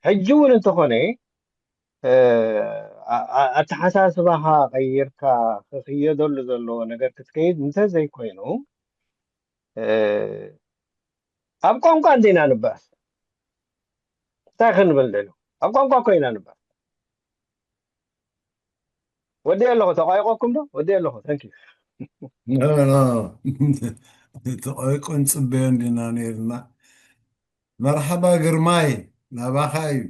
ሕጂ እውን እንተኾነ ኣተሓሳስባኻ ቀይርካ ክኽየደሉ ዘለዎ ነገር ክትከይድ እንተዘይኮይኑ፣ ኣብ ቋንቋ እንዲና ንባኣስ። እንታይ ክንብል ደሎ? ኣብ ቋንቋ ኮይና ንባኣስ። ወዲ ኣለኹ። ተቋይቆኩም ዶ? ወዲ ኣለኹ። Thank you። ተቋይቆ ንፅበዮ እንዲና ነርና። መርሓባ ግርማይ፣ ናባኻ እዩ።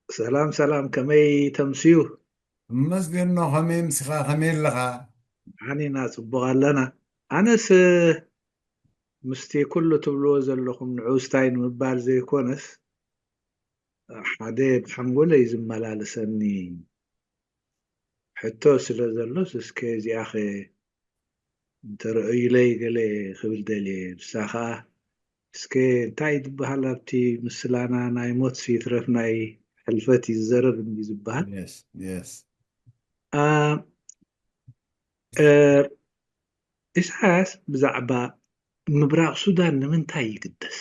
ሰላም ሰላም፣ ከመይ ተምስዩ? እመስገኖ። ከመይ ምስኻ፣ ከመይ ኣለኻ? ሓኒና፣ ፅቡቕ ኣለና። ኣነስ ምስቲ ኩሉ ትብልዎ ዘለኹም ንዑስታይ ንምባል ዘይኮነስ፣ ሓደ ብሓንጎለይ ዝመላለሰኒ ሕቶ ስለ ዘሎስ፣ እስከ እዚኣኸ እንተረእዩለይ ገለ ክብል ደልየ። ንሳ ኸዓ እስከ እንታይ ትበሃል ኣብቲ ምስላና፣ ናይ ሞት ይትረፍ ናይ ሕልፈት ይዘረብ እንዲ ዝበሃል። ኢሳያስ ብዛዕባ ምብራቕ ሱዳን ንምንታይ ይግደስ?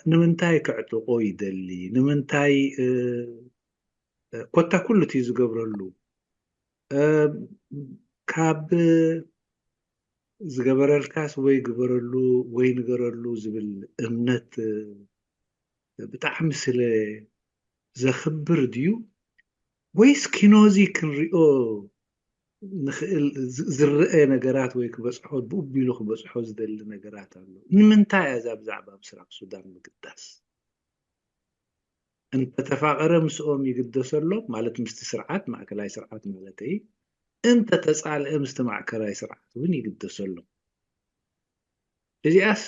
ንምንታይ ክዕጥቆ ይደሊ? ንምንታይ ኮታ ኩሉ እቲ ዝገብረሉ ካብ ዝገበረልካስ ወይ ግበረሉ ወይ ንገረሉ ዝብል እምነት ብጣዕሚ ስለ ዘኽብር ድዩ ወይስ ኪኖዚ ክንሪኦ ንኽእል ዝረአ ነገራት ወይ ክበፅሖ ብኡ ቢሉ ክበፅሖ ዝደሊ ነገራት ኣሎ? ንምንታይ እያ እዛ ብዛዕባ ምስራቅ ሱዳን ምግዳስ? እንተተፋቐረ ምስኦም ይግደሰሎም፣ ማለት ምስቲ ስርዓት፣ ማእከላይ ስርዓት ማለተይ፣ እንተተጻልአ ምስቲ ማእከላይ ስርዓት እውን ይግደሰሎም። እዚኣስ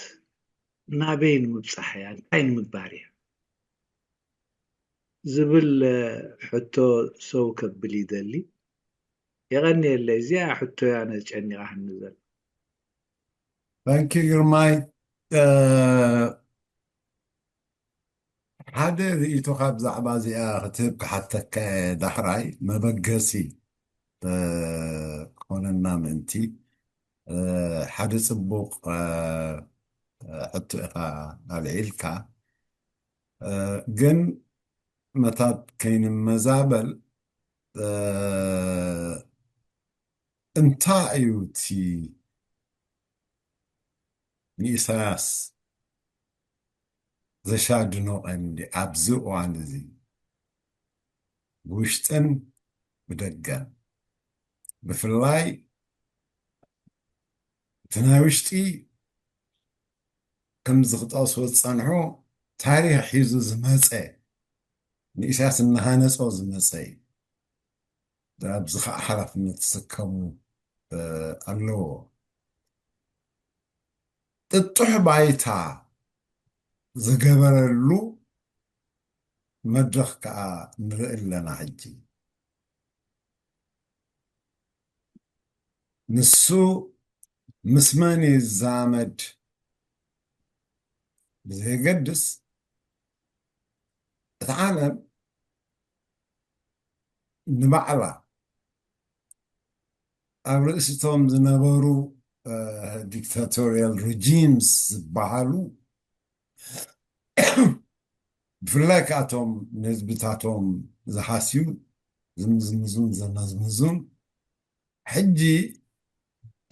ናበይ ንምብጻሕ እያ? እንታይ ንምግባር እያ? ዝብል ሕቶ ሰው ከብል ይደሊ። የቐንየለይ፣ እዚኣ ሕቶ እያ ነጨኒቓ ሃኒ ዘላ። Thank you ግርማይ። ሓደ ርእይቶኻ ብዛዕባ እዚኣ ክትህብ ክሓተካ እየ። ዳሕራይ መበገሲ ክኾነና ምእንቲ ሓደ ፅቡቕ ሕቶ ኢኻ ኣልዒልካ። ግን መታት ከይንመዛበል እንታይ እዩ እቲ ንኢሳያስ ዘሻድኖ ቀንዲ ኣብዚ እዋን እዚ ብውሽጥን ብደገን ብፍላይ እቲ ናይ ውሽጢ ከምዚ ክጠቕስዎ ዝጸንሑ ታሪኽ ሒዙ ዝመጸ ንኢሳያስ እናሃነጾ ዝመጸ እዩ። ኣብዚ ከዓ ሓላፍነት ዝስከሙ ኣለዎ። ጥጡሕ ባይታ ዝገበረሉ መድረኽ ከዓ ንርኢ ኣለና። ሕጂ ንሱ ምስ መን ይዛመድ ብዘየገድስ እታ ዓለም ንባዕላ ኣብ ርእሲቶም ዝነበሩ dictatorial regimes ዝበሃሉ ብፍላይ ከኣቶም ንህዝብታቶም ዝሃስዩ ዝምዝምዙን ዘመዝምዙን ሕጂ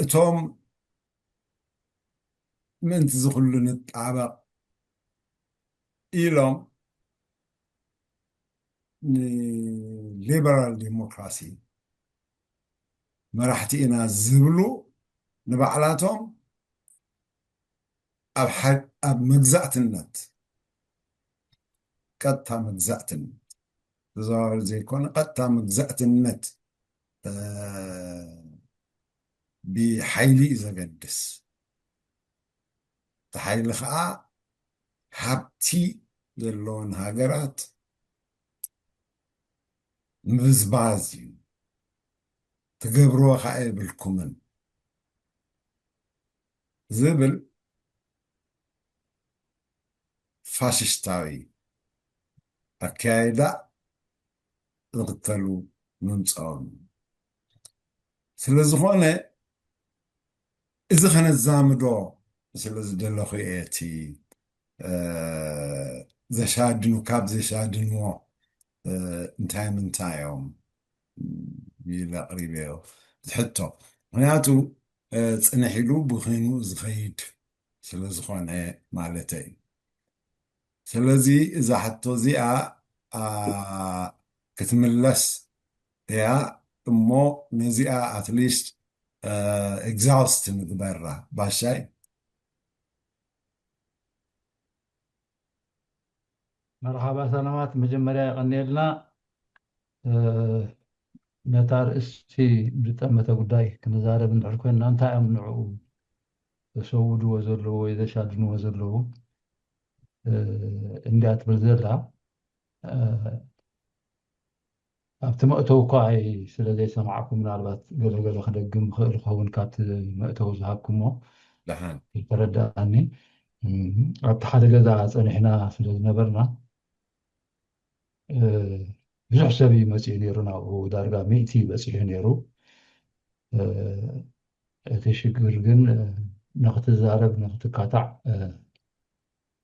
እቶም ምእንቲ ዝኩሉ ንጣበቕ ኢሎም ንሊበራል ዲሞክራሲ መራሕቲ ኢና ዝብሉ ንባዕላቶም ኣብ መግዛእትነት ቀጥታ መግዛእትነት ተዘዋዋሪ ዘይኮነ ቀጥታ መግዛእትነት ብሓይሊ እዩ ዘገድስ። እቲ ሓይሊ ከዓ ሃብቲ ዘለዎን ሃገራት ምብዝባዝ እዩ። ትገብርዎ ከዓ የብልኩምን ዝብል ፋሽስታዊ ኣከያይዳ ዝኽተሉ ምምፅኦም እዩ። ስለ ዝኾነ እዚ ከነዛምዶ ስለ ዝደለኹ እየ። እቲ ዘሻድኑ ካብ ዘሻድንዎ እንታይ ምንታይ እዮም ኢለ ኣቕሪበዮ ዝሕቶ። ምክንያቱ ጽንሕ ኢሉ ብኺኑ ዝኸይድ ስለ ዝኾነ ማለተይ። ስለዚ እዛ ሕቶ እዚኣ ክትምለስ እያ እሞ፣ ነዚኣ ኣትሊስት ኤግዛውስት ንግበራ። ባሻይ። መርሓባ ሰላማት፣ መጀመርያ የቐንየልና። ነታ ርእስቲ ብዝጠመተ ጉዳይ ክንዛረብ እንድሕር ኮይንና፣ እንታይ እዮም ንዕኡ ዘሰውድዎ ዘለዉ ወይ ዘሻድንዎ ዘለዉ እንድያ ትብል ዘላ። ኣብቲ መእተው እኳ ኣይ ስለ ዘይሰማዕኩ፣ ምናልባት ገለገለ ክደግም ይኽእል ይኸውን ካብቲ መእተው ዝሃብኩሞ። ደሓን። ይተረዳእኒ። ኣብቲ ሓደ ገዛ ጸኒሕና ስለ ዝነበርና ብዙሕ ሰብ እዩ መፂኡ ነይሩ ናብኡ፣ ዳርጋ ሚእቲ በፂሑ ነይሩ። እቲ ሽግር ግን ንክትዛረብ ንክትካታዕ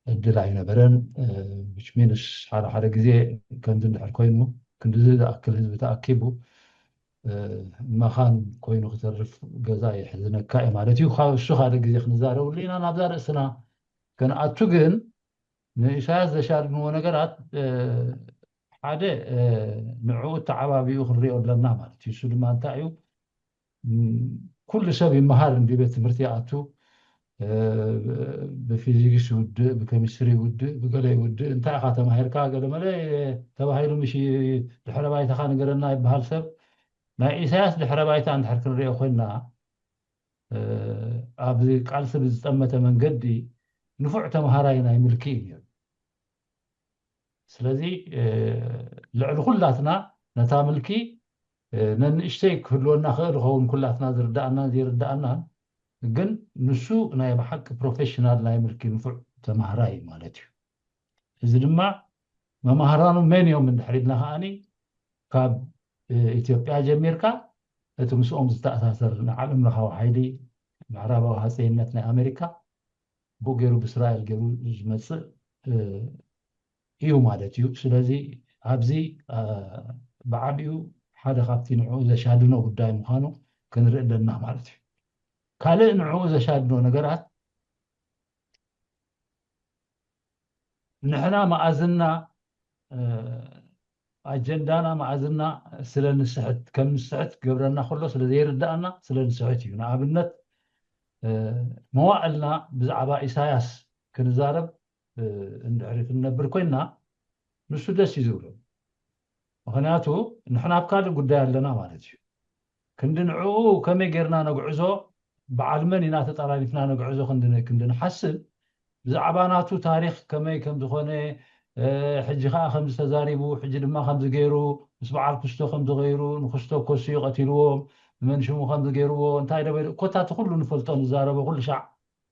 እድል ኣይነበረን። Which means ሓደ ሓደ ግዜ ከምዚ እንድሕር ኮይኑ ክንዲዚ ዝኣክል ህዝቢ ተኣኪቡ መኻን ኮይኑ ክተርፍ ገዛ የሕዝነካ እዩ ማለት እዩ። ካብ እሱ ካልእ ግዜ ክንዛረብሉ ኢና ናብዛ ርእስና ከነኣቱ። ግን ንኢሳያስ ዘሻድንዎ ነገራት ሓደ ንዕኡ ተዓባቢኡ ክንሪኦ ኣለና ማለት እዩ። እሱ ድማ እንታይ እዩ? ኩሉ ሰብ ይመሃር እንዲ ቤት ትምህርቲ ይኣቱ፣ ብፊዚክስ ይውድእ፣ ብኬሚስትሪ ይውድእ፣ ብገለ ይውድእ። እንታይ ኢኻ ተማሂርካ ገለ መለ ተባሂሉ ምሽ ድሕረ ባይታኻ ንገረና ይበሃል ሰብ። ናይ ኢሳያስ ድሕረ ባይታ እንድሕር ክንሪኦ ኮይንና ኣብዚ ቃልሲ ብዝጠመተ መንገዲ ንፉዕ ተምሃራይ ናይ ምልኪ እዩ ነይሩ። ስለዚ ልዕሊ ኩላትና ነታ ምልኪ ነንእሽተይ ክህልወና ክእል ይኸውን፣ ኩላትና ዝርዳኣናን ዘይርዳኣናን፣ ግን ንሱ ናይ ብሓቂ ፕሮፌሽናል ናይ ምልኪ ንፉዕ ተምሃራይ ማለት እዩ። እዚ ድማ መማህራኑ መን እዮም እንድሕር ኢልና ከዓኒ ካብ ኢትዮጵያ ጀሚርካ እቲ ምስኦም ዝተኣሳሰር ንዓለም ለኻዊ ሓይሊ ምዕራባዊ ሃፀይነት ናይ ኣሜሪካ ብኡ ገይሩ ብእስራኤል ገይሩ ዝመፅእ እዩ ማለት እዩ። ስለዚ ኣብዚ ብዓቢኡ ሓደ ካብቲ ንዕኡ ዘሻድኖ ጉዳይ ምዃኑ ክንርኢ ኣለና ማለት እዩ። ካልእ ንዕኡ ዘሻድኖ ነገራት ንሕና መኣዝና ኣጀንዳና መኣዝና ስለ ንስሕት ከም ንስሕት ገብረና ከሎ ስለ ዘይርዳኣና ስለ ንስሕት እዩ። ንኣብነት መዋእልና ብዛዕባ ኢሳያስ ክንዛረብ እንድሕሪ ክንነብር ኮይንና ንሱ ደስ እዩ ዝብሎ። ምክንያቱ ንሕና ኣብ ካልእ ጉዳይ ኣለና ማለት እዩ። ክንዲ ንዕኡ ከመይ ጌርና ነግዕዞ፣ በዓል መን ኢና ተጠራኒፍና ነግዕዞ ክንዲ ክንዲ ንሓስብ ብዛዕባ ናቱ ታሪክ ከመይ ከም ዝኾነ ሕጂ ከዓ ከምዚ ተዛሪቡ፣ ሕጂ ድማ ከምዚ ገይሩ ምስ በዓል ክስቶ ከምዚ ገይሩ፣ ንክስቶ ኮስዩ ቀቲልዎም፣ መን ሽሙ ከምዚ ገይርዎ፣ እንታይ ደበ ኮታ እቲ ኩሉ ንፈልጦ ንዛረቦ ኩሉ ሻዕ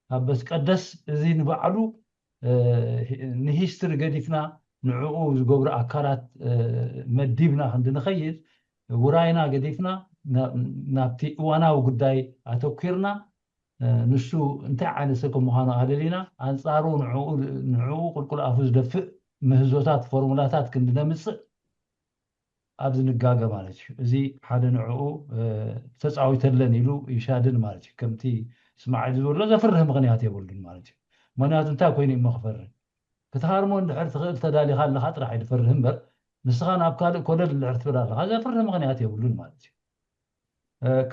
ኣብ በስ ቀደስ እዚ ንባዕሉ ንሂስትሪ ገዲፍና ንዕኡ ዝገብሩ ኣካላት መዲብና ክንዲ ንኸይድ ውራይና ገዲፍና ናብቲ እዋናዊ ጉዳይ ኣተኪርና ንሱ እንታይ ዓይነት ሰብ ከም ምዃኑ ኣለሊና ኣንፃሩ ንዕኡ ቁልቁል ኣፉ ዝደፍእ ምህዞታት ፎርሙላታት ክንዲ ነምፅእ ኣብዚ ንጋገ ማለት እዩ። እዚ ሓደ ንዕኡ ተፃዊተለን ኢሉ ይሻድን ማለት እዩ። ከምቲ እስማዒል ዝበሎ ዘፍርህ ምኽንያት የብሉን ማለት እዩ። ምኽንያቱ እንታይ ኮይኑ እሞ ክፈርህ? ክትሃርሞ እንድሕር ትኽእል ተዳሊኻ ኣለኻ ጥራሕ እዩ ዝፈርህ እምበር ንስኻ ናብ ካልእ ኮለል እንድሕር ትብል ኣለኻ ዘፍርህ ምኽንያት የብሉን ማለት እዩ።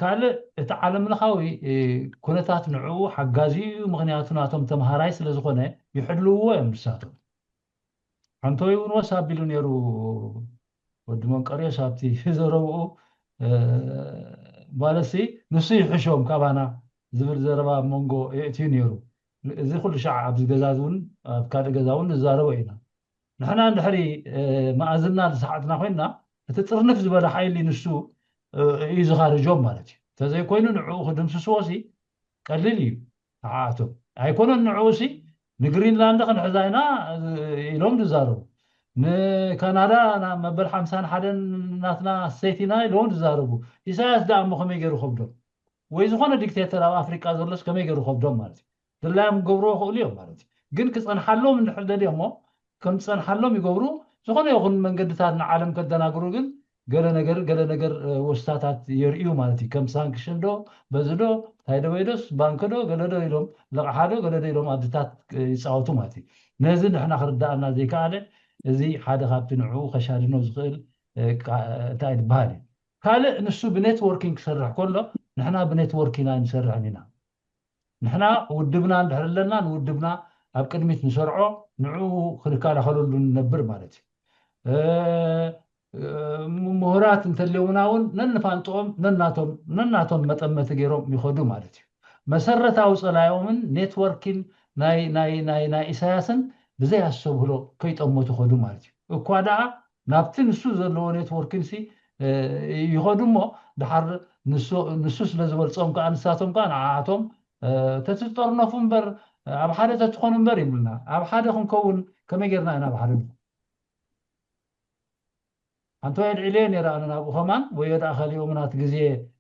ካልእ እቲ ዓለም ለኻዊ ኩነታት ንዕኡ ሓጋዚ እዩ። ምኽንያቱ ናቶም ተምሃራይ ስለ ዝኾነ ይሕልውዎ እዮም ንሳቶም። ሓንቶይ እውን ወስ ኣቢሉ ነይሩ ወዲ መንቀርዮስ ኣብቲ ዘረብኡ ማለትሲ ንሱ ይሕሾም ካባና ዝብል ዘረባ ኣብ መንጎ የእትዩ ነይሩ። እዚ ኩሉ ሻዕ ኣብዚ ገዛ እውን ኣብ ካልእ ገዛ እውን ንዛረቦ ኢና። ንሕና እንድሕሪ መኣዝና ዝሰሓትና ኮይንና እቲ ጥርንፍ ዝበለ ሓይሊ ንሱ እዩ ዝኻርጆም ማለት እዩ። እንተዘይኮይኑ ንዕኡ ክድምስስዎ ሲ ቀሊል እዩ። ንዓኣቶም ኣይኮነን ንዕኡ ሲ ንግሪንላንድ ክንሕዛ ኢና ኢሎም ዝዛረቡ፣ ንካናዳ መበል ሓምሳን ሓደን ናትና ስተይት ኢና ኢሎም ዝዛረቡ። ኢሳያስ ደኣ እሞ ከመይ ገይሩ ከብዶም? ወይ ዝኾነ ዲክቴተር ኣብ ኣፍሪቃ ዘሎስ ከመይ ገይሩ ከብዶም ማለት እዩ። ድላዮም ክገብርዎ ይኽእሉ እዮም ማለት እዩ። ግን ክጸንሓሎም እንድሕር ደልዮሞ ከም ዝጸንሓሎም ይገብሩ። ዝኾነ ይኹን መንገድታት ንዓለም ከደናግሩ ግን ገለ ነገር ገለ ነገር ወስታታት የርእዩ ማለት እዩ። ከም ሳንክሽን ዶ በዚ ዶ እንታይ ዶ ወይዶስ ባንክ ዶ ገለ ዶ ኢሎም ለቕሓ ዶ ገለ ዶ ኢሎም ኣድታት ይፃወቱ ማለት እዩ። ነዚ ንሕና ክርዳእና ዘይከኣለ እዚ ሓደ ካብቲ ንዕኡ ከሻድኖ ዝኽእል እንታይ ዝበሃል እዩ። ካልእ ንሱ ብኔትወርኪንግ ክሰርሕ ከሎ ንሕና ብኔትወርክ ኢና ንሰርሕን ኢና። ንሕና ውድብና እንድሕር ኣለና ንውድብና ኣብ ቅድሚት ንሰርዖ ንዕኡ ክንከላኸለሉ ንነብር ማለት እዩ። ምሁራት እንተልዮምና እውን ነንፋንጥኦም ነናቶም ነናቶም መጠመቲ ገይሮም ይኸዱ ማለት እዩ። መሰረታዊ ፀላዮምን ኔትወርኪን ናይ ናይ ናይ ናይ ኢሳያስን ብዘይ ኣስተብህሎ ከይጠመቱ ኸዱ ማለት እዩ። እኳ ደኣ ናብቲ ንሱ ዘለዎ ኔትወርኪን ሲ ይኸዱ እሞ ድሓር ንሱ ስለ ዝበልፆም ከዓ ንሳቶም ከዓ ንዓኣቶም ተትጠርነፉ እምበር ኣብ ሓደ ተትኾኑ እምበር ይብሉና። ኣብ ሓደ ክንከውን ከመይ ጌርና ኢና ኣብ ሓደ ኣንተ ኣድዒለዮ ነይረ ኣነ ናብኡ ከማን ወዮ ደኣ ከሊኦምና እቲ ግዜ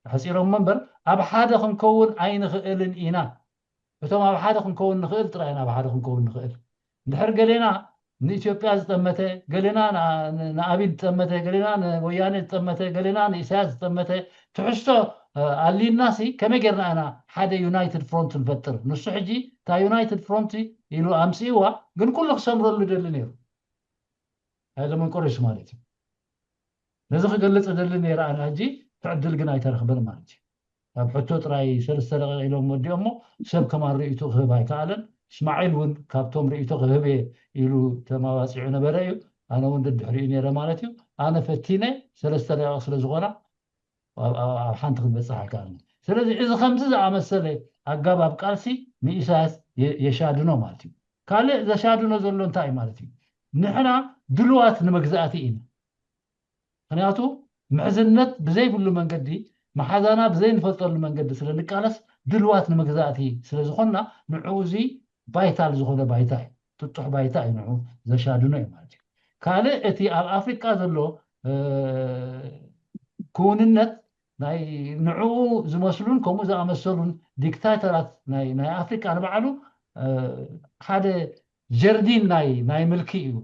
ኣሕፂሮሞ እምበር ኣብ ሓደ ክንከውን ኣይንኽእልን ኢና። እቶም ኣብ ሓደ ክንከውን ንኽእል ጥራይ ኢና ኣብ ሓደ ክንከውን ንኽእል። እንድሕር ገሌና ንኢትዮጵያ ዝጠመተ፣ ገሌና ንኣቢይ ዝጠመተ፣ ገሌና ንወያነ ዝጠመተ፣ ገሌና ንኢሳያስ ዝጠመተ ትሕዝቶ ኣሊና ሲ ከመይ ጌርና ኢና ሓደ ዩናይትድ ፍሮንት ንፈጥር? ንሱ ሕጂ እታ ዩናይትድ ፍሮንት ኢሉ ኣምፅእዋ፣ ግን ኩሉ ክሰምረሉ ደሊ ነይሩ። ሃይለ መንቆሬሽ ማለት እዩ። ነዚ ክገልፅ እደሊ ነይረ ኣነ ሕጂ ትዕድል ግን ኣይተረኽበን ማለት እዩ። ኣብ ሕቶ ጥራይ ሰለስተ ደቂቕ ኢሎም ወዲኦሞ ሰብ ከማን ርእይቱ ክህብ ኣይከኣለን። እስማዒል እውን ካብቶም ርእይቶ ክህብ እየ ኢሉ ተማዋፂዑ ነበረ እዩ። ኣነ እውን ደድሕሪኡ ነይረ ማለት እዩ። ኣነ ፈቲነ ሰለስተ ደቂቕ ስለ ዝኾና ኣብ ሓንቲ ክትበፅሕ ኣይከኣልን። ስለዚ እዚ ከምዚ ዝኣመሰለ ኣጋባብ ቃልሲ ንኢሳያስ የሻድኖ ማለት እዩ። ካልእ ዘሻድኖ ዘሎ እንታይ እዩ ማለት እዩ? ንሕና ድልዋት ንመግዛእቲ ኢና። ምክንያቱ ምሕዝነት ብዘይብሉ መንገዲ መሓዛና ብዘይንፈልጠሉ መንገዲ ስለ ንቃለስ ድልዋት ንመግዛእቲ ስለ ዝኾንና ንዕኡ እዚ ቫይታል ዝኾነ ባይታ እዩ። ጥጡሕ ባይታ እዩ ንዕኡ ዘሻድኖ እዩ ማለት እዩ። ካልእ እቲ ኣብ ኣፍሪቃ ዘሎ ክውንነት ናይ ንዕኡ ዝመስሉን ከምኡ ዝኣመሰሉን ዲክታተራት ናይ ኣፍሪቃ ንባዕሉ ሓደ ጀርዲን ናይ ናይ ምልኪ እዩ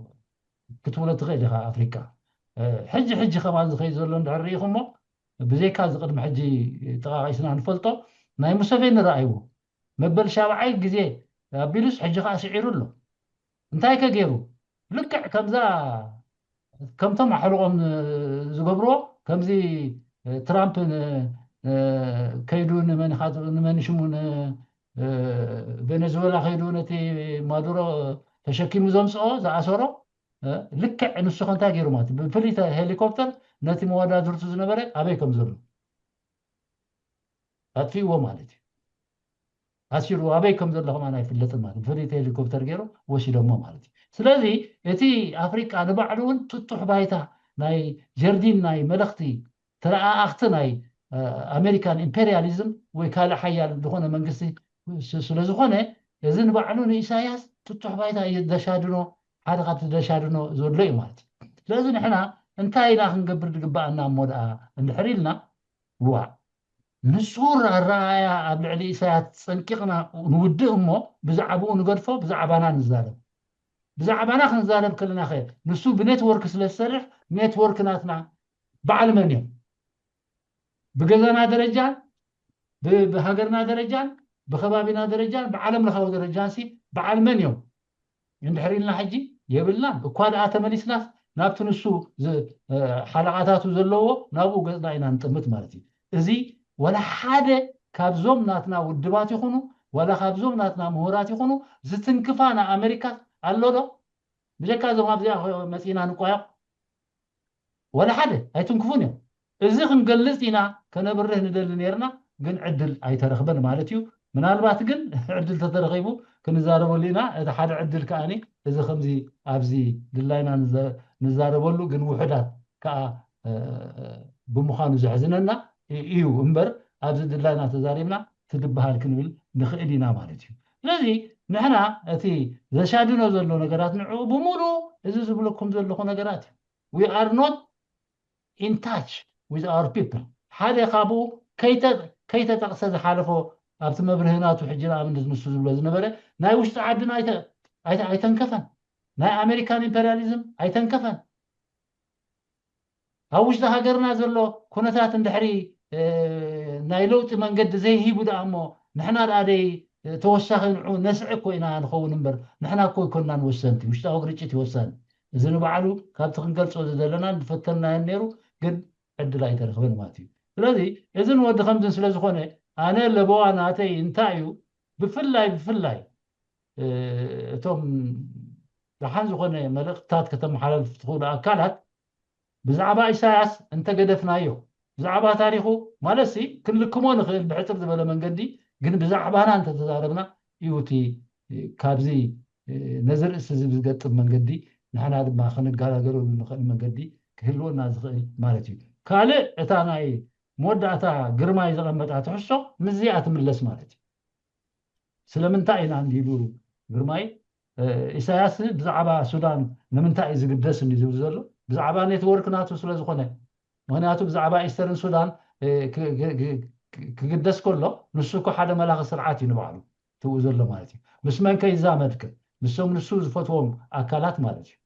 ክትብሎ ትኽእል ኢኻ። ኣፍሪቃ ሕጂ ሕጂ ከማን ዝኸይድ ዘሎ እንድሕር ርኢኹሞ ብዘይካ እዚ ቅድሚ ሕጂ ጠቓቒስና ንፈልጦ ናይ ሙሰቬኒ ረኣይዎ መበል ሻብዓይ ግዜ ኣቢሉስ ሕጂ ከዓ ስዒሩ ኣሎ። እንታይ ከ ገይሩ? ልክዕ ከምዛ ከምቶም ኣሕልቖም ዝገብርዎ ከምዚ ትራምፕ ከይዱ ንመን ሽሙ ቬኔዙዌላ ከይዱ ነቲ ማዱሮ ተሸኪሙ ዘምፅኦ ዝኣሰሮ ልክዕ ንሱ ከ እንታይ ገይሩ ማለት ብፍልይ ሄሊኮፕተር ነቲ መወዳድርቱ ዝነበረ ኣበይ ከም ዘሎ ኣጥፊእዎ ማለት እዩ። ኣሲሩ ኣበይ ከም ዘሎ ከማን ኣይፍለጥን ማለት ብፍልይቲ ሄሊኮፕተር ገይሩ ወሲዶሞ ማለት እዩ። ስለዚ እቲ ኣፍሪቃ ንባዕሉ እውን ጥጡሕ ባይታ ናይ ጀርዲን ናይ መለኽቲ ተረኣኣኽቲ ናይ ኣሜሪካን ኢምፔሪያሊዝም ወይ ካልእ ሓያል ዝኾነ መንግስቲ ስለዝኾነ እዚ ንባዕሉ ንኢሳያስ ጥጡሕ ባይታ እዩ ዘሻድኖ ሓደ ካብቲ ዘሻድኖ ዘሎ እዩ ማለት እዩ። ስለዚ ንሕና እንታይ ኢና ክንገብር ዝግባኣና እሞ ደኣ እንድሕር ኢልና ዋ ንጹር ኣረኣእያ ኣብ ልዕሊ ኢሳያስ ጸንቂቕና ንውድእ እሞ ብዛዕባኡ ንገድፎ ብዛዕባና ንዛረብ። ብዛዕባና ክንዛረብ ከለና ኸ ንሱ ብኔትወርክ ስለ ዝሰርሕ ኔትወርክ ናትና በዓል መን እዮም? ብገዛና ደረጃን ብሃገርና ደረጃን ብከባቢና ደረጃን ብዓለም ለኻዊ ደረጃን ሲ በዓል መን እዮም? እንድሕር ኢልና ሕጂ የብልናን። እኳ ደኣ ተመሊስናስ ናብቲ ንሱ ሓለቓታቱ ዘለዎ ናብኡ ገፅና ኢና ንጥምት ማለት እዩ። እዚ ወላ ሓደ ካብዞም ናትና ውድባት ይኹኑ ዋላ ካብዞም ናትና ምሁራት ይኹኑ ዝትንክፋ ንኣመሪካ ኣሎ ዶ? ብጀካ እዞም ኣብዚኣ መፂና ንቋየቕ ወላ ሓደ ኣይትንክፉን እዮም። እዚ ክንገልፅ ኢና ከነብርህ ንደሊ ነርና፣ ግን ዕድል ኣይተረኽበን ማለት እዩ። ምናልባት ግን ዕድል ተተረኺቡ ክንዛረበሉ ኢና። እቲ ሓደ ዕድል ከኣኒ እዚ ከምዚ ኣብዚ ድላይና ንዘ- ንዛረበሉ ግን ውሑዳት ከኣ እ፣ ብምዃኑ ዘሕዝነና እ- እዩ እምበር ኣብዚ ድላይና ተዛሪብና ትድበሃል ክንብል ንኽእል ኢና ማለት እዩ። ስለዚ ንሕና እቲ ዘሻድኖ ዘሎ ነገራት ንዕኡ ብምሉእ እዚ ዝብለኩም ዘለኹ ነገራት እዩ። We are not in touch with our people ሓደ ካብኡ ከይተ- ከይተጠቕሰ ዝሓለፎ ኣብቲ መብርሂ ናቱ ሕጂ ንኣብነት ንሱ ዝብሎ ዝነበረ ናይ ውሽጢ ዓድና ኣይተ- ኣይተ- ኣይተንከፈን፣ ናይ ኣሜሪካን ኢምፔሪያሊዝም ኣይተንከፈን። ኣብ ውሽጢ ሃገርና ዘሎ ኩነታት እንድሕሪ ናይ ለውጢ መንገዲ ዘይሂቡ ደኣ እሞ ንሕና ደኣ ደይ ተወሳኺ ንዑ ነስዕብ እኮ ኢና ንኸውን እምበር ንሕና እኮ ኣይኮናን ወሰንቲ። ውሽጣዊ ግርጭት እዩ ወሳኒ። እዚ ንባዕሉ ካብቲ ክንገልጾ ዝደለናን ዝፈተንናዮን ነይሩ፣ ግን ዕድል ኣይተረኽበን ማለት እዩ። ስለዚ እዝን ወዲ ከምዝን ስለ ዝኾነ ኣነ ለበዋ ናተይ እንታይ እዩ ብፍላይ ብፍላይ እቶም ደሓን ዝኾነ መልእኽትታት ከተመሓላልፉ ትኽእሉ ኣካላት ብዛዕባ ኢሳያስ እንተገደፍናዮ ብዛዕባ ታሪኹ ማለት ሲ ክንልክሞ ንኽእል ብሕፅር ዝበለ መንገዲ ግን ብዛዕባና እንተተዛረብና እዩ እቲ ካብዚ ነዚ ርእሲ እዚ ብዝገጥም መንገዲ ንሕና ድማ ክንጋላገለሉ ንኽእል መንገዲ ክህልወና ዝኽእል ማለት እዩ። ካልእ እታ ናይ መወዳእታ ግርማይ ዘቐመጣ ትሕሶ ምስዚኣ ትምለስ ማለት እዩ። ስለምንታይ ኢና እንዲሉ ግርማይ ኢሳያስ ብዛዕባ ሱዳን ንምንታይ እዩ ዝግደስ እንዲ ዝብል ዘሎ ብዛዕባ ኔትወርክ ናቱ ስለ ዝኾነ። ምክንያቱ ብዛዕባ ኢስተርን ሱዳን ክግደስ ከሎ ንሱ እኮ ሓደ መላኺ ስርዓት እዩ ንባዕሉ ትብኡ ዘሎ ማለት እዩ። ምስ መን ከይዛመድክ ምስቶም ንሱ ዝፈትዎም ኣካላት ማለት እዩ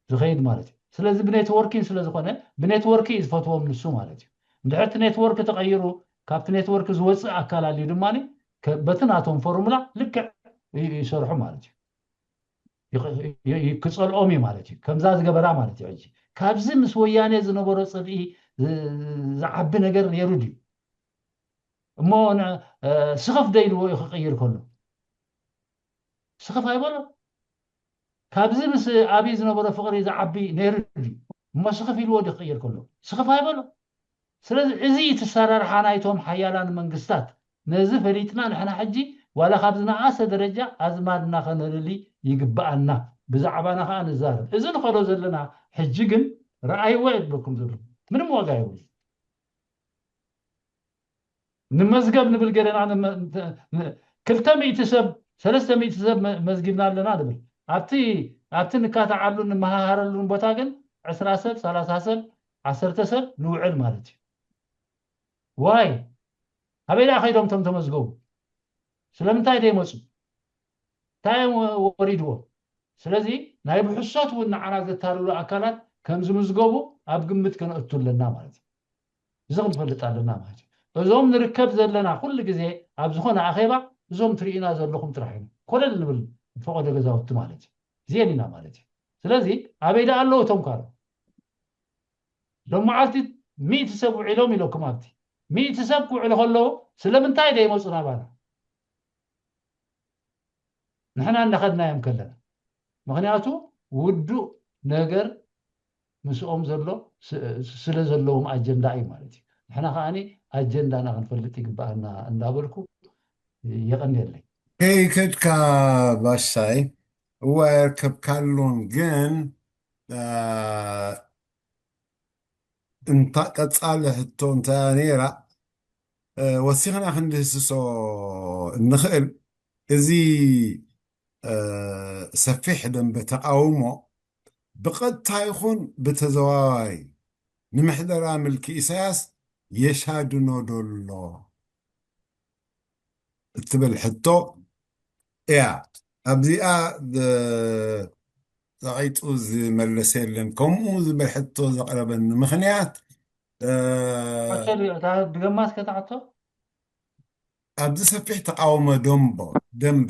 ዝኸይድ ማለት እዩ። ስለዚ ብኔትወርኪን ስለ ዝኾነ ብኔትወርክ እዩ ዝፈትዎም ንሱ ማለት እዩ። እንድሕር እቲ ኔትወርክ ተቐይሩ ካብቲ ኔትወርክ ዝወፅእ ኣካል ኣልዩ ድማ በቲ ናቶም ፎርሙላ ልክዕ ይሰርሑ ማለት እዩ። ክፀልኦም እዩ ማለት እዩ። ከምዛ ዝገበራ ማለት እዩ። ሕጂ ካብዚ ምስ ወያኔ ዝነበሮ ፅልኢ ዝዓቢ ነገር ነይሩ ድዩ? እሞ ስኽፍ ደይልዎ እዩ ክቕይር ከሎ ስኽፍ ኣይበሎ። ካብዚ ምስ ኣብይ ዝነበሮ ፍቕሪ ዝዓቢ ነይሩ ድዩ? እሞ ስኽፍ ኢልዎ ድዩ ክቕይር ከሎ ስኽፍ ኣይበሎ። ስለዚ እዚ እቲ ኣሰራርሓ ናይቶም ሓያላን መንግስታት። ነዚ ፈሊጥና ንሕና ሕጂ ዋላ ካብ ዝነኣሰ ደረጃ ኣዝማድና ከነልሊ ይግብኣና። ብዛዕባና ከዓ ንዛረብ። እዚ ንኸዶ ዘለና ሕጂ ግን ረኣይዎ የብለኩም ዘሎ ምንም ዋጋ የብሉ። ንመዝገብ ንብል ገለና ክልተ ሚእቲ ሰብ ሰለስተ ሚእቲ ሰብ መዝጊብና ኣለና ንብል ኣብቲ ኣብቲ ንካታዓሉ ንመሃሃረሉን ቦታ ግን ዕስራ ሰብ ሰላሳ ሰብ ዓሰርተ ሰብ ንውዕል ማለት እዩ። ዋይ ኣበይ ደኣ ከይዶም ቶም ተመዝገቡ? ስለምንታይ ደይመፁ? እንታይ እዮም ወሪድዎም? ስለዚ ናይ ብሕሶት እውን ንዓና ዘታልሉ ኣካላት ከም ዝምዝገቡ ኣብ ግምት ከነእቱ ኣለና ማለት እዩ። እዚ ክንፈልጥ ኣለና ማለት እዩ። እዞም ንርከብ ዘለና ኩሉ ግዜ ኣብ ዝኾነ ኣኼባ እዞም ትርእዩና ዘለኹም ጥራሕ ኢና ኮለል ንብል ፈቐዶ ገዛውቲ ማለት እዩ። እዚአን ኢና ማለት እዩ። ስለዚ ኣበይ ደኣ ኣለዉ እቶም ካልኦት? ሎም መዓልቲ ሚእቲ ሰብ ውዒሎም ኢለኩም ኣብቲ ሚእቲ ሰብ ክውዕሉ ከለዉ ስለምንታይ ደይመፁ ናባና? ንሕና እንዳኸድናዮም ከለና ምክንያቱ ውዱእ ነገር ምስኦም ዘሎ ስለ ዘለዎም ኣጀንዳ እዩ ማለት እዩ። ንሕና ከዓኒ ኣጀንዳና ክንፈልጥ ይግበኣና እንዳበልኩ የቐንየለይ። ከይከድካ ባሻይ እዋ የርከብካሉን ግን እንታ ቀጻሊ ሕቶ እንታ ነይራ ወሲኽና ክንድህስሶ እንኽእል እዚ ሰፊሕ ደንበ ተቃውሞ ብቐጥታ ይኹን ብተዘዋዋሪ ንምሕደራ ምልኪ ኢሳያስ የሻድኖ ዶ ኣሎ እትብል ሕቶ እያ። ኣብዚኣ ጸቒጡ ዝመለሰ የለን። ከምኡ ዝብል ሕቶ ዘቕረበኒ ምኽንያት ድገማ እስከ ተዓቶ ኣብዚ ሰፊሕ ተቃውሞ ደንቦ ደንበ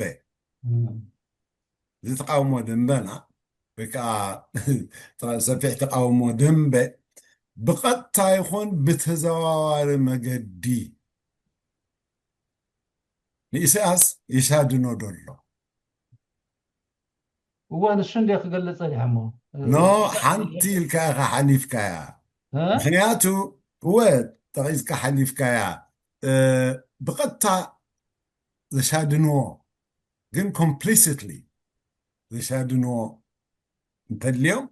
እዚ ተቃውሞ ደንበና ወይ ከዓ ሰፊሕ ተቃውሞ ደንበ ብቐጥታ ይኹን ብተዘዋዋሪ መገዲ ንኢሳያስ ይሻድኖ ደሎ እወ ንሱ እንደ ክገልፅ ጸኒሐሞ ኖ ሓንቲ ኢልካ ኢኻ ሓሊፍካያ ምክንያቱ እወ ጠቒስካ ሓሊፍካያ ብቐጥታ ዘሻድንዎ ግን complicitly ዘሻድንዎ እንተልዮም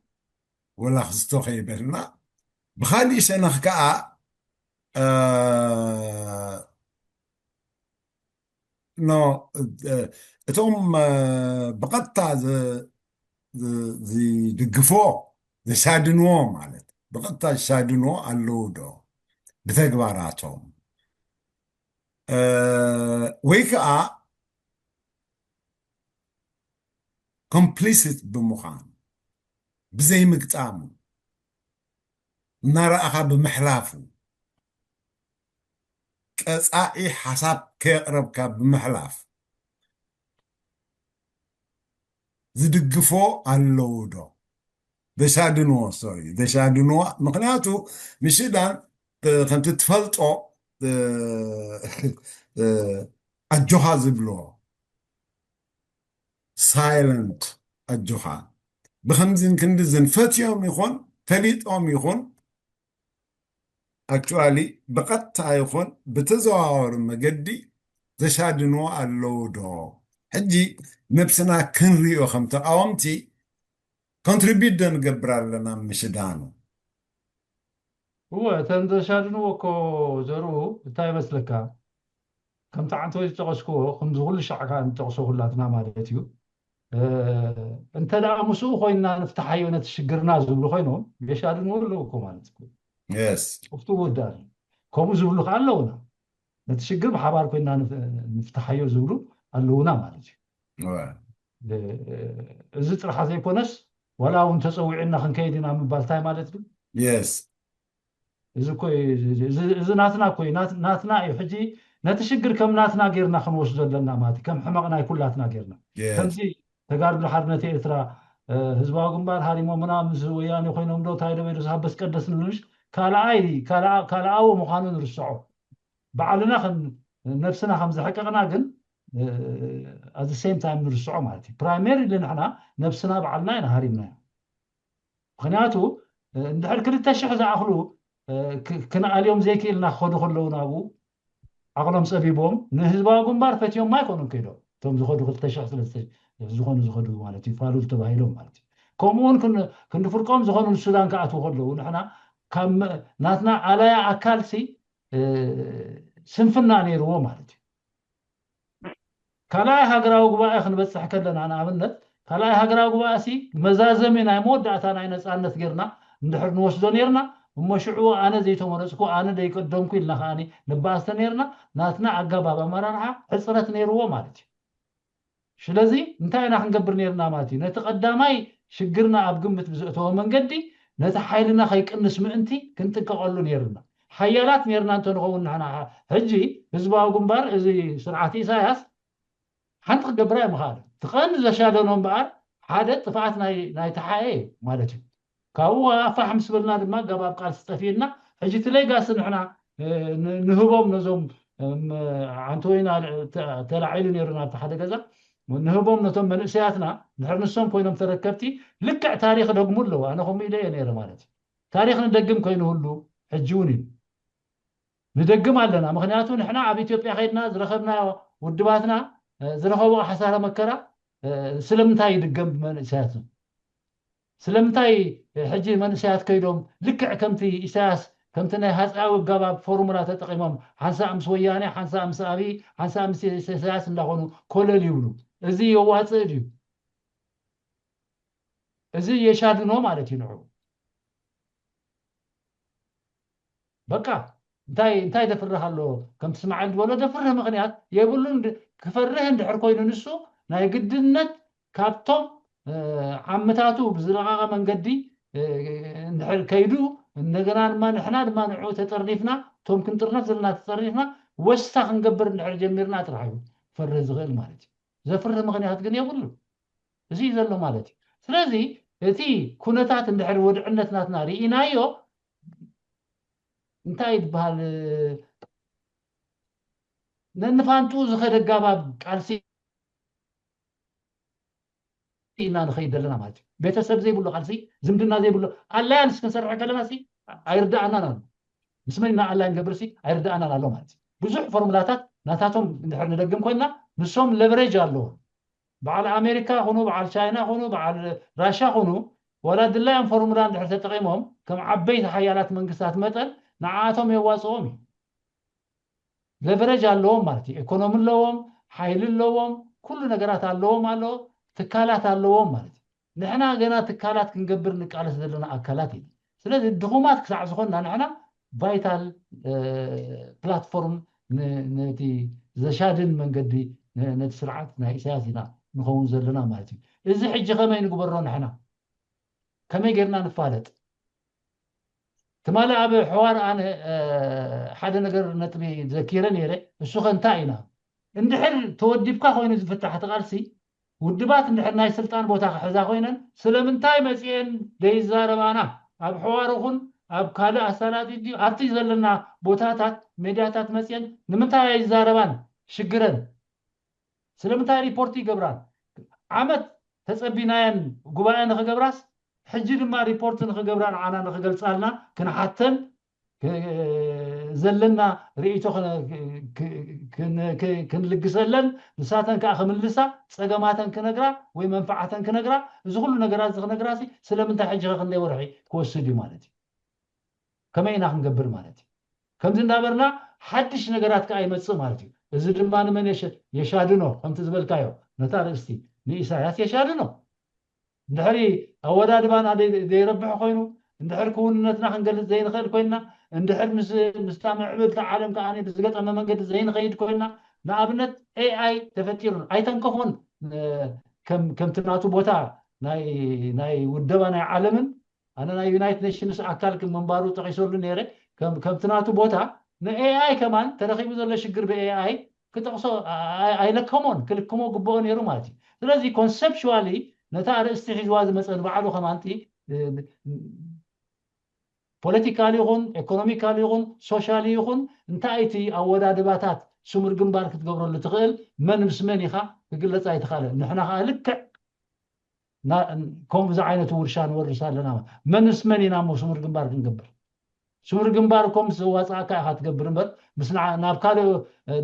ወላ ክስቶ ከይበልና ብካሊእ ሸነኽ ከዓ ኖ እቶም ብቐጥታ ዝድግፍዎ ዘሻድንዎ ማለት ብቐጥታ ዝሻድንዎ ኣለዉ ዶ ብተግባራቶም ወይ ከዓ ኮምፕሊሲት ብምዃን፣ ብዘይምግጣሙ፣ እናረኣኻ ብምሕላፉ፣ ቀፃዒ ሓሳብ ከየቕረብካ ብምሕላፍ ዝድግፎ ኣለዉ ዶ? ዘሻድንዎ፣ ሶሪ፣ ዘሻድንዎ። ምክንያቱ ምሽዳን ከምቲ ትፈልጦ ኣጆኻ ዝብልዎ ሳይለንት ኣጆኻ ብከምዝን ክንድዝን ፈትዮም ይኹን ፈሊጦም ይኹን ኣክቹዋሊ ብቐጥታ ይኹን ብተዘዋወሪ መገዲ ዘሻድንዎ ኣለዉ ዶ? ሕጂ ነብስና ክንሪኦ ከም ተቃወምቲ ኮንትሪቢዩት ዶ ንገብር ኣለና ምሽዳኑ? እወ እተን ዘሻድንዎ እኮ ዘርኡ እንታይ ይመስለካ? ከምቲ ዓንተወይ ዝጠቐስክዎ ከምዚ ኩሉ ሻዕ ከዓ ንጠቕሶ ኩላትና ማለት እዩ። እንተ ደኣ ምስኡ ኮይንና ንፍትሓዮ ነቲ ሽግርና ዝብሉ ኮይኖም የሻድንዎ ኣለዉ እኮ ማለት እዩ። የስ እፍቱ ውዳል ከምኡ ዝብሉ ከዓ ኣለውና። ነቲ ሽግር ብሓባር ኮይንና ንፍትሓዮ ዝብሉ ኣለውና ማለት እዩ። እዚ ጥራሕ ዘይኮነስ ዋላ እውን ተፀዊዕና ክንከይድ ኢና ምባል እንታይ ማለት እዩ? የስ እዚ እኮ እዚ ናትና እኮ ናትና እዩ። ሕጂ ነቲ ሽግር ከም ናትና ጌርና ክንወስዶ ኣለና ማለት እዩ። ከም ሕመቕ ናይ ኩላትና ጌርና ከምዚ ተጋድሎ ሓርነት ኤርትራ ህዝባዊ ግንባር ሃሪሞምና ምስ ወያኔ ኮይኖም ዶ እንታይ ዶ በይዶ ዝሃበስ ቀደስ ንብልሽ ካልኣይ ካልኣዊ ምዃኑ ንርስዖ። ባዕልና ነብስና ከም ዘሕቀቕና ግን ኣዚ ሴም ታይም ንርስዖ ማለት እዩ። ፕራይሜሪሊ ንሕና ነብስና ባዕልና ኢና ሃሪምናዮ። ምክንያቱ እንድሕር ክልተ ሽሕ ዝኣኽሉ ክንኣልዮም ዘይክእልና ክኸዱ ከለዉ ናብኡ ዓቕሎም ፀቢቦም ንህዝባዊ ግንባር ፈትዮም ኣይኮኑን ከይዶም እቶም ዝኸዱ ክልተ ሽሕ ስለስተ ዝኾኑ ዝኸዱ ማለት እዩ ፋሉል ተባሂሎም ማለት እዩ። ከምኡውን ክንዲ ፍርቆም ዝኾኑ ሱዳን ክኣትዉ ከለዉ ንሕና ካብ ናትና ኣላያ ኣካልሲ ስንፍና ነይርዎ ማለት እዩ። ካልኣይ ሃገራዊ ጉባኤ ክንበፅሕ ከለና ንኣብነት ካልኣይ ሃገራዊ ጉባኤ ሲ መዛዘሚ ናይ መወዳእታ ናይ ነፃነት ጌርና እንድሕር ንወስዶ ኔርና እሞ ሽዑ ኣነ ዘይተመረፅኩ ኣነ ዘይቀደምኩ ኢልና ከዓ ንባኣስተ ኔርና ናትና ኣገባብ ኣመራርሓ ሕፅረት ነይርዎ ማለት እዩ። ስለዚ እንታይ ኢና ክንገብር ነይርና ማለት እዩ? ነቲ ቀዳማይ ሽግርና ኣብ ግምት ብዘእተወ መንገዲ ነቲ ሓይልና ከይቅንስ ምእንቲ ክንጥንቀቐሉ ነይርና። ሓያላት ነይርና እንተንኸውን ንሕና ሕጂ ህዝባዊ ግንባር እዚ ስርዓት ኢሳያስ ሓንቲ ክገብራ ኣይምኽኣልን። እቲ ቀንዲ ዘሻደኖ እምበኣር ሓደ ጥፍኣት ናይ ተሓኤ ማለት እዩ። ካብኡ ኣፋሕ ምስ በልና ድማ ኣገባብ ቃልሲ ጠፊእና ሕጂ እቲ ሌጋሲ ንሕና ንህቦም ነዞም ዓንተወይና ተላዒሉ ነይሩ ናብቲ ሓደ ገዛ ንህቦም ነቶም መንእሰያትና ድሕር ንሶም ኮይኖም ተረከብቲ ልክዕ ታሪክ ደግሙ ኣለዉ። ኣነ ከምኡ ኢለ እየ ነይረ ማለት እዩ። ታሪክ ንደግም ከይንህሉ ሕጂ እውን እዩ ንደግም ኣለና። ምክንያቱ ንሕና ኣብ ኢትዮጵያ ከይድና ዝረከብናዮ ውድባትና ዝረከቦ ሓሳረ መከራ ስለምንታይ ይድገም ብመንእሰያት ነው? ስለምንታይ ሕጂ መንእሰያት ከይዶም ልክዕ ከምቲ ኢሳያስ ከምቲ ናይ ሃፀያዊ ኣገባብ ፎርሙላ ተጠቂሞም ሓንሳእ ምስ ወያነ ሓንሳእ ምስ ኣብይ ሓንሳእ ምስ ኢሳያስ እንዳኾኑ ኮለል ይብሉ? እዚ የዋፅእ ድዩ? እዚ የሻድኖ ማለት እዩ ንዑ። በቃ እንታይ እንታይ ደፍርህ ኣሎ? ከምቲ ስማዕል ዝበሎ ደፍርህ ምክንያት የብሉን። ክፈርህ እንድሕር ኮይኑ ንሱ ናይ ግድነት ካብቶም ዓምታቱ ብዝረቐቐ መንገዲ እንድሕር ከይዱ እንደገና ድማ ንሕና ድማ ንዑ ተጠርኒፍና እቶም ክንጥርነፍ ዘለና ተጠርኒፍና ወስታ ክንገብር እንድሕር ጀሚርና ጥራሕ እዩ ክፈርህ ዝኽእል ማለት እዩ። ዘፍርህ ምክንያት ግን የብሉ። እዚ እዩ ዘሎ ማለት እዩ። ስለዚ እቲ ኩነታት እንድሕር ወድዕነት ናትና ርኢናዮ እንታይ ይበሃል ነንፋንጡ ዝኸደ ኣጋባብ ቃልሲ ኢና ንኸይድ ዘለና ማለት እዩ። ቤተሰብ ዘይብሉ ቃልሲ ዝምድና ዘይብሉ ኣላያንስ ክንሰርሕ ከለና ሲ ኣይርዳኣናን ኣሎ። ምስ መን ኢና ኣላያን ገብር ሲ ኣይርዳኣናን ኣሎ ማለት እዩ። ብዙሕ ፎርሙላታት ናታቶም እንድሕር ንደግም ኮይና ንሶም ለቨሬጅ ኣለዎም። በዓል ኣሜሪካ ኹኑ በዓል ቻይና ኹኑ በዓል ራሻ ኹኑ ዋላ ድላዮም ፎርሙላ እንድሕር ተጠቂሞም ከም ዓበይቲ ሓያላት መንግስታት መጠን ንዓኣቶም የዋፅኦም እዩ። ለቨሬጅ ኣለዎም ማለት እዩ። ኢኮኖሚ ኣለዎም፣ ሓይሊ ኣለዎም፣ ኩሉ ነገራት ኣለዎም ኣሎ፣ ትካላት ኣለዎም ማለት እዩ። ንሕና ገና ትካላት ክንገብር ንቃለስ ዘለና ኣካላት ኢና። ስለዚ ድኹማት ክሳዕ ዝኾንና ንሕና ቫይታል ፕላትፎርም ነቲ ዘሻድን መንገዲ ነቲ ስርዓት ናይ ኢሳያስ ኢና ንኸውን ዘለና ማለት እዩ። እዚ ሕጂ ከመይ ንግበሮ ንሕና? ከመይ ጌርና ንፋለጥ? ትማሊ ኣብ ሕዋር ኣነ ሓደ ነገር ነጥቢ ዘኪረ ነይረ። እሱ ከ እንታይ ኢና? እንድሕር ተወዲብካ ኮይኑ ዝፍታሕ እቲ ቃልሲ፣ ውድባት እንድሕር ናይ ስልጣን ቦታ ክሕዛ ኮይነን ስለምንታይ መፅኤን ዘይዛረባና? ኣብ ሕዋር ይኹን ኣብ ካልእ ኣሳላጢ ድዩ ኣብቲ ዘለና ቦታታት ሜድያታት መፅኤን ንምንታይ ኣይዛረባን? ሽግረን ስለምንታይ ሪፖርት ይገብራን? ዓመት ተፀቢናየን ጉባኤ ንክገብራስ ሕጂ ድማ ሪፖርት ንክገብራ ንዓና ንክገልፃልና ክንሓተን ዘለና ርእይቶ ክንልግሰለን ንሳተን ከዓ ክምልሳ ፀገማተን ክነግራ ወይ መንፈዓተን ክነግራ እዚ ኩሉ ነገራት እዚ ክነግራ ስለምንታይ ሕጂ ክንደይ ወርሒ ክወስድ እዩ ማለት እዩ? ከመይ ኢና ክንገብር ማለት እዩ? ከምዚ እንዳበርና ሓድሽ ነገራት ከዓ ይመፅእ ማለት እዩ። እዚ ድማ ንመን የሻድኖ? ከምቲ ዝበልካዮ ነታ ርእስቲ ንኢሳያስ የሻድኖ። እንድሕሪ ኣወዳድባና ዘይረብሕ ኮይኑ እንድሕር ክውንነትና ክንገልፅ ዘይንኽእል ኮይንና እንድሕር ምስታ ምዕብልቲ ዓለም ከዓ ብዝገጠመ መንገዲ ዘይንኸይድ ኮይንና ንኣብነት ኤኣይ ተፈጢሩ ኣይተንከፎን። ከምቲ ናቱ ቦታ ናይ ውደባ ናይ ዓለምን ኣነ ናይ ዩናይትድ ኔሽንስ ኣካል ምንባሩ ጠቂሰሉ ነይረ። ከምቲ ናቱ ቦታ ንኤኣይ ከማን ተረኪቡ ዘሎ ሽግር ብኤኣይ ክጠቅሶ ኣይለከሞን ክልክሞ ግብኦ ነይሩ ማለት እዩ። ስለዚ ኮንሰፕሽዋሊ ነታ ኣርእስቲ ሒዝዋ ዝመፀ ንባዕሉ ከማንቲ ፖለቲካል ይኹን ኤኮኖሚካል ይኹን ሶሻል ይኹን እንታይ እቲ ኣወዳድባታት ስሙር ግንባር ክትገብረሉ ትኽእል መን ምስ መን ኢኻ ክግለፅ ኣይተኻለን። ንሕና ከዓ ልክዕ ከምኡ ዝዓይነቱ ውርሻ ንወርስ ኣለና። መን ምስ መን ኢና እሞ ስሙር ግንባር ክንገብር? ስሙር ግንባር እኮ ምስ ዘዋፅኣካ ኢኻ ትገብር እምበር ምስ ናብ ካልእ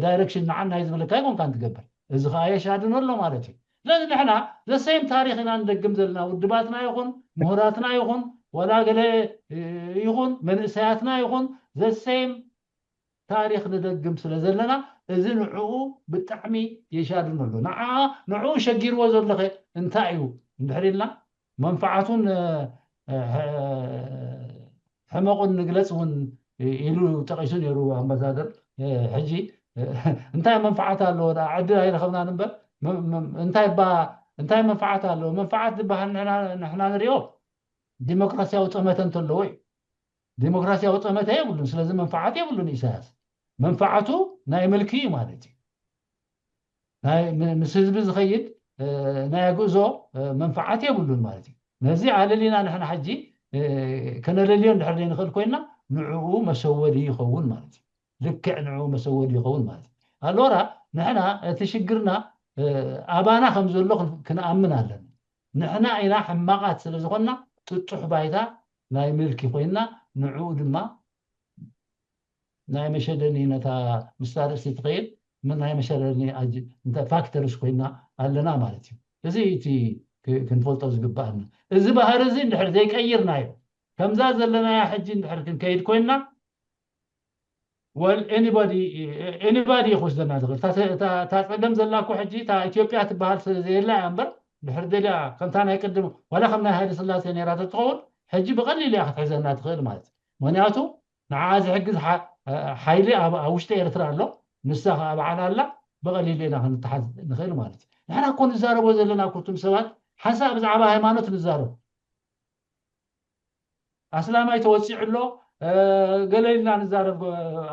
ዳይሬክሽን ንዓና እዩ ዝብለካ ኣይኮንካን ትገብር። እዚ ከዓ የሻድኖ ኣሎ ማለት እዩ። ስለዚ ንሕና ዘሰይም ታሪክ ኢና ንደግም ዘለና ውድባትና ይኹን ምሁራትና ይኹን ዋላ ገለ ይኹን መንእሰያትና ይኹን ዘሰይም ታሪክ ንደግም ስለ ዘለና እዚ ንዕኡ ብጣዕሚ የሻድኖ ኣሎ። ንዕኡ ሸጊርዎ ዘለኸ እንታይ እዩ እንድሕር ኢልና መንፈዓቱን ሕመቑን ንግለፅ እውን ኢሉ ጠቂሱ ነይሩ ኣምባሳደር። ሕጂ እንታይ መንፈዓት ኣለዎ? ዕድል ኣይረኸብናን እምበር እንታይ መንፈዓት ኣለዎ? መንፈዓት ዝበሃል ንሕና ንሪኦ ዲሞክራሲያዊ ጠመተ እንተለዎ እዩ። ዲሞክራሲያዊ ጠመተ የብሉን። ስለዚ መንፈዓት የብሉን ኢሳያስ። መንፈዓቱ ናይ ምልኪ እዩ ማለት እዩ። ምስ ህዝቢ ዝኸይድ ናይ ኣግእዞ መንፈዓት የብሉን ማለት እዩ። ነዚ ኣለሊና ንሕና ሕጂ ከነለልዮ እንድሕር ዘይንኽእል ኮይና ንዕኡ መሰወዲ ይኸውን ማለት እዩ። ልክዕ ንዕኡ መሰወዲ ይኸውን ማለት እዩ። ኣሎራ ንሕና እቲ ሽግርና ኣባና ከም ዘሎ ክንኣምን ኣለና። ንሕና ኢና ሕማቓት ስለ ዝኾንና ጥጡሕ ባይታ ናይ ምልኪ ኮይና ንዕኡ ድማ ናይ መሸደኒ ነታ ምስታ ርእሲ ትኸይድ ናይ መሸደኒ ፋክተርስ ኮይና ኣለና ማለት እዩ። እዚ እቲ ክንፈልጦ ዝግባኣና። እዚ ባህሪ እዚ እንድሕር ዘይቀይርናዮ ከምዛ ዘለናያ ሕጂ እንድሕር ክንከይድ ኮይና well anybody anybody እዩ ክወስደና ዝኽእል። እታ ጸገም ዘላ እኮ ሕጂ እታ ኢትዮጵያ ትበሃል ስለ ዘየላ እያ እምበር ድሕር ደልያ ከምታ ናይ ቅድም ዋላ ከም ናይ ሃይለ ስላሴ ነይራ ተትኸውን ሕጂ ብቐሊል እያ ክትሕዘና ትኽእል ማለት እዩ። ምክንያቱ ንዓ ዝሕግዝ ሓይሊ ኣብ ውሽጢ ኤርትራ ኣሎ፣ ንሳ ከዓ በዓል ኣላ፣ ብቐሊል ኢና ክንተሓዝ ንኽእል ማለት እዩ። ንሕና እኮ ንዛረቦ ዘለና እኮ እቱም ሰባት ሓንሳእ ብዛዕባ ሃይማኖት ንዛረብ ኣስላማይ ተወፂዑ ኣሎ ገለ ኢልና ንዛረብ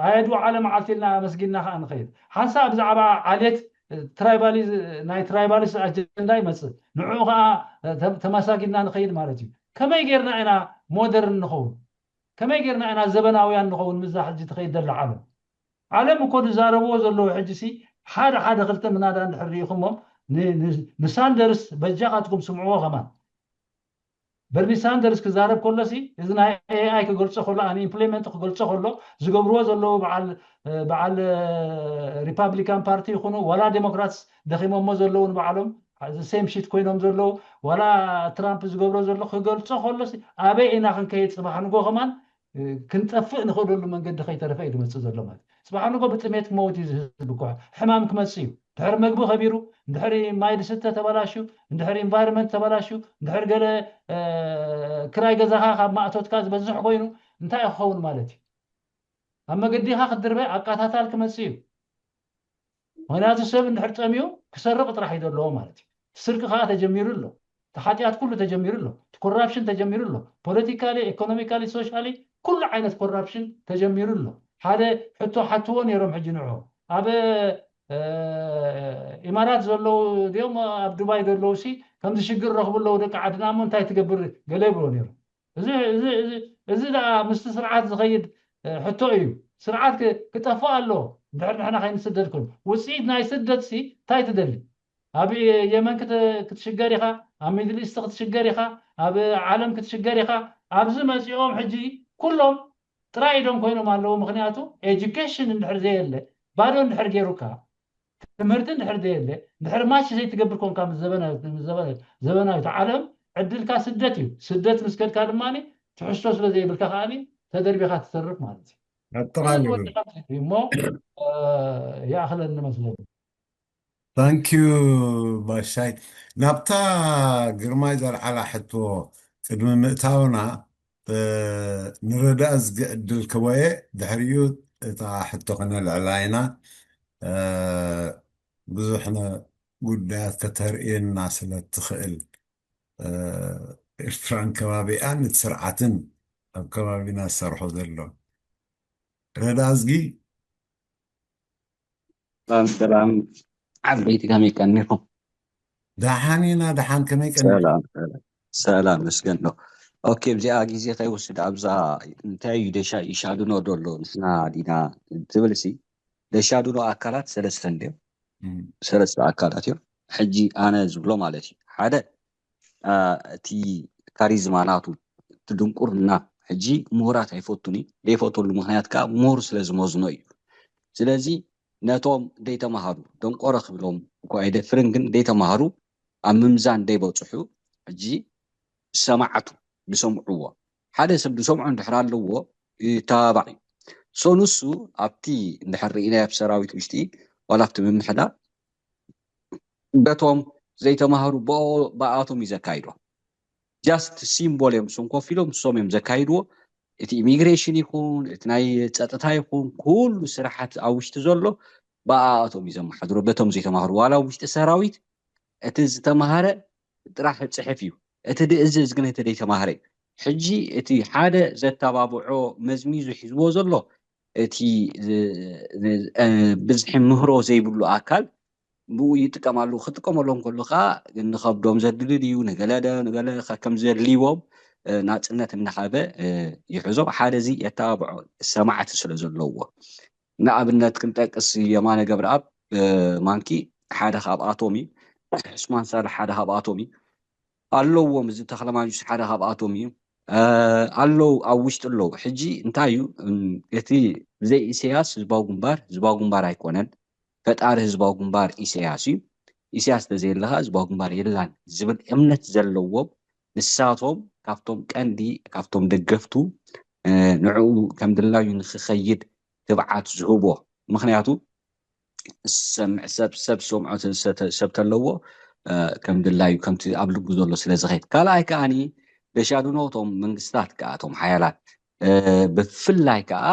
ኣየድዋ ዓለ መዓልቲ ኢልና ኣመስጊንና ከዓ ንኸይድ ሓንሳእ ብዛዕባ ዓሌት ናይ ትራይባሊስት ኣጀንዳ ይመፅእ ንዕኡ ከዓ ተመሳጊድና ንኸይድ ማለት እዩ። ከመይ ጌርና ኢና ሞደርን ንኸውን? ከመይ ጌርና ኢና ዘበናውያን ንኸውን? ምዛ ሕጂ ትኸይድ ዘላ ዓለም ዓለም እኮ ዝዛረብዎ ዘለዉ ሕጂ ሲ ሓደ ሓደ ክልተ ምናዳ እንድሕር ርኢኹሞም ንሳንደርስ በጃኻትኩም ስምዕዎ ከማን በርኒ ሳንደርስ ክዛረብ ከሎሲ እዚ ናይ ኤኣይ ክገልጾ ከሎ ኣን ኢምፕሊመንት ክገልጾ ከሎ ዝገብርዎ ዘለዉ በዓል ሪፓብሊካን ፓርቲ ይኹኑ ዋላ ዴሞክራትስ ደኺሞሞ ዘለዉ ንባዕሎም ሴም ሽት ኮይኖም ዘለዉ ዋላ ትራምፕ ዝገብሮ ዘሎ ክገልጾ ከሎሲ ኣበይ ኢና ክንከይድ ፅባሕ ንጎ ከማን ክንጠፍእ ንኽእለሉ መንገዲ ከይተረፈ እዩ ዝመፅእ ዘሎ ማለት እዩ። ፅባሕ ንጎ ብጥሜት ክመውት እዩ ዝህዝቢ እኮ ሕማም ክመፅእ እዩ። ድሕሪ መግቢ ከቢሩ እንድሕሪ ማይ ዝስተ ተበላሽዩ እንድሕሪ ኢንቫይሮንመንት ተበላሽዩ እንድሕሪ ገለ ክራይ ገዛኻ ካብ ማእቶትካ ዝበዝሕ ኮይኑ እንታይ እዩ ክኸውን ማለት እዩ? ኣብ መገዲኻ ክትድርበ ኣቃታታል ክመፅእ እዩ። ምክንያቱ ሰብ እንድሕር ጠምዩ ክሰርቕ ጥራሕ እዩ ዘለዎ ማለት እዩ። ስርቂ ከዓ ተጀሚሩ ኣሎ። እቲ ሓጢኣት ኩሉ ተጀሚሩ ኣሎ። እቲ ኮራፕሽን ተጀሚሩ ኣሎ። ፖለቲካሊ፣ ኢኮኖሚካሊ፣ ሶሻሊ ኩሉ ዓይነት ኮራፕሽን ተጀሚሩ ኣሎ። ሓደ ሕቶ ሓትዎ ነይሮም ሕጂ ንዑ ኣብ ኢማራት ዘለዉ ድኦም ኣብ ዱባይ ዘለዉ ሲ ከምዚ ሽግር ረኽቡ ኣለዉ ደቂ ዓድና እሞ እንታይ ትገብር ገለ ይብሎ ነይሩ። እዚ ደኣ ምስቲ ስርዓት ዝኸይድ ሕቶ እዩ። ስርዓት ክጠፍእ ኣለዎ። እንድሕር ንሕና ከይንስደድ ኮይኑ ውፅኢት ናይ ስደት ሲ እንታይ ትደሊ? ኣብ የመን ክትሽገር ኢኻ፣ ኣብ ሚድል ኢስት ክትሽገር ኢኻ፣ ኣብ ዓለም ክትሽገር ኢኻ። ኣብዚ መፂኦም ሕጂ ኩሎም ጥራይ ኢዶም ኮይኖም ኣለዉ። ምክንያቱ ኤጁኬሽን እንድሕር ዘየለ ባዶ እንድሕር ገይሩካ ትምህርቲ እንድሕር ዘየለ እንድሕር ማች ዘይትገብር ኮንካ ምስ ዘበናዊት ዓለም ዕድልካ ስደት እዩ። ስደት ምስ ከድካ ድማ ትሕዝቶ ስለ ዘይብልካ ከዓ ተደርቢኻ ትተርፍ ማለት እዩ። ኣጠቓሊሉ ወዲኻ ትርኢ እሞ ይኣኽለኒ መስለኒ። ታንኪዩ ባሻይ። ናብታ ግርማይ ዘልዓላ ሕቶ ቅድሚ ምእታውና ንረዳእዝጊ ዕድል ክበየ ድሕሪኡ እታ ሕቶ ክነልዕላ ኢና። ብዙሕ ጉዳያት ከተርእየና ስለ ትኽእል ኤርትራን ከባቢኣን እቲ ስርዓትን ኣብ ከባቢና ዝሰርሖ ዘሎ ረዳእዝጊ ሰላም ሰላም ዓበይቲ ከመይ ቀኒኹም? ደሓን ኢና። ደሓን ከመይ ቀኒ ሰላም ሰላም ሰላም መስገን ነው። ኦኬ እዚኣ ግዜ ከይወስድ ኣብዛ እንታይ እዩ ደሻ ይሻድኖ ደሎ ንሕና ዲና ትብል ሲ ደሻድኖ ኣካላት ሰለስተ እንድዮም ሰለስተ ኣካላት እዮም። ሕጂ ኣነ ዝብሎ ማለት እዩ ሓደ እቲ ካሪዝማ ናቱ እቲ ድንቁርና ሕጂ ምሁራት ኣይፈቱን እዩ ዘይፈተሉ ምክንያት ከዓ ምሁር ስለ ዝመዝኖ እዩ። ስለዚ ነቶም ዘይተማሃሩ ደንቆሮ ክብሎም እኳ ኣይደፍርን ግን ዘይተማሃሩ ኣብ ምምዛን ዘይበፅሑ ሕጂ ሰማዕቱ ዝሰምዕዎ ሓደ ሰብ ዝሰምዖ እንድሕር ኣለዎ ይተባባዕ እዩ። ሶ ንሱ ኣብቲ እንድሕር ርኢናዮ ኣብ ሰራዊት ውሽጢ ዋላ ኣብቲ ምምሕዳር በቶም ዘይተማሃሩ ብኣቶም እዩ ዘካይዶ። ጃስት ሲምቦል እዮም እሶም ኮፍ ኢሎም እሶም እዮም ዘካይድዎ። እቲ ኢሚግሬሽን ይኹን እቲ ናይ ፀጥታ ይኹን ኩሉ ስራሓት ኣብ ውሽጢ ዘሎ ብኣኣቶም እዩ ዘመሓድሮ በቶም ዘይተማሃሩ ዋላ ኣብ ውሽጢ ሰራዊት እቲ ዝተማሃረ ጥራሕ ፅሕፍ እዩ። እቲ ድእዝዝ ግን እቲ ዘይተማሃረ እዩ። ሕጂ እቲ ሓደ ዘተባብዖ መዝሚዙ ሒዝዎ ዘሎ እቲ ብዝሒ ምህሮ ዘይብሉ ኣካል ብኡ ይጥቀማሉ። ክጥቀመሎም ከሎ ከዓ ንኸብዶም ዘድልል እዩ፣ ንገለ ንገለ ከም ዘድልዎም ናፅነት እናሃበ ይሕዞም። ሓደ እዚ የተባብዖ ሰማዕቲ ስለ ዘለዎ ንኣብነት ክንጠቅስ የማነ ገብረኣብ ማንኪ ሓደ ካብኣቶም እዩ። ዑስማን ሳልሕ ሓደ ካብኣቶም እዩ ኣለዎም። እዚ ተክለማንጁስ ሓደ ካብኣቶም እዩ ኣለዉ ኣብ ውሽጢ ኣለዉ። ሕጂ እንታይ እዩ እቲ ብዘይ ኢሳያስ ህዝባዊ ግንባር ህዝባዊ ግንባር ኣይኮነን። ፈጣሪ ህዝባዊ ግንባር ኢሳያስ እዩ። ኢሳያስ ተዘየለካ ህዝባዊ ግንባር የላን ዝብል እምነት ዘለዎም ንሳቶም ካብቶም ቀንዲ ካብቶም ደገፍቱ ንዕኡ ከም ድላዩ ንክኸይድ ትብዓት ዝህቦ። ምክንያቱ ሰብ ሰብ ሰብ ዝሰምዖ ሰብ ተለዎ ከም ድላዩ ከምቲ ኣብ ልቡ ዘሎ ስለ ዝኸይድ። ካልኣይ ከዓኒ ደሻድኖ እቶም መንግስታት ከዓ እቶም ሓያላት ብፍላይ ከዓ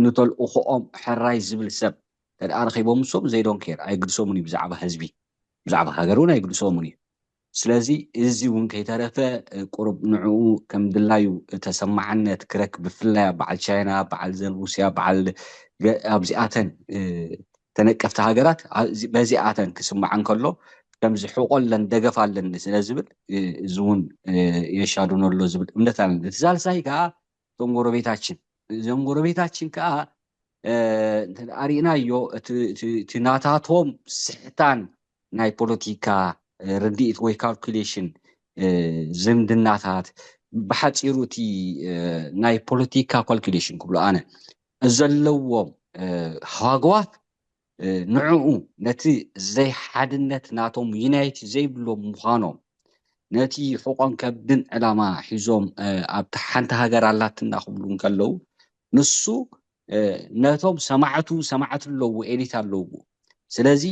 ንተልእኽኦም ሕራይ ዝብል ሰብ ተደኣ ረኺቦም ንሶም ዘይዶን ኬር ኣይግድሶምን እዩ ብዛዕባ ህዝቢ ብዛዕባ ሃገር እውን ኣይግድሶምን እዩ። ስለዚ እዚ እውን ከይተረፈ ቁሩብ ንዕኡ ከም ድላዩ ተሰማዓነት ክረክብ ብፍላይ ኣብ በዓል ቻይና በዓል ዘን ሩስያ በዓል ኣብዚኣተን ተነቀፍቲ ሃገራት በዚኣተን ክስማዕ እንከሎ ከምዚ ሕቆ ኣለን ደገፍ ኣለኒ ስለ ዝብል እዚ እውን የሻዱኖ ኣሎ ዝብል እምነት ኣለኒ። እቲ ሳልሳይ ከዓ እቶም ጎረቤታችን እዞም ጎረቤታችን ከዓ ኣርእናዮ እቲ ናታቶም ስሕታን ናይ ፖለቲካ ርድኢት ወይ ካልኩሌሽን ዝምድናታት ብሓፂሩ እቲ ናይ ፖለቲካ ካልኩሌሽን ክብሎ ኣነ ዘለዎም ሃጓፍ ንዕኡ ነቲ ዘይሓድነት ናቶም ዩናይት ዘይብሎም ምዃኖም ነቲ ሕቆን ከብድን ዕላማ ሒዞም ኣብቲ ሓንቲ ሃገር ኣላትና ክብሉ እንከለዉ ንሱ ነቶም ሰማዕቱ ሰማዕቲ ኣለዎ ኤሊት ኣለዎ። ስለዚ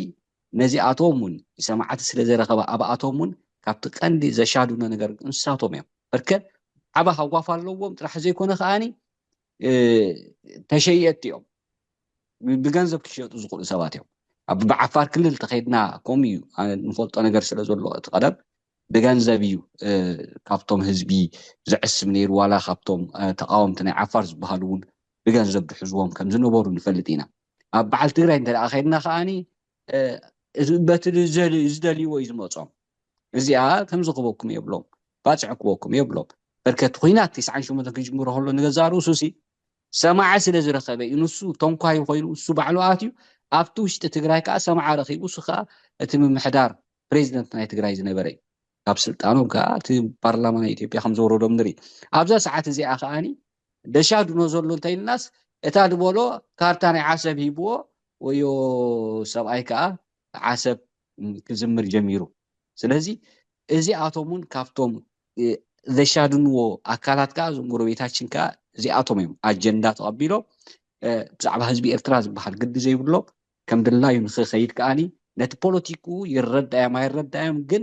ነዚኣቶም እውን ሰማዕቲ ስለ ዘረኸበ ኣብኣቶም እውን ካብቲ ቀንዲ ዘሻድኖ ነገር ንሳቶም እዮም። በርከ ዓባ ሃጓፍ ኣለዎም ጥራሕ ዘይኮነ ከዓኒ ተሸየጥቲ እዮም። ብገንዘብ ክሸጡ ዝኽእሉ ሰባት እዮም። ኣብ ብዓፋር ክልል ተኸይድና ከምኡ እዩ። ንፈልጦ ነገር ስለ ዘሎ እቲ ቀደም ብገንዘብ እዩ። ካብቶም ህዝቢ ዝዕስብ ነይሩ፣ ዋላ ካብቶም ተቃወምቲ ናይ ዓፋር ዝበሃሉ እውን ብገንዘብ ዝሕዝዎም ከም ዝነበሩ ንፈልጥ ኢና። ኣብ በዓል ትግራይ እንተ ከይድና ከዓኒ በቲ ዝደልይዎ እዩ ዝመፆም። እዚኣ ከምዚ ክበኩም የብሎም፣ ባፅዕ ክበኩም የብሎም። በርከት ኩናት ተስዓን ሸሞንተን ክጅምሮ ከሎ ንገዛ ርእሱ ሲ ሰማዐ ስለ ዝረኸበ እዩ። ንሱ ተንኳይ ኮይኑ እሱ ባዕሉ ኣትዩ ኣብቲ ውሽጢ ትግራይ ከዓ ሰማዓ ረኺቡ፣ እሱ ከዓ እቲ ምምሕዳር ፕሬዚደንት ናይ ትግራይ ዝነበረ እዩ። ካብ ስልጣኖም ከዓ እቲ ፓርላማ ናይ ኢትዮጵያ ከም ዘወረዶም ንርኢ። ኣብዛ ሰዓት እዚኣ ከዓኒ ደሻድኖ ዘሎ እንተኢልናስ እታ ዝበሎ ካርታ ናይ ዓሰብ ሂብዎ ወዮ ሰብኣይ ከዓ ዓሰብ ክዝምር ጀሚሩ። ስለዚ እዚኣቶም እውን ካብቶም ዘሻድንዎ ኣካላት ከዓ እዞም ጎረቤታችን ከዓ እዚኣቶም እዮም ኣጀንዳ ተቐቢሎም ብዛዕባ ህዝቢ ኤርትራ ዝበሃል ግዲ ዘይብሎም ከም ድላዩ ንክኸይድ ከዓኒ ነቲ ፖለቲክኡ ይረዳዮም ኣይረዳዮም ግን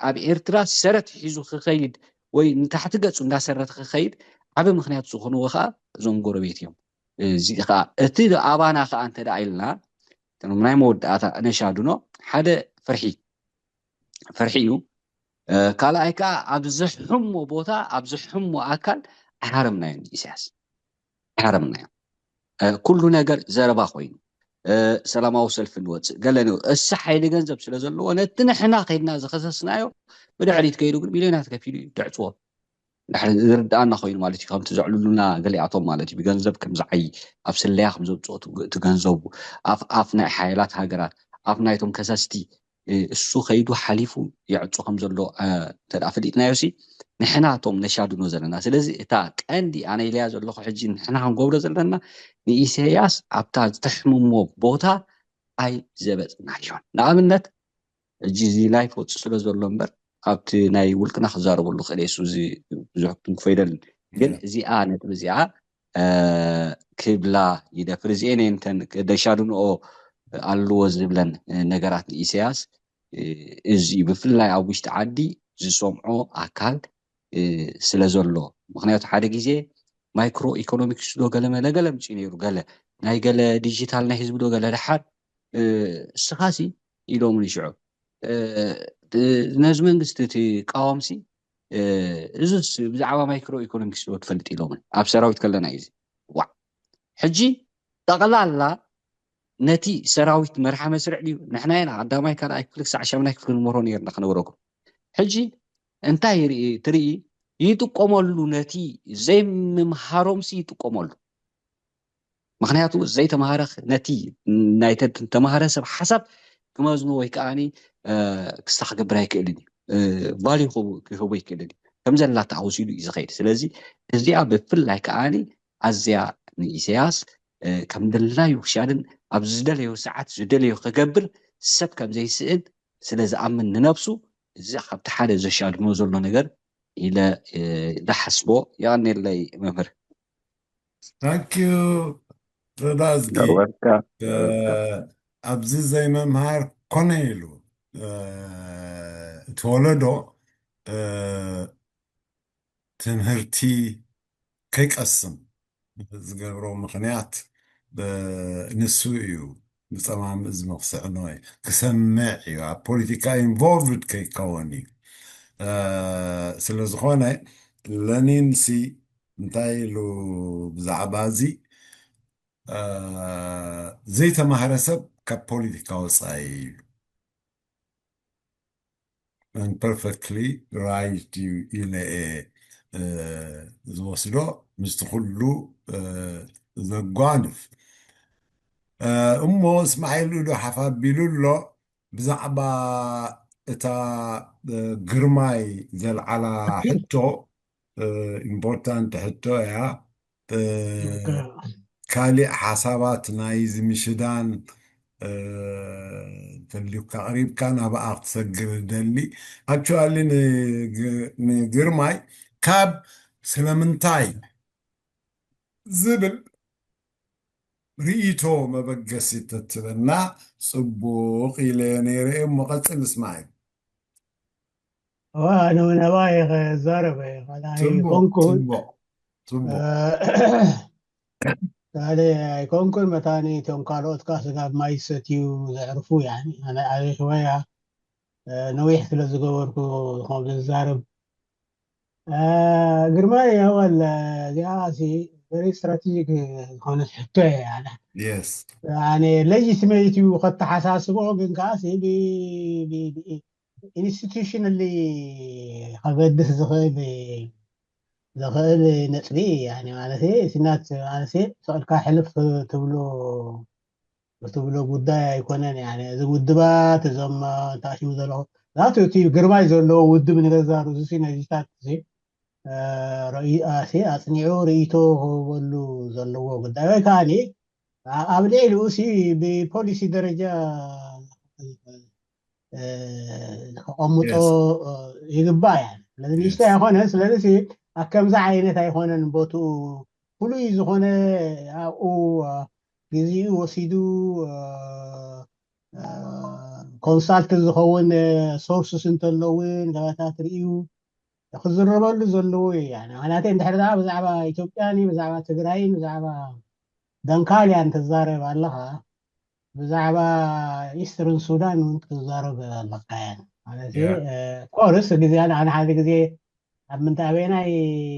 ኣብ ኤርትራ ሰረት ሒዙ ክኸይድ ወይ ንታሕቲ ገፁ እንዳሰረተ ክኸይድ ዓበ ምክንያት ዝኾንዎ ከዓ እዞም ጎረቤት እዮም። እዚ ከዓ እቲ ኣባና ከዓ እንተ ኢልና ናይ መወዳእታ ነሻድኖ ሓደ ፍርሒ ፍርሒ እዩ። ካልኣይ ከዓ ኣብ ዝሕሞ ቦታ ኣብ ዝሕሞ ኣካል ኣይሃረምናዮ ንኢሳያስ ኣይሃረምናዮ። ኩሉ ነገር ዘረባ ኮይኑ ሰላማዊ ሰልፊ ንወፅእ ገለ እሱ ሓይሊ ገንዘብ ስለ ዘለዎ ነቲ ንሕና ከይድና ዝኸሰስናዮ ብድሕሪት ከይዱ ግን ሚልዮናት ከፊሉ እዩ ደዕፅዎ። ድሕሪ ዝርድኣና ኮይኑ ማለት እዩ። ከምቲ ዘዕልሉና ገሊኣቶም ማለት እዩ። ብገንዘብ ከም ዝዓይ ኣብ ስለያ ከም ዘውፅኦ እቲ ገንዘቡ ኣፍ ኣፍ ናይ ሓይላት ሃገራት ኣፍ ናይቶም ከሰስቲ እሱ ከይዱ ሓሊፉ ይዕፁ ከም ዘሎ እንተ ፈሊጥናዮ ሲ ንሕና እቶም ነሻድኖ ዘለና። ስለዚ እታ ቀንዲ ኣነ ኢለያ ዘለኹ ሕጂ ንሕና ክንገብሮ ዘለና ንኢሳያስ ኣብታ ዝተሕምሞ ቦታ ኣይ ዘበፅናዮን። ንኣብነት ሕጂ እዚ ላይፍ ወፁ ስለ ዘሎ እምበር ኣብቲ ናይ ውልቅና ክዛረበሉ ክእል እሱ እዚ ብዙሕ ክንክፎ ይደልን ግን እዚኣ ነጥብ እዚኣ ክብላ ይደፍር። እዚኤን እንተን ደሻድንኦ ኣለዎ ዝብለን ነገራት ንኢሳያስ እዚ ብፍላይ ኣብ ውሽጢ ዓዲ ዝሰምዖ ኣካል ስለ ዘሎ ምክንያቱ ሓደ ግዜ ማይክሮ ኢኮኖሚክስ ዶ ገለ መለገለ ምፅኡ ነይሩ ገለ ናይ ገለ ዲጂታል ናይ ህዝቢ ዶ ገለ ደሓር እስኻሲ ኢሎም ንሽዑ ነዚ መንግስቲ እቲ ቃወምሲ እዙስ ብዛዕባ ማይክሮ ኢኮኖሚክስ ዶ ትፈልጥ ኢሎምን ኣብ ሰራዊት ከለና እዩ ዋ ሕጂ ጠቕላላ ነቲ ሰራዊት መርሓ መስርዕ ድዩ ንሕና ኢና ቀዳማይ ካልኣይ ክፍሊ ክሳዕ ሻምናይ ክፍሊ ንመሮ ነርና ክነብረኩም ሕጂ እንታይ ትርኢ ይጥቀመሉ ነቲ ዘይምምሃሮምሲ ይጥቀመሉ ምክንያቱ ዘይተማሃረ ነቲ ናይ ተማሃረ ሰብ ሓሳብ ክመዝኑ ወይ ከዓ ክሳ ክገብር ኣይክእልን እዩ ቫልዩ ክህቦ ይክእልን እዩ ከም ዘላታ ወሲዱ እዩ ዝኸይድ ስለዚ እዚኣ ብፍላይ ከዓ ኣዝያ ንኢሳያስ ከም ድላዩ ክሻድን ኣብ ዝደለዮ ሰዓት ዝደለዮ ክገብር ሰብ ከም ዘይስእን ስለ ዝኣምን ንነብሱ እዚ ካብቲ ሓደ ዘሻድኖ ዘሎ ነገር ኢለ ዝሓስቦ የቐኔለይ መምህር ታንኪዩ ረዳዝጊ ኣብዚ ዘይመምሃር ኮነ ኢሉ እቲ ወለዶ ትምህርቲ ከይቀስም ዝገብሮ ምክንያት ንሱ እዩ ብፀማም እዚ መክስዕኖ ክሰምዕ እዩ ኣብ ፖለቲካ ኢንቮልቭድ ከይከውን እዩ ስለዝኾነ ለኒንሲ እንታይ ኢሉ ብዛዕባ እዚ ዘይተማህረ ሰብ ካብ ፖለቲካ ወፃኢ ኢሉ perfectly right ኢለ ዝወስዶ ምስቲ ኩሉ ዘጓንፍ እሞ እስማዒል ኢሉ ሓፍ ኣቢሉ ኣሎ ብዛዕባ እታ ግርማይ ዘልዓላ ሕቶ ኢምፖርታንት ሕቶ እያ ካሊእ ሓሳባት ናይዚ ምሽዳን ተልዩካ ቅሪብካ ናብኣ ክትሰግር ደሊ actually ንግርማይ ካብ ስለምንታይ ዝብል ርእይቶ መበገሲ ተትበና ፅቡቅ ኢለ ነይረ እሞ ቀፅል እስማዒል ኣነ ነባይ ክዛረበ ይኮንኩ ፅቡቅ ካልእ ኣይኮንኩን፣ መታኒ እቶም ካልኦት ከኣ ስጋብ ማይ ዝሰትዩ ዘዕርፉ፣ ያኒ ኣነ ኣበይ ሽወያ፣ እ፣ ነዊሕ ስለ ዝገበርኩ ከም ዝዛረብ። እ፣ ግርማይ፣ ኣወል፣ እዚኣ ሲ very strategic ዝኾነት ሕቶ እያ። ኣነ የስ ኣነ legitimate እዩ ከተሓሳስቦ፣ ግን ከኣ ሲ ብ-፣ ብ-፣ ብ-፣ institutionally ከገድስ ዝኽእል፣ ዝኽእል ነጥቢ እዩ። ያኒ ማለት፣ ሲናት ማለት ሰቕልካ ሕልፍ ትብሎ፣ ትብሎ ጉዳይ ኣይኮነን። ያኒ እዚ ውድባት እዞም ታሽሙ ዘለኹ ዛቱ እቲ ግርማይ ዘለዎ ውድብ ንገዛ ርእሱ ሲ ነዚታት ሲ፣ እ፣ ርእይ-፣ እ፣ ሲ ኣጽኒዑ ርእይቶ ክህበሉ ዘለዎ ጉዳይ ወይ ከኣኒ ኣ-፣ ኣብ ልዕሊኡ ሲ ብፖሊሲ ደረጃ እ፣ ከቐምጦ የስ እ፣ ይግባእ። ያኒ ስለዚ ንእሽቶ የስ ኣይኮነን። ስለዚ ሲ ኣብ ከምዚ ዓይነት ኣይኮነን ቦትኡ፣ ፍሉይ ዝኾነ ኣብኡ፣ እ፣ ግዜኡ ወሲዱ፣ እ፣ እ፣ ኮንሳልት ዝኸውን፣ እ፣ ሶርስስ እንተለውን ገባታት ርእዩ ክዝረበሉ ዘለዎ እዩ። ያኒ ምኽንያቱ እንድሕር ደኣ ብዛዕባ ኢትዮጵያን ብዛዕባ ትግራይን ብዛዕባ ደንካልያን ትዛረብ ኣለኻ፣ ብዛዕባ ኢስተርን ሱዳን እውን ክትዛረብ ኣለካ። ያኒ ማለት እ፣ ያ ኮርስ ግዜ ኣነ፣ ኣነ ሓደ ግዜ ኣብ ምንታይ ኣበየናይ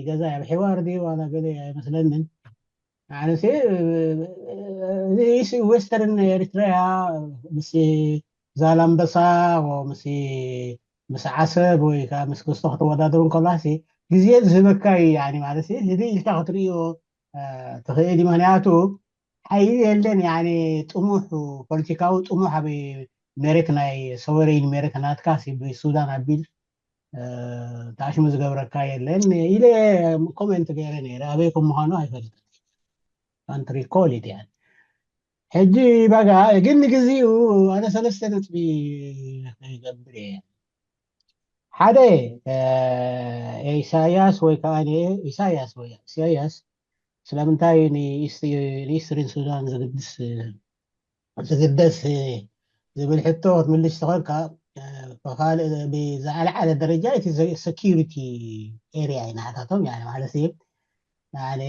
ገዛ ኣብ ሒዋር ድዩ ዋላ ገለ ኣይመስለንን። ኣነሲ እዚ ሲ ዌስተርን ኤሪትሪያ ምስ ዛላምበሳ ወ ምስ፣ ምስ ዓሰብ ወይ ከዓ ምስ ክስቶ ክትወዳደሩ እንከላሲ ግዜ ዝህበካ እዩ። ያኒ ማለት እዚ ኢልካ ክትርእዮ እ፣ ትኽእል እዩ። ምኽንያቱ ሓይሊ የለን። ያኒ ጥሙሕ፣ ፖለቲካዊ ጥሙሕ ኣብ መሬት ናይ ሶቨሬን መሬት ናትካ ሲ ብሱዳን ኣቢል እ፣ ታሽሙ ዝገብረካ የለን ኢለ ኮሜንት ገይረ ነይረ። ኣበይኩም ምዃኑ ኣይፈልጥን። ካንት ሪኮል ኢት። ያኒ ሕጂ በጋ ግን ንግዚኡ ኣነ ሰለስተ ነጥቢ ክገብር እየ። ሓደ እ፣ ኢሳያስ ወይ ከዓ ን-፣ ኢሳያስ ወይ ኢሳያስ ስለምንታይ ንኢስ-፣ ንኢስትሪን ሱዳን ዝግድስ፣ ዝግደስ ዝብል ሕቶ ክትምልስ ተኾንካ፣ እ፣ ብኻልእ ብዝዓለዓለ ደረጃ እቲ ዘ-፣ ሴኪሪቲ ኤሪያ እዩ ናታቶም። ያኒ ማለት እዩ፣ ያኒ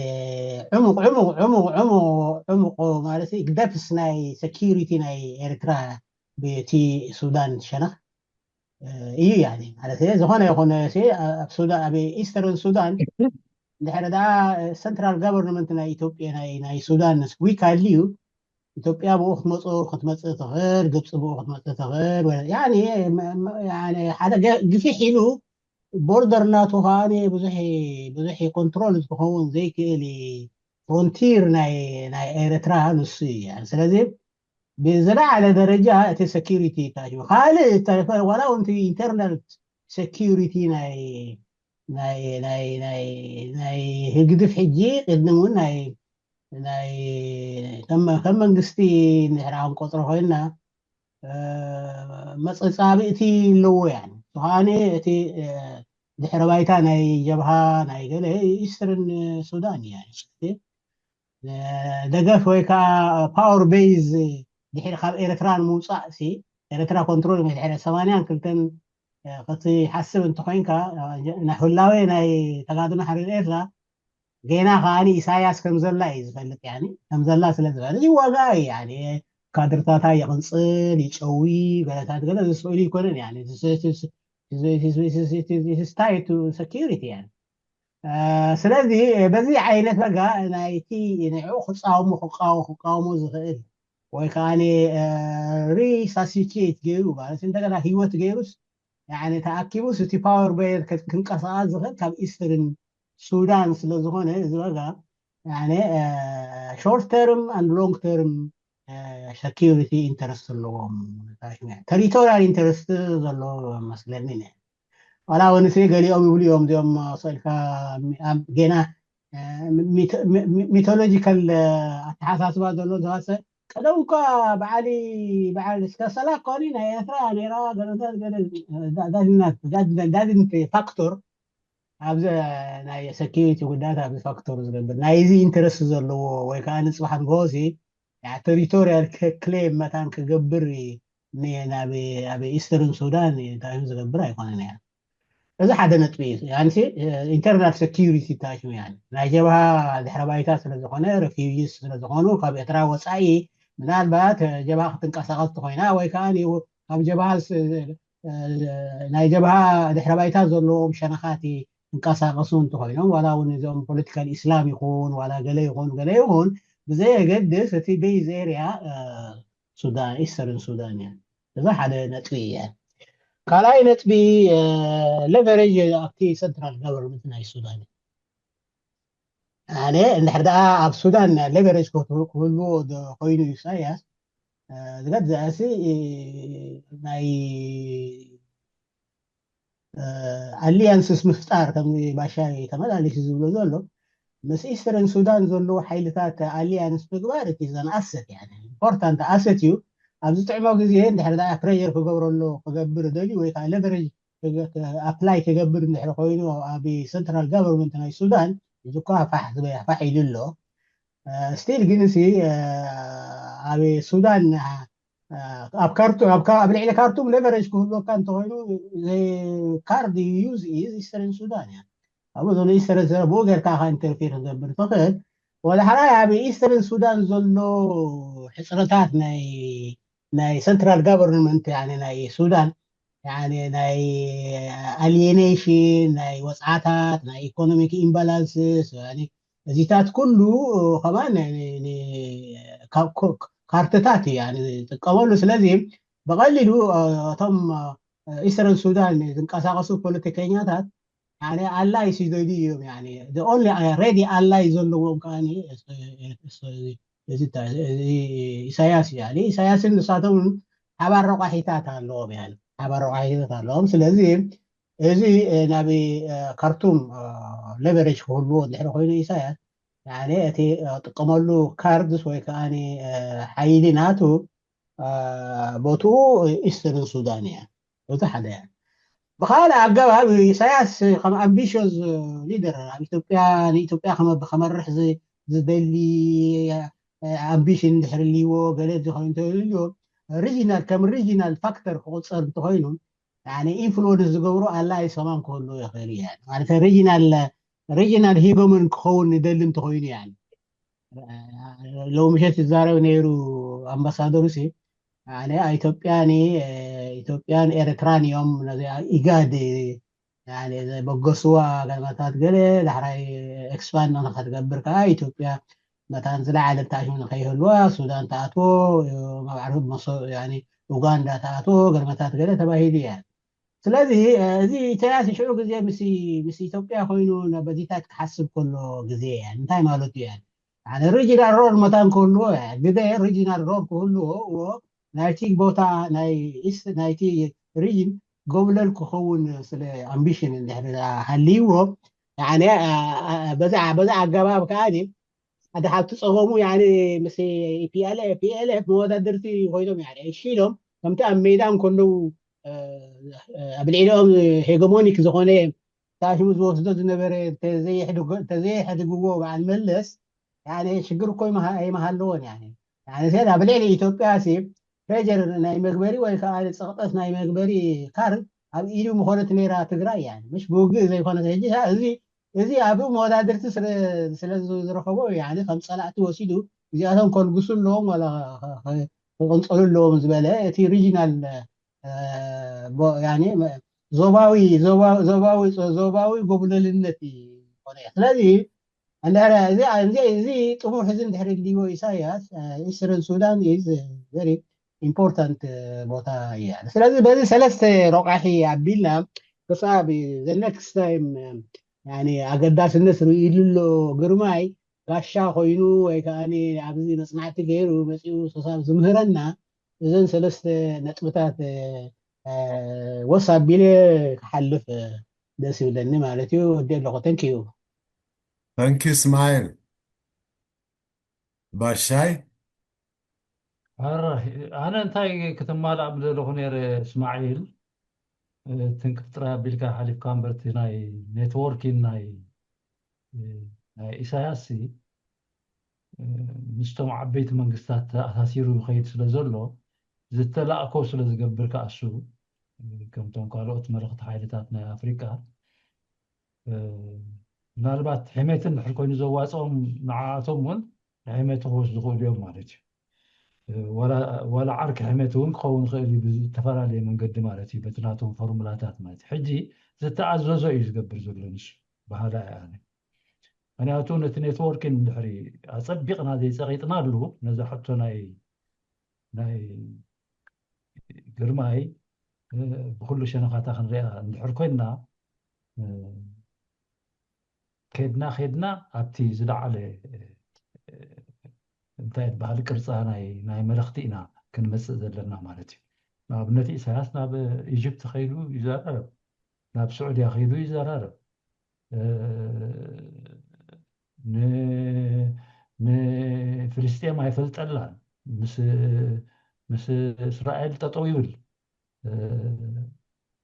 ዕሙቕ፣ ዕሙቕ፣ ዕሙቕ፣ ዕሙቕ፣ ዕሙቕ ማለት እዩ፣ ደፕስ ናይ ሴኪሪቲ ናይ ኤርትራ ብቲ ሱዳን ሸነኽ፣ እ፣ እዩ። ያኒ ማለት እዩ፣ ዝኾነ ይኹን ሲ፣ ኣብ ሱዳን፣ ኣብ ኢስተርን ሱዳን፣ እንድሕር ደኣ ሰንትራል ጋቨርንመንት ናይ ኢትዮጵያ፣ ናይ፣ ናይ ሱዳን ዊክ ኣልዩ፣ ኢትዮጵያ ብኡ ክትመጽእ፣ ክትመጽእ ትኽእል፣ ግብጺ ብኡ ክትመጽእ ትኽእል። ወ-፣ ያኒ፣ መ-፣ መ-፣ ያኒ ሓደ ገ-፣ ግፊሕ ኢሉ ቦርደር ናቱ ከኣ ብዙሕ፣ ብዙሕ ኮንትሮል ዝኸውን ዘይክእል ፍሮንቲር ናይ፣ ናይ ኤርትራ ንሱ እዩ። ያኒ ስለዚ ብዝለዓለ ደረጃ እቲ ሴኪሪቲ ታሽሙ። ካልእ ተረፈ ዋላ እውን እቲ ኢንተርናል ሴኪሪቲ ናይ፣ ናይ፣ ናይ፣ ናይ፣ ናይ ህግድፍ ሕጂ ቅድም እውን ናይ፣ ናይ ከም፣ ከም መንግስቲ እንድሕር ክንቆጽሮ ኮይንና፣ እ፣ መጸጻብእቲ ኣለዎ። ያኒ ብኸኣኒ እቲ፣ እ፣ ድሕረ ባይታ ናይ ጀብሃ ናይ ገለ ኢስተርን ሱዳን እዩ። ያኒ ደገፍ ወይ ከዓ ፓወር ቤዝ ድሕሪ ካብ ኤርትራ ንምውፃእ ሲ፣ ኤርትራ ኮንትሮል ድሕሪ ሰማንያን ክልተን ክትሓስብ እንተኮይንካ፣ ናይ ህላዌ ናይ ተጋድሎ ሓርነት ኤርትራ ገና ከዓኒ ኢሳያስ ከም ዘላ እዩ ዝፈልጥ። ያኒ ከም ዘላ ስለ ዝፈልጥ ይዋጋ እዩ። ያኒ ካድርታታ ይቕንጽል፣ ይጨዊ፣ ገለታት ገለ ዝስእሉ ይኮነን። ያኒ ስታይቱ ሴኪሪቲ። ያኒ እ፣ ስለዚ በዚ ዓይነት በጋ ናይቲ ንዕኡ ክጻወሙ፣ ክቃወ-፣ ክቃወሞ ዝኽእል ወይ ከዓ ሪሳሲቴት ገይሩ ማለት እንደገና ህይወት ገይሩስ፣ ያኒ ተኣኪቡስ እቲ ፓወር ቤዝ ክንቀሳቐስ ዝኽእል ካብ ኢስተርን ሱዳን ስለ ዝኾነ፣ እዚ በጋ ያኒ ሾርት ተርም ኣንድ ሎንግ ተርም ሴኪሪቲ ኢንተረስት ኣለዎም። ቴሪቶሪያል ኢንተረስት ዘለዎ መስለኒ። ዋላ እውን ሲ ገሊኦም ይብሉ እዮም፣ እዚኦም ሰልካ ሚ-፣ ኣብ ጌና፣ እ፣ ሚቶ-፣ ሚ-፣ ሚ-፣ ሚቶሎጂካል፣ እ፣ ኣተሓሳስባ ዘሎ ዝባሰ ቀደም እኳ በዓሊ፣ በዓል እስከ ሰላ ኮኒ ናይ ኤርትራ ነይራ፣ ገለታት ገለ፣ እ፣ ዳ-፣ ዳዝናት፣ ዳዝ-፣ ዳዝንት ፋክቶር ኣብዚ ናይ ሴኪሪቲ ጉዳያት ኣብዚ ፋክቶር ዝገብር ናይዚ ኢንተረስት ዘለዎ ወይ ከዓ ንጽባሕ ንግሆ ሲ ያ ቴሪቶሪያል ክሌም መታን ክገብር ኒ-፣ ናብ፣ ኣብ ኢስተርን ሱዳን እንታይ ዝገብር ኣይኮነን እያ። እዚ ሓደ ነጥቢ እዩ። ያንሲ ኢንተርናል ሴኪሪቲ ታሽሙ ያ ናይ ጀብሃ ድሕረ ባይታ ስለ ዝኾነ፣ ሬፊውጂስ ስለ ዝኾኑ፣ ካብ ኤርትራ ወፃኢ ምናልባት ጀብሃ ክትንቀሳቐስ ተኾይና፣ ወይ ከዓ ካብ ጀብሃ ናይ ጀብሃ ድሕረ ባይታ ዘለዎም ሸነኻት ይንቀሳቐሱ እንተኾይኖም፣ ዋላ እውን እዞም ፖለቲካል ኢስላም ይኹን ዋላ ገለ ይኹን ገለ ይኹን፣ ብዘየገድስ እቲ ቤዝ ኤርያ ሱዳን፣ ኢስተርን ሱዳን እያ። እዛ ሓደ ነጥቢ እያ። ካልኣይ ነጥቢ ሌቨሬጅ ኣብቲ ሰንትራል ጋቨርንመንት ናይ ሱዳን እዩ። ኣነ እንድሕር ደኣ ኣብ ሱዳን ሌቨሬጅ ክህልዎ ኮይኑ ኢሳያስ ዝገዛእሲ ናይ ኣሊያንስስ ምፍጣር፣ ከም ባሻይ ተመላሊሱ ዝብሎ ዘሎ፣ ምስ ኢስተርን ሱዳን ዘለዉ ሓይልታት ኣሊያንስ ምግባር እቲ ዘን ኣሰት ኢምፖርታንት ኣሰት እዩ። ኣብዚ ጥዕሞ ግዜ እንድሕር ዳ ፕሬር ክገብረሎ ክገብር ደልዩ ወይ ከዓ ሌቨሬጅ ኣፕላይ ክገብር እንድሕር ኮይኑ ኣብ ሰንትራል ጋቨርንመንት ናይ ሱዳን እዚ እኳ ፋሕ ዝበያ ፋሕ ኢሉ ኣሎ። ስቲል ግን ሲ ኣብ ሱዳን ኣብ ካርቱ ኣብ ልዕሊ ካርቱም ሌቨሬጅ ክህልወካ እንተኮይኑ ካርድ ዩዝ ኢዝ ኢስተርን ሱዳን እያ። ኣብኡ ዘሎ ኢስተርን ሱዳን ብኡ ጌርካ ኢኻ ኢንተርፌር ክገብር ትኽእል። ወዳሕራይ ኣብ ኢስተርን ሱዳን ዘሎ ሕፅረታት ናይ ናይ ሰንትራል ጋቨርንመንት ናይ ሱዳን ናይ ኣሊየኔሽን ናይ ወፅዓታት ናይ ኢኮኖሚክ ኢምባላንስስ እዚታት ኩሉ ከማን ካርትታት እዩ ዝጥቀመሉ። ስለዚ ብቐሊሉ እቶም ኢስተርን ሱዳን ዝንቀሳቀሱ ፖለቲከኛታት ኣላይስ ይደልዩ እዮም። ኦንሊ ሬዲ ኣላይ ዘለዎም ከዓ ኢሳያስ እዩ። ኢሳያስን ንሳቶም ሓባር ረቋሒታት ኣለዎም፣ ሓባር ረቋሒታት ኣለዎም። ስለዚ እዚ ናብ ካርቱም ሌቨሬጅ ክህልዎ እንድሕር ኮይኑ ኢሳያስ እቲ ጥቀመሉ ካርድስ ወይ ከዓ ሓይሊ ናቱ ቦትኡ ኢስተርን ሱዳን እያ። እዚ ሓደ እያ። ብካልእ ኣገባብ ኢሳያስ ከም ኣምቢሽስ ሊደር ኣብ ኢትዮጵያ ንኢትዮጵያ ከመርሕ ዝደሊ ኣምቢሽን እንድሕር ልዎ ገለ ዝኮይኑ እንተልዎ ሪጂናል ከም ሪጂናል ፋክተር ክቁፀር እንተኮይኑ ኢንፍሉወንስ ዝገብሩ ኣላ ኣይሰማም ክህሉ ይኽእል እየ ማለት ሪጂናል ሪጂናል ሂጎመን ክኸውን ንደሊ እንተኮይኑ እያ። ሎሚ ምሸት ይዛረብ ነይሩ ኣምባሳደሩ ሲ ኣነ ኢትዮጵያን ኢትዮጵያን ኤርትራን እዮም ነዚ ኢጋድ ዘበገስዋ ገለመታት ገለ ዳሕራይ ኤክስፓንድ ንክትገብር ከዓ ኢትዮጵያ መታን ዝለዓለ ታሽሙ ንከይህልዋ ሱዳን ተኣትዎ ማዕርብ ኡጋንዳ ተኣትዎ ገለመታት ገለ ተባሂሉ እያ። ስለዚ እዚ ኢሳያስ ሽዑ ግዜ ምስ ኢትዮጵያ ኮይኑ በዚታት ክሓስብ ከሎ ግዜ እያ እንታይ ማለቱ እያ ሪጂናል ሮል መታን ክህልዎ ግደ ሪጂናል ሮል ክህልዎ እዎ ናይቲ ቦታ ናይ ኢስት ናይቲ ሪጅን ጎብለል ክኸውን ስለ ኣምቢሽን እንድሕር ሃልይዎ በዛ ኣገባብ ከዓ ሓደ ሓብቲ ፀገሙ ምስ ፒኤልኤፍ መወዳድርቲ ኮይኖም እሺ ኢሎም ከምቲ ኣብ ሜዳ እንከለዉ ኣብ ልዕሊኦም ሄገሞኒክ ዝኾነ ታሽሙ ዝወስዶ ዝነበረ ተዘየሕድግዎ በዓል መለስ ሽግር እኮ ኣይመሃለዎን ሴድ ኣብ ልዕሊ ኢትዮጵያ ሲ ፕሬጀር ናይ መግበሪ ወይ ከዓ ፀቕጠት ናይ መግበሪ ካርድ ኣብ ኢዱ ምኾነት ነይራ ትግራይ ምሽ ብውግእ ዘይኮነ ሕጂ እዚ ኣብዚ መወዳድርቲ ስለ ዝረኸቦ ከም ፀላእቲ ወሲዱ እዚኣቶም ከልግሱ ኣለዎም ክቕንፀሉ ኣለዎም ዝበለ እቲ ሪጂናል ዞባዊ ዞባዊ ዞባዊ ጎብለልነት ይኮነ ስለዚ እዚ ጥሙሕ እዚ እንድሕር ልዎ ኢሳያስ ኢስተርን ሱዳን ቨሪ ኢምፖርታንት ቦታ እያ። ስለዚ በዚ ሰለስተ ረቋሒ ኣቢልና ክሳብ the next time ኣገዳስነት ርእይሉ ኣሎ ግርማይ ጋሻ ኮይኑ ወይ ከዓ ኣብዚ መፅናዕቲ ገይሩ መፂኡ ክሳብ ዝምህረና እዘን ሰለስተ ነጥብታት ወስ ኣቢለ ክሓልፍ ደስ ይብለኒ ማለት እዩ። ወዲ ኣለኹ ተንኪዩ ተንኪ እስማኤል ባሻይ ኣነ እንታይ ክትማላእ ምደለኹ ነይረ እስማዒል ትንክፍ ጥራይ ኣቢልካ ሓሊፍካ እምበርቲ ናይ ኔትወርኪን ናይ ናይ ኢሳያስ ምስቶም ዓበይቲ መንግስታት ተኣሳሲሩ ይኸይድ ስለ ዘሎ ዝተላእኮ ስለ ዝገብር ከኣሱ ከምቶም ካልኦት መለኽቲ ሓይልታት ናይ ኣፍሪቃ ምናልባት ሕሜት እንድሕር ኮይኑ ዘዋፅኦም ንዓኣቶም እውን ንሕሜት ክወስዱ ዝኽእሉ እዮም ማለት እዩ። ዋላ ዓርኪ ሕሜት እውን ክኸውን ይኽእል እዩ ብዝተፈላለየ መንገዲ ማለት እዩ፣ በቲ ናቶም ፎርሙላታት ማለት እዩ። ሕጂ ዝተኣዘዞ እዩ ዝገብር ዘሎ ንሱ በሃላይ ኣነ። ምክንያቱ ነቲ ኔትወርኪን እንድሕሪ ኣፀቢቕና ዘይፀቂጥናሉ ነዛ ሕቶ ናይ ናይ ግርማይ ብኩሉ ሸነኻታ ክንሪኣ እንድሕር ኮይንና ከድና ከድና ኣብቲ ዝለዓለ እንታይ በሃል ቅርፃ ናይ መለኽቲ ኢና ክንመፅእ ዘለና ማለት እዩ። ንኣብነት ኢሳያስ ናብ ኢጅፕት ከይዱ ይዘራረብ፣ ናብ ስዑድያ ከይዱ ይዘራረብ፣ ንፍልስጤም ኣይፈልጠላን፣ ምስ እስራኤል ጠጠው ይብል።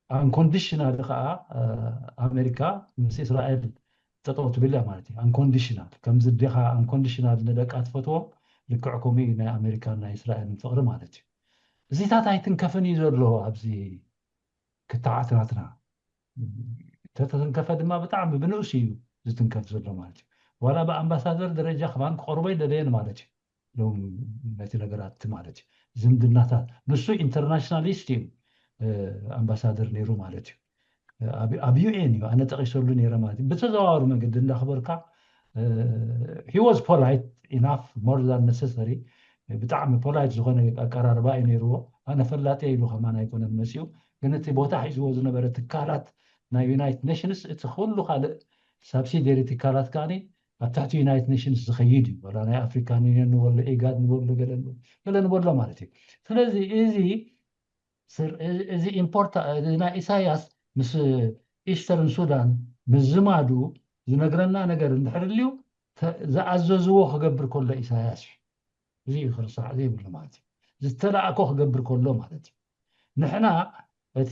ኣንኮንዲሽናል ከዓ ኣሜሪካ ምስ እስራኤል ጠጠው ትብል እያ ማለት እዩ። ኣንኮንዲሽናል ከምዚ ዲኻ ኣንኮንዲሽናል ንደቃ ትፈትዎም ልክዕ ከምኡ እዩ ናይ ኣሜሪካን ናይ እስራኤልን ፍቅሪ ማለት እዩ። እዚታት ኣይትንከፍን እዩ ዘሎ ኣብዚ ክተዓትናትና ተተንከፈ ድማ ብጣዕሚ ብንእሱ እዩ ዝትንከፍ ዘሎ ማለት እዩ። ዋላ ብኣምባሳደር ደረጃ ከማን ክቐርቦ ይደለየን ማለት እዩ። ሎም ነቲ ነገራት ማለት እዩ ዝምድናታት ንሱ ኢንተርናሽናሊስት እዩ። ኣምባሳደር ነይሩ ማለት እዩ። ኣብ ዩኤን እዩ ኣነ ጠቂሰሉ ነይረ ማለት እዩ። ብተዘዋዋሪ መንገዲ እንዳኽበርካ he was polite enough more than necessary። ብጣዕሚ ፖላይት ዝኾነ ኣቀራርባ እዩ ነይርዎ። ኣነ ፈላጢ ኢሉ ከማን ኣይኮነን መፅኡ፣ ግን እቲ ቦታ ሒዝዎ ዝነበረ ትካላት ናይ ዩናይትድ ኔሽንስ እቲ ኩሉ ካልእ ሳብሲደሪ ትካላት ከዓኒ ኣብ ትሕቲ ዩናይትድ ኔሽንስ ዝኸይድ እዩ። ዋላ ናይ ኣፍሪካን ዩኒየን ንበሎ፣ ኢጋድ ንበሎ፣ ገለ ንበሎ ማለት እዩ። ስለዚ እዚ እዚ ኢምፖርታ ናይ ኢሳያስ ምስ ኢስተርን ሱዳን ምዝማዱ ዝነግረና ነገር እንድሕር ልዩ ዝኣዘዝዎ ክገብር ከሎ ኢሳያስ እዩ። እዚ እዩ ክርሳዕ ዘይብሉ ማለት እዩ። ዝተላእኮ ክገብር ከሎ ማለት እዩ። ንሕና እቲ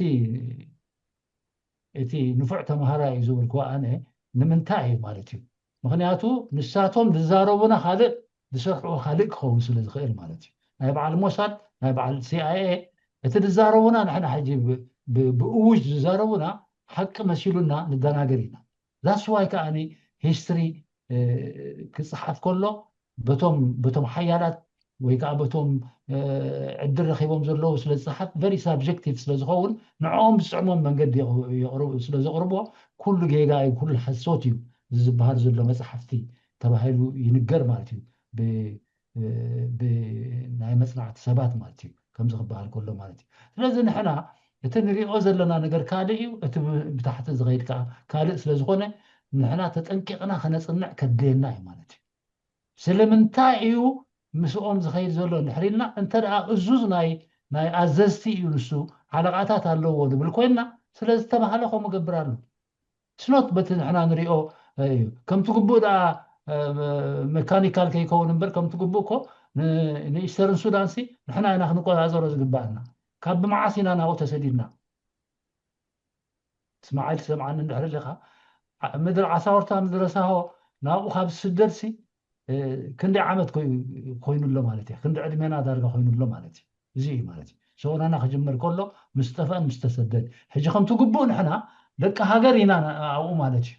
እቲ ንፉዕ ተምሃራይ እዩ ዝብል ክዋ ኣነ ንምንታይ እዩ ማለት እዩ። ምክንያቱ ንሳቶም ዝዛረቡና ካልእ ዝሰርሕዎ ካልእ ክኸውን ስለ ዝኽእል ማለት እዩ። ናይ በዓል ሞሳድ ናይ በዓል ሲኣይኤ እቲ ዝዛረቡና ንሕና ሕጂ ብእውጅ ዝዛረቡና ሓቂ መሲሉና ንደናገር ኢና። ዛስዋይ ከዓኒ ሂስትሪ ክፅሓፍ ከሎ በቶም ሓያላት ወይ ከዓ በቶም ዕድል ረኪቦም ዘለዉ ስለ ዝፅሓፍ ቨሪ ሳብጀክቲቭ ስለ ዝኸውን ንዕኦም ዝስዕሞም መንገዲ ስለ ዘቕርቦ ኩሉ ጌጋ እዩ፣ ኩሉ ሓሶት እዩ ዝበሃል ዘሎ መፅሓፍቲ ተባሂሉ ይንገር ማለት እዩ። ብናይ መፅናዕቲ ሰባት ማለት እዩ ከምዚ ክበሃል ከሎ ማለት እዩ። ስለዚ ንሕና እቲ ንሪኦ ዘለና ነገር ካልእ እዩ፣ እቲ ብታሕቲ ዝኸይድ ከዓ ካልእ ስለ ዝኾነ ንሕና ተጠንቂቕና ከነፅንዕ ከድልየና እዩ ማለት እዩ። ስለምንታይ እዩ ምስኦም ዝኸይድ ዘሎ እንድሕር ኢልና እንተ ደኣ እዙዝ ናይ ናይ ኣዘዝቲ እዩ ንሱ ሓለቓታት ኣለዎ ንብል ኮይንና ስለ ዝተባህለ ከምኡ ገብር ኣሎ። ስኖት በቲ ንሕና ንሪኦ እዩ ከምቲ ግቡእ ደኣ መካኒካል ከይከውን እምበር ከምቲ ግቡእ እኮ ንኢስተርን ሱዳን ሲ ንሕና ኢና ክንቆፃፀሮ ዝግባኣና። ካብ ብመዓስ ኢና ናብኡ ተሰዲድና? እስማዓይል ትሰምዓኒ እንድሕር ኣለኻ ምድሪ ዓሳወርታ ምድሪ ሳሆ ናብኡ ካብ ዝስደድ ሲ ክንደይ ዓመት ኮይኑ ኣሎ ማለት እዩ። ክንዲ ዕድሜና ዳርጋ ኮይኑ ኣሎ ማለት እዩ። እዚ እዩ ማለት እዩ። ሰውናና ክጅምር ከሎ ምስ ጠፍአን ምስ ተሰደድ ሕጂ ከምቲ ግቡእ ንሕና ደቂ ሃገር ኢና ኣብኡ ማለት እዩ።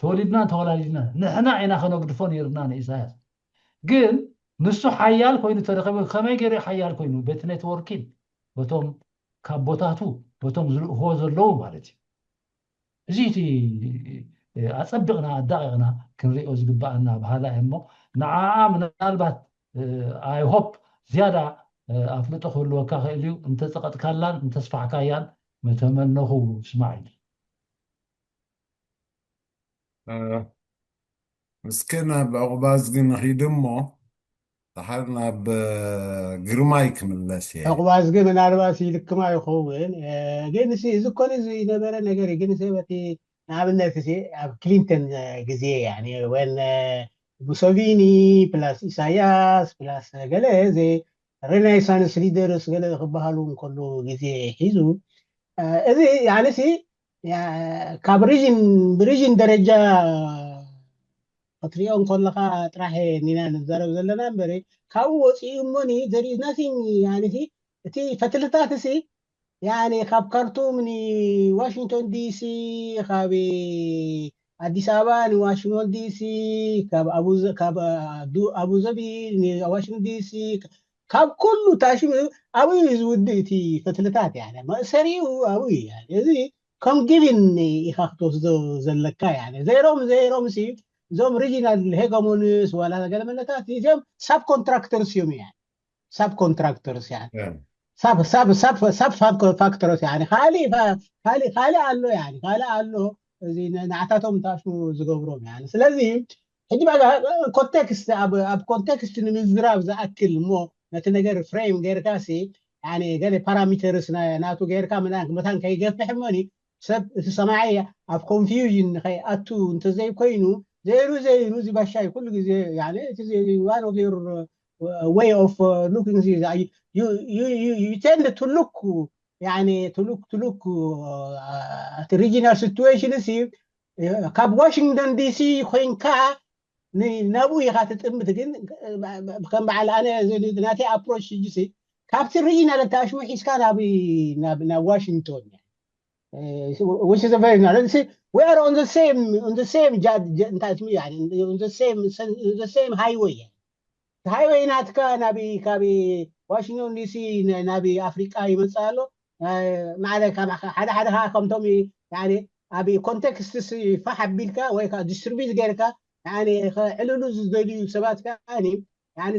ተወሊድና ተወላሊድና ንሕና ኢና ከነግድፎ ነይርና ንኢሳያስ። ግን ንሱ ሓያል ኮይኑ ተረኺቡ ከመይ ገይሩ ሓያል ኮይኑ በቲ ኔትወርኪን በቶም ካብ ቦታቱ በቶም ዝልእኽዎ ዘለዉ ማለት እዩ። እዚ እቲ ኣፀቢቕና ኣዳቂቕና ክንሪኦ ዝግባኣና ባህላ እሞ ንዓኣ ምናልባት ኣይሆፕ ዝያዳ ኣፍልጦ ክህልወካ ክእል እዩ እንተፀቐጥካላን እንተስፋሕካያን መተመነኹ እስማዒል። እስከ ናብ ዕቑባዝጊ ንኺድ እሞ ድሓር ናብ ግርማይ ክምለስ እየ። ዕቑባዝጊ ምናልባት ይልክማ ይኸውን ግን እዚ ኮነ ዝነበረ ነገር እዩ። ግን በቲ ንኣብነት እዚ ኣብ ክሊንተን ግዜ ወን ሙሶቪኒ ፕላስ ኢሳያስ ፕላስ ገለ እዚ ሬናይሳንስ ሊደርስ ገለ ክበሃሉ እንከሉ ግዜ ሒዙ እዚ ያንሲ ካብ ሪጅን ብሪጅን ደረጃ ክትሪኦ እንከለካ ጥራሕ ኒና ንዛረብ ዘለና እምበር ካብኡ ወፂኡ እሞኒ there is nothing ያንሲ እቲ ፈትልታት ሲ ያኒ ካብ ካርቱም ንዋሽንግቶን ዲሲ፣ ካብ ኣዲስ ኣበባ ንዋሽንግቶን ዲሲ፣ ካብ ኣቡ ዘ- ካብ ኣዱ- ኣቡ ዘቢ ንዋሽንግቶን ዲሲ፣ ካብ ኩሉ ታሽሙ ኣብኡ እዩ ዝውድእ እቲ ፈትልታት። ያኒ መእሰሪኡ ኣብኡ እዩ። ያኒ እዚ ከም ጊቭን ኢኻ ክትወስዶ ዘለካ። ያኒ ዘይሮም ዘይሮም ሲ እዞም ሪጂናል ሄገሞንስ ዋላ ገለመለታት እዚኦም ሳብ ኮንትራክተርስ እዮም። ያኒ ሳብ ኮንትራክተርስ ያኒ ሳብ ሳብ ሳብ ሳብ ሳብ ፋክተርስ ያኒ ካልእ ፋ- ካልእ ካልእ ኣሎ። ያኒ ካልእ ኣሎ። እዚ ን- ንዓታቶም ታሽሙ ዝገብሮም ያኒ ስለዚ ሕጂ በቃ ኮንቴክስት ኣብ ኣብ ኮንቴክስት ንምዝራብ ዝኣክል እሞ ነቲ ነገር ፍሬም ጌርካ ሲ ያኒ ገለ ፓራሚተርስ ናቱ ጌርካ መታን መታን ከይገፍሕ እሞኒ ሰብ እቲ ሰማዒ ኣብ ኮንፊውዥን ንኸይኣቱ እንተዘይኮይኑ ዘይሩ ዘይሩ እዚ ባሻይ ኩሉ ግዜ ያኒ እቲ one of your way of looking you tend to look ያኒ to look to look እቲ regional situation ሲ ካብ ዋሽንግተን ዲሲ ኮይንካ ናብኡ ኢኻ ትጥምት። ግን ከም በዓል ኣነ ናተይ ኣፕሮች ሕጂ ሲ ካብቲ regional ኣታሽሙ ሒዝካ ናብ ናብ ዋሽንግቶን which is a very nice. See, we are on the same on the same ጃድ እንታይ ስሙ ያኒ on the same on the same highway. እቲ ሃይወይ ናትካ ናብ ካብ ዋሽንግቶን ዲሲ ናብ ኣፍሪቃ ይመጽእ ኣሎ። ማዕለ ሓደ ሓደ ከዓ ከምቶም ኣብ ኮንቴክስትስ ፋሕ ኣቢልካ ወይ ከዓ ዲስትሪቢዩት ጌርካ ዕልሉ ዝደልዩ ሰባት ከዓ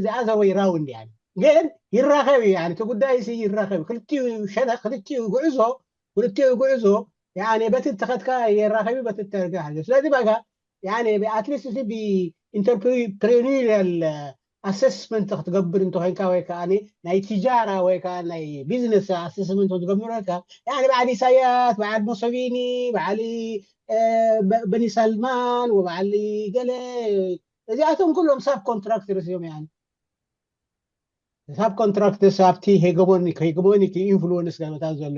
the other way round። ግን ይራኸብ እዩ እቲ ጉዳይ ይራኸብ ክልቲኡ ሸነ ክልቲኡ ጉዕዞ ክልቲኡ ጉዕዞ በቲ ተኸትካ የራኸቢ በቲ ተርጋ ስለዚ በጋ ኣትሊስት ብ ኢንተርፕሪኒሪያል ኣሰስመንት ክትገብር እንተኮይንካ ወይ ከዓ ናይ ትጃራ ወይ ከዓ ናይ ቢዝነስ ኣሰስመንት ክትገብር ወካ በዓል ኢሳያስ በዓል ሙሰቪኒ በዓል በኒ ሰልማን ወበዓል ገለ እዚኣቶም ኩሎም ሳብ ኮንትራክተርስ እዮም ሳብ ኮንትራክተርስ ኣብቲ ሄገሞኒክ ሄገሞኒክ ኢንፍሉወንስ ገለታት ዘሎ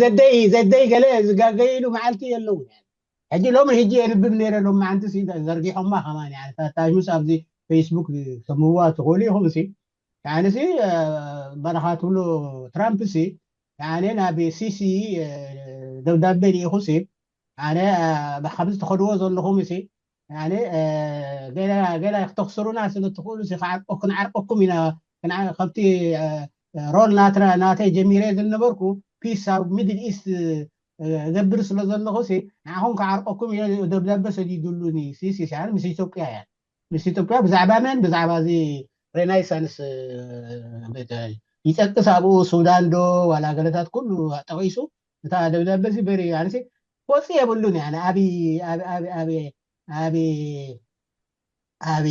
ዘደይ ዘደይ ገለ ዝጋገይሉ መዓልቲ የለውን ሕጂ ሎሚ ሕጂ የንብብ ነይረ ሎም መዓንቲ ዘርጊሖማ ከማን ታሽሙስ ኣብዚ ፌስቡክ ሰምዋ ትኽእሉ ኢኹም ሲ ያኒ ሲ በረኻ ትብሉ ትራምፕ ሲ ያኒ ናብ ሲሲ ደብዳቤ ልኢኹ ሲ ኣነ ካብዚ ትኸድዎ ዘለኹም ሲ ገላ ገላ ክተኽስሩና ስለ ትኽእሉ ሲ ክዓርቆ ክንዓርቀኩም ኢና ከምቲ ሮል ናትራ ናተይ ጀሚረ ዝነበርኩ ፒስ ኣብ ሚድል ኢስት ገብር ስለ ዘለኹ ሲ ንዓኹም ክዓርቀኩም ኢለ ደብዳቤ ሰዲዱሉኒ ሲሲ ምስ ኢትዮጵያ እያ ምስ ኢትዮጵያ ብዛዕባ መን ብዛዕባ እዚ ሬናይሳንስ ይጠቅስ ኣብኡ ሱዳን ዶ ዋላ ገለታት ኩሉ ጠቂሱ እታ ደብዳቤ እዚ በሪ ኣነሲ ወፂ የብሉን ያነ ኣብ ኣብ ኣብ ኣብ ኣብ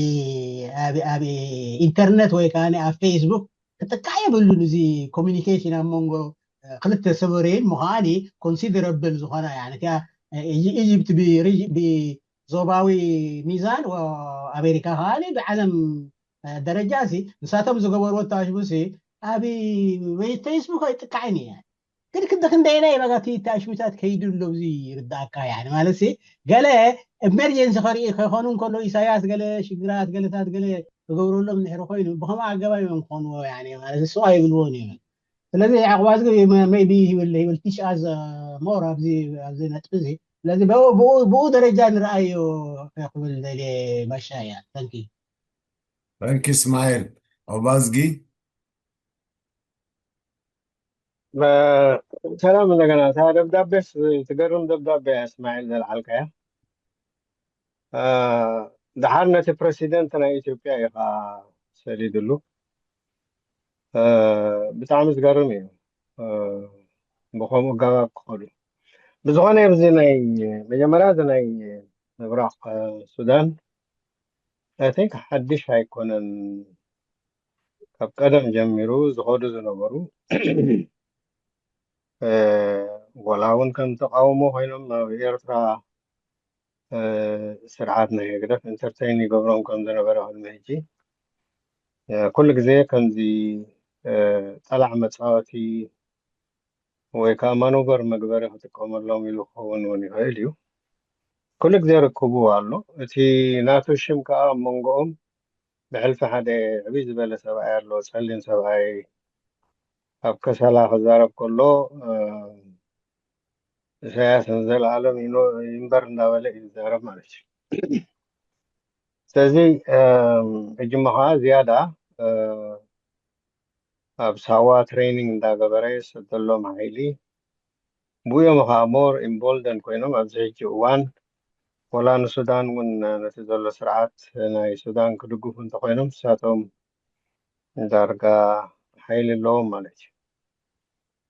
ኣብ ኣብ ኢንተርነት ወይ ከዓ ኣብ ፌስቡክ ክጥቃዕ የብሉን እዚ ኮሚኒኬሽን ኣብ መንጎ ክልተ ሰቨሬን ምዃኒ ኮንሲደረብል ዝኾና እያ ኢጅፕት ብዞባዊ ሚዛን ኣሜሪካ ከዓ ብዓለም ደረጃ ሲ ንሳቶም ዝገበርዎ ተዋሽቡ ሲ ኣብ ወይ ፌስቡክ ኣይጥቃዕን እየ ግን ክንዲ ክንደይናይ በጋቲ ተኣሽሙታት ከይዱ ኣሎ እዚ ይርዳእካ ያ ማለት ሲ ገለ ኤመርጀንሲ ከርኢ ከይኮኑ እንከሎ ኢሳያስ ገለ ሽግራት ገለታት ገለ ክገብረሎም ድሕሪ ኮይኑ ብከምኡ ኣገባብ እዮም ክኾንዎ ማለት እሱ ኣይብልዎን እዮም ስለዚ ዓቕባዝ ቢ ሂብል ቲሽ ኣዝ ሞር ኣብዚ ኣብዚ ነጥቢ እዚ ስለዚ ብኡ ደረጃ ንርኣዮ ክብል ደልየ ባሻ እያ ተንኪ ተንኪ እስማኤል ኦባዝጊ ሰላም እንደገና እታ ደብዳቤስ ትገርም ደብዳቤ እያ እስማኤል ዘልዓልካያ ድሓር ነቲ ፕረሲደንት ናይ ኢትዮጵያ ኢኻ ሰዲድሉ ብጣዕሚ ዝገርም እዩ ብከምኡ ኣገባብ ክኸዱ ብዝኾነ ኣብዚ ናይ መጀመርያ እዚ ናይ ምብራቕ ሱዳን እቲ ሓድሽ ኣይኮነን ካብ ቀደም ጀሚሩ ዝኸዱ ዝነበሩ ወላ እውን ከም ተቃውሞ ኮይኖም ኣብ ኤርትራ ስርዓት ናይ ህግደፍ ኢንተርተይን ይገብሮም ከም ዝነበረ ቅድሚ ሕጂ ኩሉ ግዜ ከምዚ ጠላዕ መፃወቲ ወይ ከዓ ማኖቨር መግበሪ ክጥቀመሎም ኢሉ ክኸውን እውን ይኽእል እዩ ኩሉ ግዜ ርክቡ ኣሎ እቲ ናቱ ሽም ከዓ ኣብ መንጎኦም ብሕልፊ ሓደ ዕብይ ዝበለ ሰብኣይ ኣሎ ፀሊም ሰብኣይ ኣብ ከሰላ ክዛረብ ከሎ፣ እ፣ ኢሳያስ ንዘለኣለም ይኖ-፣ ይንበር እንዳበለ እዩ ዝዛረብ ማለት እዩ። ስለዚ፣ እ፣ ሕጂ እሞ ኸዓ ዝያዳ፣ እ፣ ኣብ ሳዋ ትሬኒንግ እንዳገበረ ዝሰደሎም ሓይሊ፣ ብኡ እዮም ኸዓ ሞር ኢምቦልደን ኮይኖም ኣብዚ ሕጂ እዋን፣ ወላ ንሱዳን እውን ነቲ ዘሎ ስርዓት ናይ ሱዳን ክድግፉ እንተኾይኖም፣ ንሳቶም ዳርጋ ሓይሊ ኣለዎም ማለት እዩ።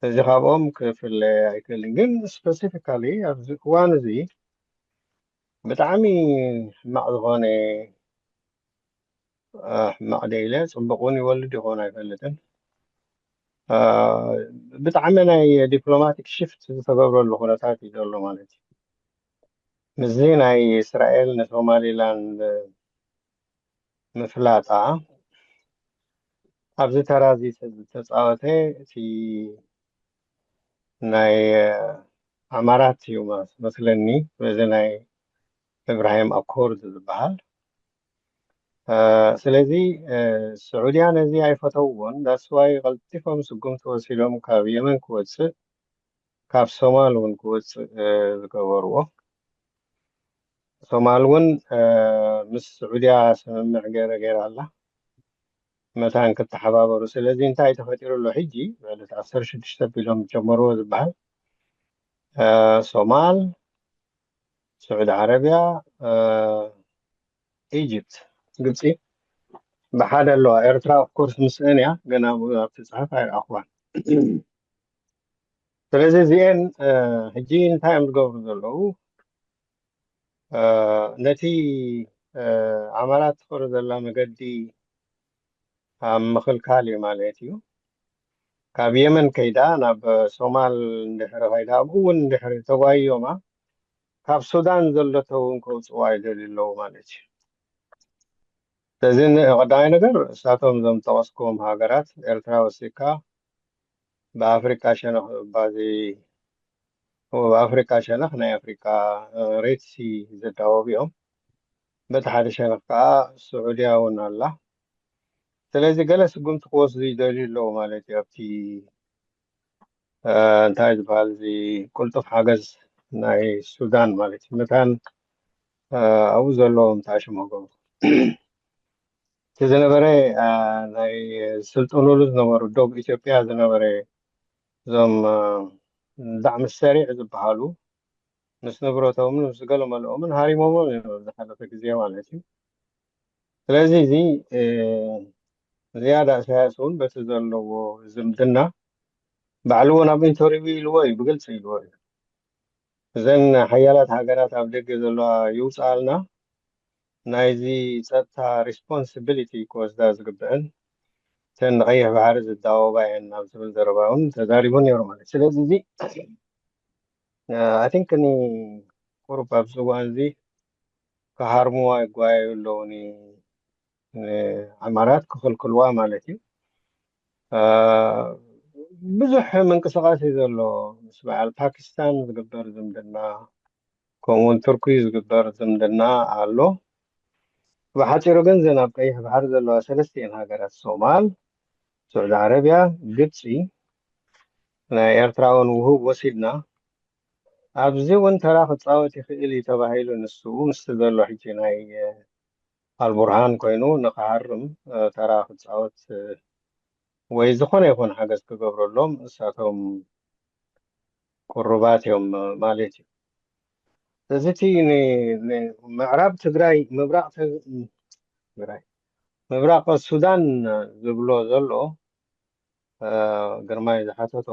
እዚ ካብኦም ክፍለ ኣይክእልን። ግን ስፐሲፊካሊ ኣብዚ እዋን እዚ ብጣዕሚ ሕማቕ ዝኾነ፣ እ፣ ሕማቕ ደ ኢለ፣ ጽቡቕ እውን ይወልድ ይኾን ኣይፈልጥን። እ፣ ብጣዕሚ ናይ ዲፕሎማቲክ ሽፍት ዝተገብረሉ ኩነታት እዩ ዘሎ ማለት እዩ። ምስዚ ናይ እስራኤል ንሶማሊላንድ ምፍላጣ ኣብዚ ተራ እዚ ዝተጻወተ እቲ ናይ ኣማራት እዩ መስ-፣ መስለኒ፣ በዚ ናይ እብራሂም ኣኮርድ ዝበሃል። እ፣ ስለዚ፣ እ፣ ስዑድያ ነዚ ኣይፈተውዎን። ዳስዋይ ቀልጢፎም ስጉምቲ ወሲዶም ካብ የመን ክወጽእ፣ ካብ ሶማል እውን ክወጽእ፣ እ፣ ዝገበርዎ። ሶማል እውን፣ እ፣ ምስ ስዑድያ ስምምዕ ገይረ ገይራ ኣላ፣ መታን ክተሓባበሩ። ስለዚ እንታይ ተፈጢሩ ኣሎ ሕጂ? ልዕሊ ዓሰርተ ሽዱሽተ ቢሎም ጀመርዎ ዝበሃል፣ እ፣ ሶማል፣ ስዑዲ ዓረብያ፣ እ፣ ኢጅፕት፣ ግብፂ ብሓደ ኣለዋ። ኤርትራ ኦፍኮርስ ምስአን እያ፣ ገና ኣብቲ ፅሑፍ ኣይረኣኽዋን። ስለዚ እዚአን፣ እ፣ ሕጂ እንታይ እዮም ዝገብሩ ዘለዉ? እ፣ ነቲ፣ እ፣ ኣማራት ትኸዶ ዘላ መገዲ ኣብ ምኽልካል እዩ ማለት እዩ። ካብ የመን ከይዳ ናብ ሶማል እንድሕሪ ከይዳ፣ ኣብኡ እውን እንድሕሪ ተጓይዮማ፣ ካብ ሱዳን ዘለቶ እውን ከውፅዋ ይደልዩ ኣለዉ ማለት እዩ። ስለዚ ን-፣ ቀዳማይ ነገር እሳቶም እዞም ጠቐስክዎም ሃገራት ኤርትራ ወሲድካ ብኣፍሪቃ ሸነኽ ባዚ፣ ብኣፍሪቃ ሸነኽ ናይ ኣፍሪቃ፣ እ፣ ሬድ ሲ ዝዳወቡ እዮም። በቲ ሓደ ሸነኽ ከዓ ስዑድያ እውን ኣላ። ስለዚ ገለ ስጉምቲ ክወስዱ ይደልዩ ኣለዉ ማለት እዩ። ኣብቲ፣ እ፣ እንታይ ዝበሃል እዚ ቅልጡፍ ሓገዝ ናይ ሱዳን ማለት እዩ። መታን፣ እ፣ ኣብኡ ዘለዎም ተኣሽሞ ገብሩ። እቲ ዝነበረ፣ እ፣ ናይ ስልጥኑሉ ዝነበሩ ዶብ ኢትዮጵያ ዝነበረ እዞም፣ እ፣ ዳዕሚ ሰሪዕ ዝበሃሉ ምስ ንብረቶምን ምስ ገለ መለኦምን ሃሪሞሞም እዮም ኣብ ዝሓለፈ ግዜ ማለት እዩ። ስለዚ እዚ፣ እ፣ ዝያዳ ኢሳያስ እውን በቲ ዘለዎ ዝምድና ባዕሉ እውን ኣብ ኢንተርቪው ኢልዎ እዩ፣ ብግልፂ ኢልዎ እዩ። እዘን ሓያላት ሃገራት ኣብ ደገ ዘለዋ ይውፅኣልና፣ ናይዚ ጸጥታ ሪስፖንሲቢሊቲ ክወስዳ ዝግብአን እተን ንቀይሕ ባሕሪ ዝዳወባ እየን ኣብ ዝብል ዘረባ እውን ተዛሪቡ ነይሩ ማለት እዩ። ስለዚ እዚ፣ እ፣ ኣይ ቲንክ ኒ ቁሩብ ኣብዚ እዋን እዚ ክሃርምዋ ይጓየዩ ኣለዉ ኒ-፣ ንኣማራት ክኽልክልዋ ማለት እዩ። እ፣ ብዙሕ ምንቅስቃስ እዩ ዘሎ። ምስ በዓል ፓኪስታን ዝግበር ዝምድና፣ ከምኡውን ቱርኪ ዝግበር ዝምድና ኣሎ። ብሓፂሩ ግን እዘን ኣብ ቀይሕ ባሕሪ ዘለዋ ሰለስቲኤን ሃገራት ሶማል፣ ስዑዲ ዓረብያ፣ ግብፂ፣ ናይ ኤርትራ እውን ውሁብ ወሲድና፣ ኣብዚ እውን ተራ ክፃወት ይኽእል እዩ ተባሂሉ ንሱ ምስቲ ዘሎ ሕጂ ናይ፣ እ፣ ኣልቡርሃን ኮይኑ ንክሃርም፣ እ፣ ተራ ክፃወት፣ እ፣ ወይ ዝኾነ ይኹን ሓገዝ ክገብረሎም እሳቶም ቅሩባት እዮም ማለት እዩ። እዚ እቲ ን-፣ ን-፣ ምዕራብ ትግራይ፣ ምብራቕ ት-፣ ትግራይ፣ ምብራቕ ሱዳን ዝብሎ ዘሎ፣ እ፣ ግርማይ ዝሓተቶ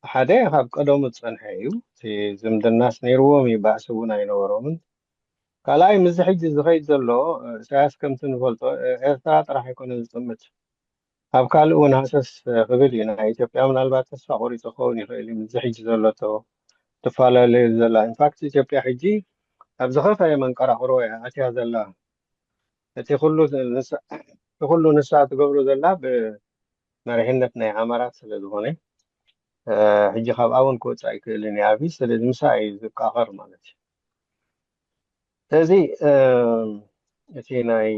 ሓደ ካብ ቀደሙ ዝጸንሐ እዩ። እቲ ዝምድናስ ነይርዎም እዩ፣ ባእሲ እውን ኣይነበሮምን። ካልኣይ፣ ምስዚ ሕጂ ዝኸይድ ዘሎ፣ እ፣ ኢሳያስ ከምቲ ንፈልጦ፣ እ፣ ኤርትራ ጥራሕ ኣይኮነን ዝጥምት። ኣብ ካልእ እውን ሃሰስ ክብል እዩ። ናይ ኢትዮጵያ ምናልባት ተስፋ ቆሪፁ ክኸውን ይኽእል እዩ፣ ምስዚ ሕጂ ዘለቶ ትፈላለዩ ዘላ። ኢንፋክት ኢትዮጵያ ሕጂ ኣብ ዝኸፈየ መንቀራቕሮ እያ ኣትያ ዘላ። እቲ ኩሉ ንሳ፣ እቲ ኩሉ ንሳ ትገብሮ ዘላ ብመሪሕነት ናይ ኣማራት ስለ ዝኾነ፣ እ፣ ሕጂ ካብኣ እውን ክወፅእ ኣይክእልን እዩ ኣብይ። ስለዚ ምሳ እዩ ዝቃቐር ማለት እዩ። ስለዚ፣ እ፣ እቲ ናይ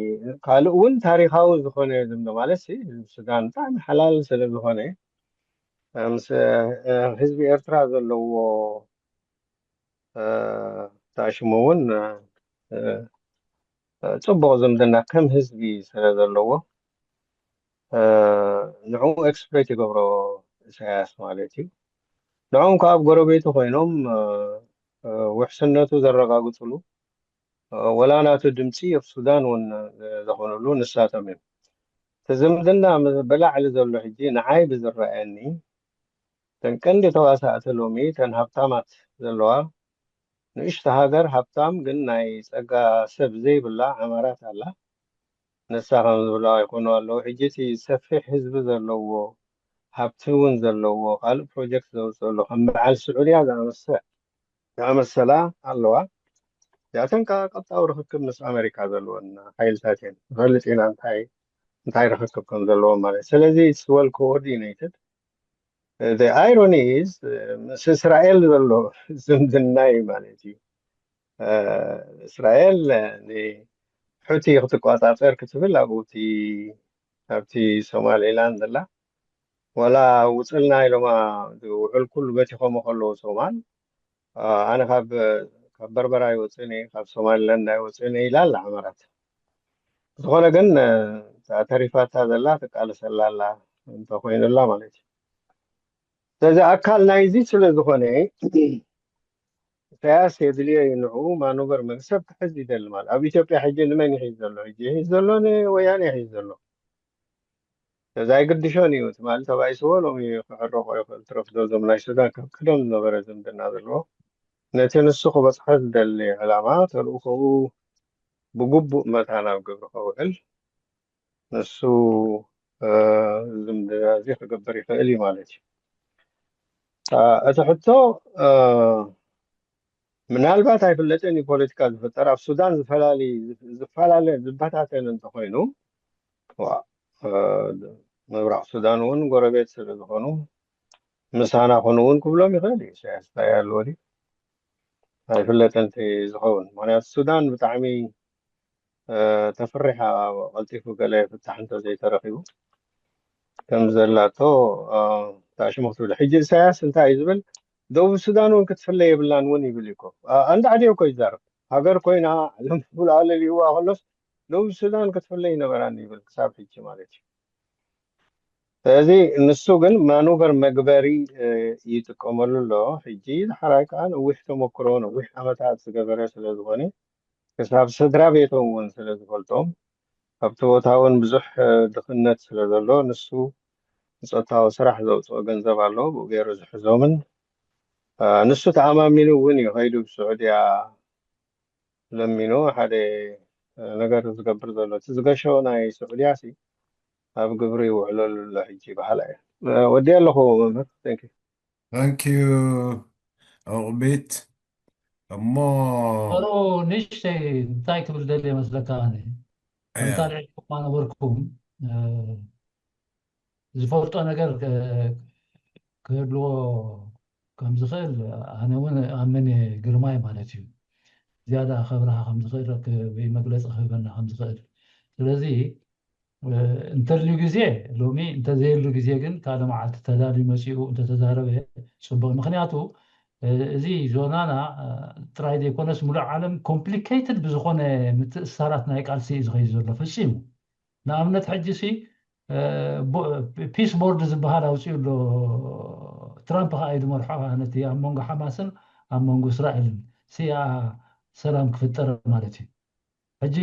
ካልእ እውን ታሪኻዊ ዝኾነ ዝምዶ ማለት ሲ፣ ሱዳን ብጣዕሚ ሓላል ስለ ዝኾነ፣ ምስ ህዝቢ ኤርትራ ዘለዎ ተኣሽሙ እውን ጽቡቕ ዝምድና ከም ህዝቢ ስለ ዘለዎ ንዕኡ ኤክስፕሎይት ይገብሮ ኢሳያስ ማለት እዩ። ንዕኦም ከኣ ኣብ ጎረቤቱ ኮይኖም ውሕስነቱ ዘረጋግፅሉ ወላ ናቱ ድምፂ ኣብ ሱዳን እውን ዝኾኑሉ ንሳቶም እዮም። እቲ ዝምድና ብላዕሊ ዘሎ ሕጂ ንዓይ ብዝረኣየኒ ተን ቀንዲ ተዋሳእቲ ሎሚ ተን ሃብታማት ዘለዋ ንእሽቶ ሃገር ሃብታም ግን ናይ ጸጋ ሰብ ዘይብላ ዓማራት ኣላ። ንሳ ከም ዝብላ ይኾኑ ኣለዉ። ሕጂ እቲ ሰፊሕ ህዝቢ ዘለዎ ሃብቲ እውን ዘለዎ ካልእ ፕሮጀክት ዘውፅእ ኣሎ ከም በዓል ስዑድያ ዝኣመሰ- ዝኣመሰላ ኣለዋ። እዚኣተን ከዓ ቀጥታዊ ርክክብ ምስ ኣሜሪካ ዘለወን ሓይልታት እየን። ንፈልጥ ኢና እንታይ እንታይ ርክክብ ከም ዘለዎም ማለት ስለዚ it's well coordinated። The irony is ምስ እስራኤል ዘሎ ዝምድና እዩ ማለት እዩ። እስራኤል ንሑቲ ክትቆፃፀር ክትብል ኣብቲ ኣብቲ ሶማሊላንድ ዘላ ዋላ ውፅልና ኢሎማ ውዕል ኩሉ በቲኾሞ ከለዉ ሶማል ኣነ ካብ ካብ በርበራ ይወፅእን እየ ካብ ሶማሊላንድ ኣይወፅእን እየ ኢላ ኣላ ዓመራት። ዝኾነ ግን ተሪፋታ ዘላ ትቃለሰላ ኣላ እንተኮይኑላ ማለት እዩ። ስለዚ ኣካል ናይዚ ስለ ዝኾነ ኢሳያስ የድልዮ እዩ ንዕኡ ማኑቨር መግሰብ ክሕዝ ይደሊ ማለት ኣብ ኢትዮጵያ ሕጂ ንመን ይሕዝ ዘሎ ሕጂ ይሕዝ ዘሎ ንወያነ ይሕዝ ዘሎ። ስለዚ ኣይግድሾን እዩ ትማሊ ተባኢስዎ ሎሚ ክሕረቆ ይኽእል ትረፍዶ እዞም ናይ ሱዳን ካብ ቀደም ዝነበረ ዝምድና ዘለዎ ነቲ ንሱ ክበፅሖ ዝደሊ ዕላማ ተልእኮኡ ብግቡእ መታን ኣብ ግብሪ ከውዕል ንሱ ዝምድና እዚ ክገብር ይኽእል እዩ ማለት እዩ። እቲ ሕቶ ምናልባት ኣይፍለጥን እዩ ፖለቲካ ዝፍጠር ኣብ ሱዳን ዝፈላለ ዝበታተን እንተኮይኑ ምብራቅ ሱዳን እውን ጎረቤት ስለዝኾኑ ምሳና ኮኑ እውን ክብሎም ይኽእል እዩ ኢሳያስ እንታይ ኣለዎ ድዩ ኣይፍለጥን ዝኸውን ምክንያቱ ሱዳን ብጣዕሚ ተፍርሕ ቀልጢፉ ገለ ፍታሕ እንተዘይተረኪቡ ከም ዘላቶ ተኣሽሙ ክትብል ሕጂ ኢሳያስ እንታይ እዩ ዝብል ደቡብ ሱዳን እውን ክትፍለ የብላን እውን ይብል እኮ ኣንዳዕዲዮ እኮ ይዛረብ ሃገር ኮይና ዓለም ብልኣለ ሊእዋ ከሎስ ደቡብ ሱዳን ክትፍለ ይነበራን ይብል ክሳብ ሕጂ ማለት እዩ። ስለዚ ንሱ ግን ማኑቨር መግበሪ ይጥቀመሉ ኣሎ። ሕጂ ዝሓራይ ከዓ ነዊሕ ተመክሮ ነዊሕ ዓመታት ዝገበረ ስለዝኾነ ክሳብ ስድራ ቤቶም እውን ስለዝፈልጦም ኣብቲ ቦታ እውን ብዙሕ ድኽነት ስለዘሎ ንሱ ንፆታዊ ስራሕ ዘውፅኦ ገንዘብ ኣሎ ብኡ ገይሩ ዝሕዞምን ንሱ ተኣማሚኑ እውን እዩ ከይዱ ብስዑድያ ለሚኑ ሓደ ነገር ዝገብር ዘሎ እቲ ዝገሸ ናይ ስዑድያ ሲ ኣብ ግብሪ ይውዕለሉ ኣሎ ሕጂ በሃላ እየ ወዲ ኣለኹ መምህር thank you thank you ዑቕቢት እሞ ሩ ንእሽተይ እንታይ ክብል ደልየ መስለካ ኣነ ከምታ ልዕልኩም ኣነበርኩም ዝፈልጦ ነገር ክህልዎ ከም ዝኽእል ኣነ እውን ኣምን ግርማይ ማለት እዩ ዝያዳ ከብርሃ ከም ዝኽእል መግለፂ ክህበና ከም ዝኽእል ስለዚ እንተልዩ ግዜ ሎሚ እንተዘየሉ ግዜ ግን ካልእ መዓልቲ ተዳልዩ መፂኡ እንተተዛረበ ፅቡቅ ምክንያቱ እዚ ዞናና ጥራይ ዘይኮነስ ሙሉእ ዓለም complicated ብዝኾነ ምትእስሳራት ናይ ቃልሲ እዩ ዝኸይድ ዘሎ ፈፂሙ ንኣብነት ሕጂ ሲ ፒስ ቦርድ ዝበሃል ኣውፅኡ ኣሎ ትራምፕ ከዓ እዩ ዝመርሖ ነቲ ኣብ መንጎ ሓማስን ኣብ መንጎ እስራኤልን ሲ ሰላም ክፍጠር ማለት እዩ ሕጂ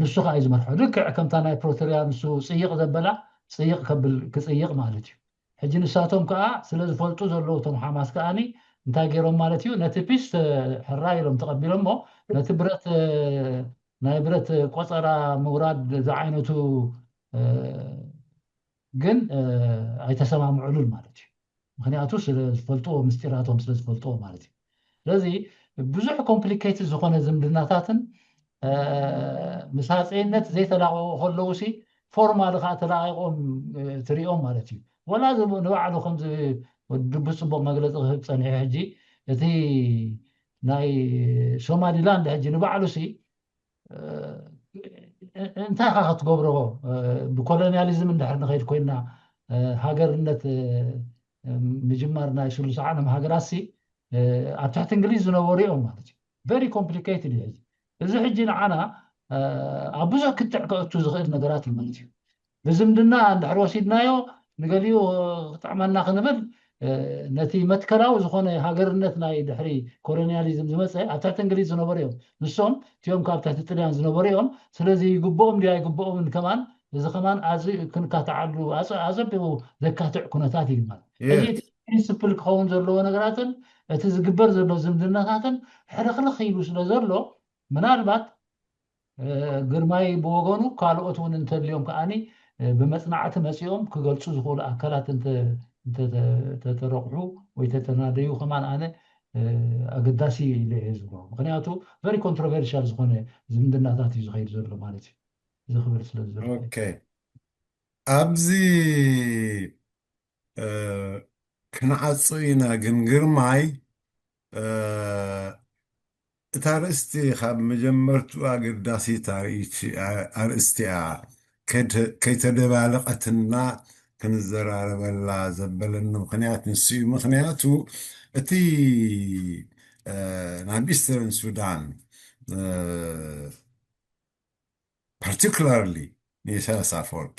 ንሱ ከዓ እዩ ዝመርሖ ልክዕ ከምታ ናይ ፕሮቶሪያ ንሱ ፅይቕ ዘበላ ፅይቕ ከብል ክፅይቕ ማለት እዩ ሕጂ ንሳቶም ከዓ ስለ ዝፈልጡ ዘለዉ እቶም ሓማስ ከዓኒ እንታይ ገይሮም ማለት እዩ ነቲ ፒስ ሕራይ ኢሎም ተቐቢሎሞ ነቲ ብረት ናይ ብረት ቆፀራ ምውራድ ዝዓይነቱ ግን ኣይተሰማምዑሉን ማለት እዩ ምክንያቱ ስለዝፈልጥዎ ምስጢራቶም ስለዝፈልጥዎ ማለት እዩ ስለዚ ብዙሕ complicated ዝኾነ ዝምድናታትን ምስ ሃፀይነት ዘይተላቀቁ ከለዉ ሲ ፎርማሊ ከዓ ተላቂቆም ትሪኦም ማለት እዩ ወላ ንባዕሉ ከምዚ ድቡ ፅቡቅ መግለፂ ክህብ ፀኒሑ ሕጂ እቲ ናይ ሶማሊላንድ ሕጂ ንባዕሉ ሲ እንታይ ካ ክትገብሮ ብኮሎኒያሊዝም እንድሕር ንኸይድ ኮይና ሃገርነት ምጅማር ናይ ስሉስ ዓለም ሃገራት ሲ ኣብ ትሕቲ እንግሊዝ ዝነበሩ እዮም ማለት እዩ። Very complicated እዩ። እዚ ሕጂ ንዓና ኣብ ብዙሕ ክትዕ ከእቱ ዝኽእል ነገራት እዩ ማለት እዩ። ብዝምድና እንድሕር ወሲድናዮ ንገሊኡ ክጥዕመና ክንብል ነቲ መትከላዊ ዝኾነ ሃገርነት ናይ ድሕሪ ኮሎኒያሊዝም ዝመፀ ኣብ ትሕቲ እንግሊዝ ዝነበሩ እዮም። ንሶም እቲኦም ካብ ትሕቲ ጥልያን ዝነበሩ እዮም። ስለዚ ይግብኦም ድዩ ኣይግብኦምን ከማን እዚ ከማን ኣዝዩ ክንካትዓሉ ኣዘቢቡ ዘካትዕ ኩነታት እዩ ማለት። እዚ ፕሪንስፕል ክኸውን ዘለዎ ነገራትን እቲ ዝግበር ዘሎ ዝምድናታትን ሕልኽልኽ ኢሉ ስለ ዘሎ ምናልባት ግርማይ ብወገኑ ካልኦት እውን እንተልዮም ከዓኒ ብመፅናዕቲ መፂኦም ክገልፁ ዝኽእሉ ኣካላት እንተተረቑሑ ወይ ተተናደዩ ከማን ኣነ ኣገዳሲ ኢለ እየ ዝብሎ። ምክንያቱ very controversial ዝኾነ ዝምድናታት እዩ ዝኸይድ ዘሎ ማለት እዩ። እዚ ክብል ስለ ዝደለኹ። ኣብዚ ክንዓጹ ኢና፣ ግን ግርማይ እታ ኣርእስቲ ካብ መጀመርቱ ኣገዳሲት ኣርእስቲ እያ፣ ከይተደባለቐትና ክንዘራረበላ ዘበለኒ ምኽንያት ንሱ እዩ። ምኽንያቱ እቲ ናብ ኢስተርን ሱዳን particularly ንኢሳያስ ኣፈወርቂ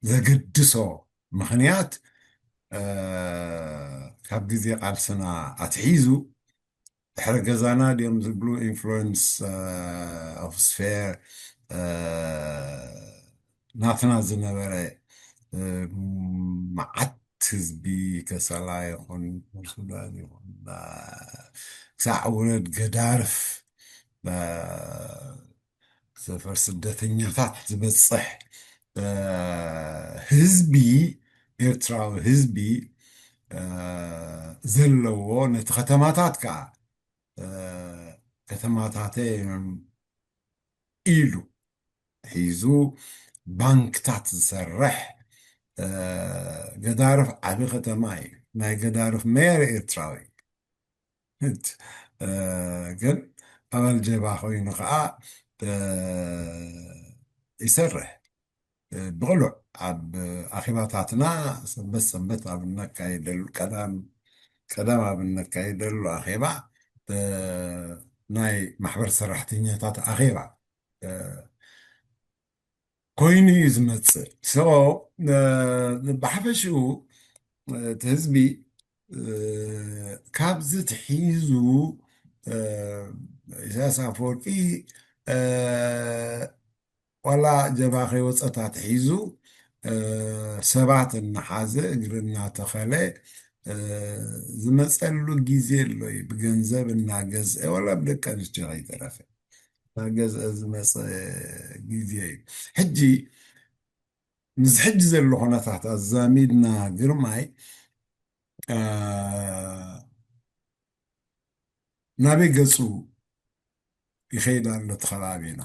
ዘገድሶ ምኽንያት ካብ ግዜ ቃልስና ኣትሒዙ ድሕሪ ገዛና ድዮም ዝብሉ influence of sphere ናትና ዝነበረ መዓት ህዝቢ ከሰላ ይኹን ሱዳን ይኹን ክሳዕ ውረድ ገዳርፍ ሰፈር ስደተኛታት ዝበፅሕ ህዝቢ ኤርትራዊ ህዝቢ ዘለዎ ነቲ ከተማታት ከዓ ከተማታተ ኢሉ ሒዙ ባንክታት ዝሰርሕ ገዳርፍ ዓቢ ከተማ እዩ። ናይ ገዳርፍ ሜየር ኤርትራዊ ግን ኣባል ጀባ ኮይኑ ከዓ ይሰርሕ። ብቕሉዕ ኣብ ኣኼባታትና ሰንበት ሰንበት ኣብ እነካይደሉ ቀዳም ቀዳም ኣብ እነካይደሉ ኣኼባ ናይ ማሕበር ሰራሕተኛታት ኣኼባ ኮይኑ እዩ ዝመፅእ። So ብሓፈሽኡ እቲ ህዝቢ ካብዚ ትሒዙ ኢሳያስ ኣፈወርቂ ዋላ ጀባ ከይወፀ ታትሒዙ ሰባት እናሓዘ እግሪ እናተኸለ ዝመፀሉ ግዜ ኣሎ እዩ። ብገንዘብ እናገዝአ ዋላ ብደቂ ኣንስትዮ ከይተረፈ እናገዝአ ዝመፀ ግዜ እዩ። ሕጂ ምስ ሕጂ ዘሎ ኩነታት ኣዛሚድና ግርማይ ናበይ ገፁ ይኸይድ ኣሎ እቲ ከባቢና?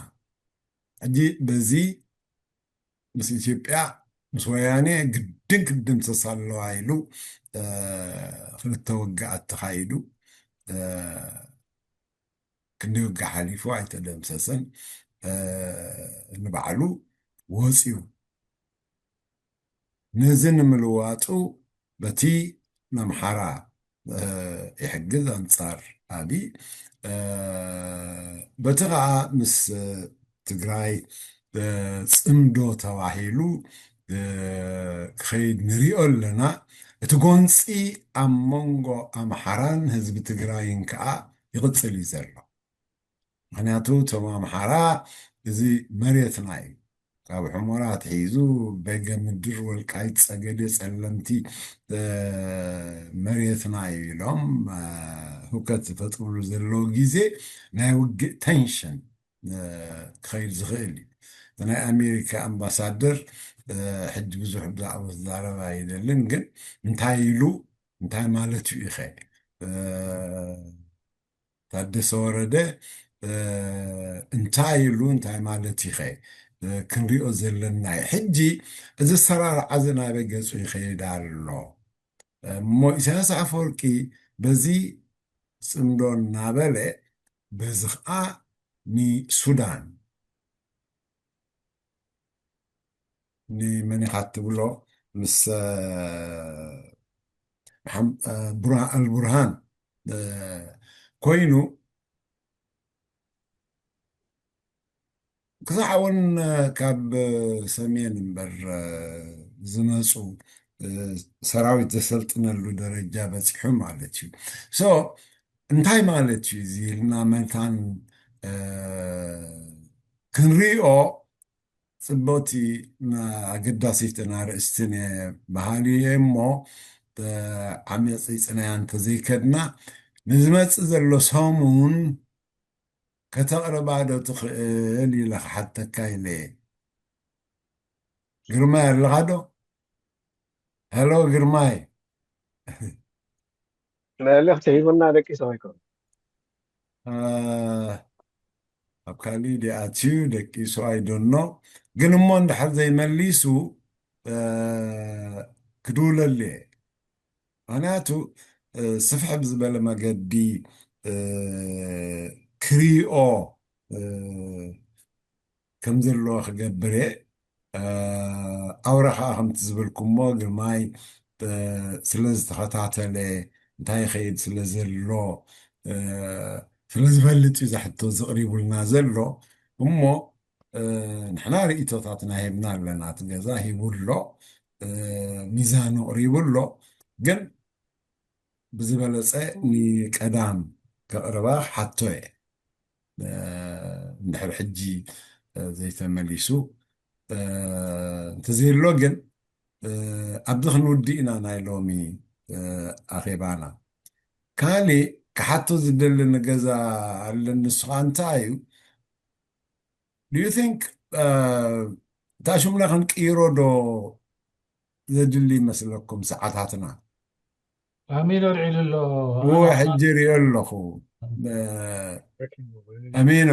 ሕጂ በዚ ምስ ኢትዮጵያ ምስ ወያኔ ግድን ክድምሰስ ኣለዋ ኢሉ ክልተ ውግኣት ተኻይዱ ክንደይ ውግእ ሓሊፉ ኣይተደምሰሰን። ንባዕሉ ወፂኡ ነዚ ንምልዋጡ በቲ ናምሓራ ይሕግዝ ኣንጻር ኣቢ በቲ ከዓ ምስ ትግራይ ፅምዶ ተባሂሉ ክኸይድ ንሪኦ ኣለና። እቲ ጎንፂ ኣብ መንጎ ኣምሓራን ህዝቢ ትግራይን ከዓ ይቕፅል እዩ ዘሎ። ምክንያቱ እቶም ኣምሓራ እዚ መሬትና እዩ። ካብ ሑመራ ኣትሒዙ በገ ምድር ወልቃይት ጸገዴ ጸለምቲ መሬትና እዩ ኢሎም ሁከት ዝፈጥሩሉ ዘለዉ ግዜ ናይ ውግእ ተንሽን ክኸይድ ዝኽእል እዩ። ናይ ኣሜሪካ ኣምባሳደር ሕጂ ብዙሕ ብዛዕባ ዝዛረብ ኣይደልን፣ ግን እንታይ ኢሉ እንታይ ማለት እዩ ኢኸ ታደሰ ወረደ እንታይ ኢሉ እንታይ ማለት ኢኸ ክንሪኦ ዘለና እዩ። ሕጂ እዚ ኣሰራርዓ እዚ ናበይ ገፁ ይኸይድ ኣሎ እሞ ኢሳያስ ኣፈወርቂ በዚ ፅምዶ እናበለ በዚ ከዓ ንሱዳን ንመን ኢኻ ትብሎ ምስ እ፣ ሓም- እ፣ ቡርሃ- ኣልቡርሃን እ፣ ኮይኑ ክሳዕ እውን ካብ ሰሜን እምበር ዝመፁ ሰራዊት ዘሰልጥነሉ ደረጃ በፂሑ ማለት እዩ። ሶ እንታይ ማለት እዩ እዚ ኢልና መታን ክንሪኦ ፅቡቅቲ ኣገዳሲትን ኣርእስትን በሃሊ እየ እሞ ዓሚፂፅናያ እንተዘይከድና ንዝመፅእ ዘሎ ሰሙን ከተቕርባ ዶ ትኽእል ኢለ ክሓተካ ኢለ እየ። ግርማይ ኣለኻ ዶ? ሄሎ ግርማይ። መልእኽቲ ሂቡና ደቂሱ ኣይኮን ኣብ ካሊእ ዲኣትዩ ደቂሱ ኣይደኖ ግን እሞ እንድሕር ዘይመሊሱ ክድውለሉ እየ። ምክንያቱ ስፍሕ ብዝበለ መገዲ ክሪኦ ከም ዘለዎ ክገብር እየ። ኣውራ ከዓ ከምቲ ዝበልኩሞ ግርማይ ስለ ዝተኸታተለ እንታይ ይኸይድ ስለ ዘሎ ስለ ዝፈልጥ እዩ ዝሕቶ ዝቕሪቡልና ዘሎ እሞ ንሕና ርእቶታትና ሂብና ኣለና እቲ ገዛ ሂቡ ኣሎ ሚዛኑ ቅሪቡ ኣሎ ግን ብዝበለፀ ንቀዳም ከቕርባ ሓቶ እየ እንድሕር ሕጂ ዘይተመሊሱ እንተዘየሎ ግን ኣብዚ ክንውድእ ኢና ናይ ሎሚ ኣኼባና ካሊእ ክሓቶ ዝደሊ ንገዛ ኣለኒ ንሱ ከዓ እንታይ እዩ do you think እታ ሽምና ክንቅይሮ ዶ ዘድሊ ይመስለኩም ሰዓታትና ኣሚኖ ኣልዒሉ ኣሎ እወ ሕጂ ሪኦ ኣለኹ ኣሚኖ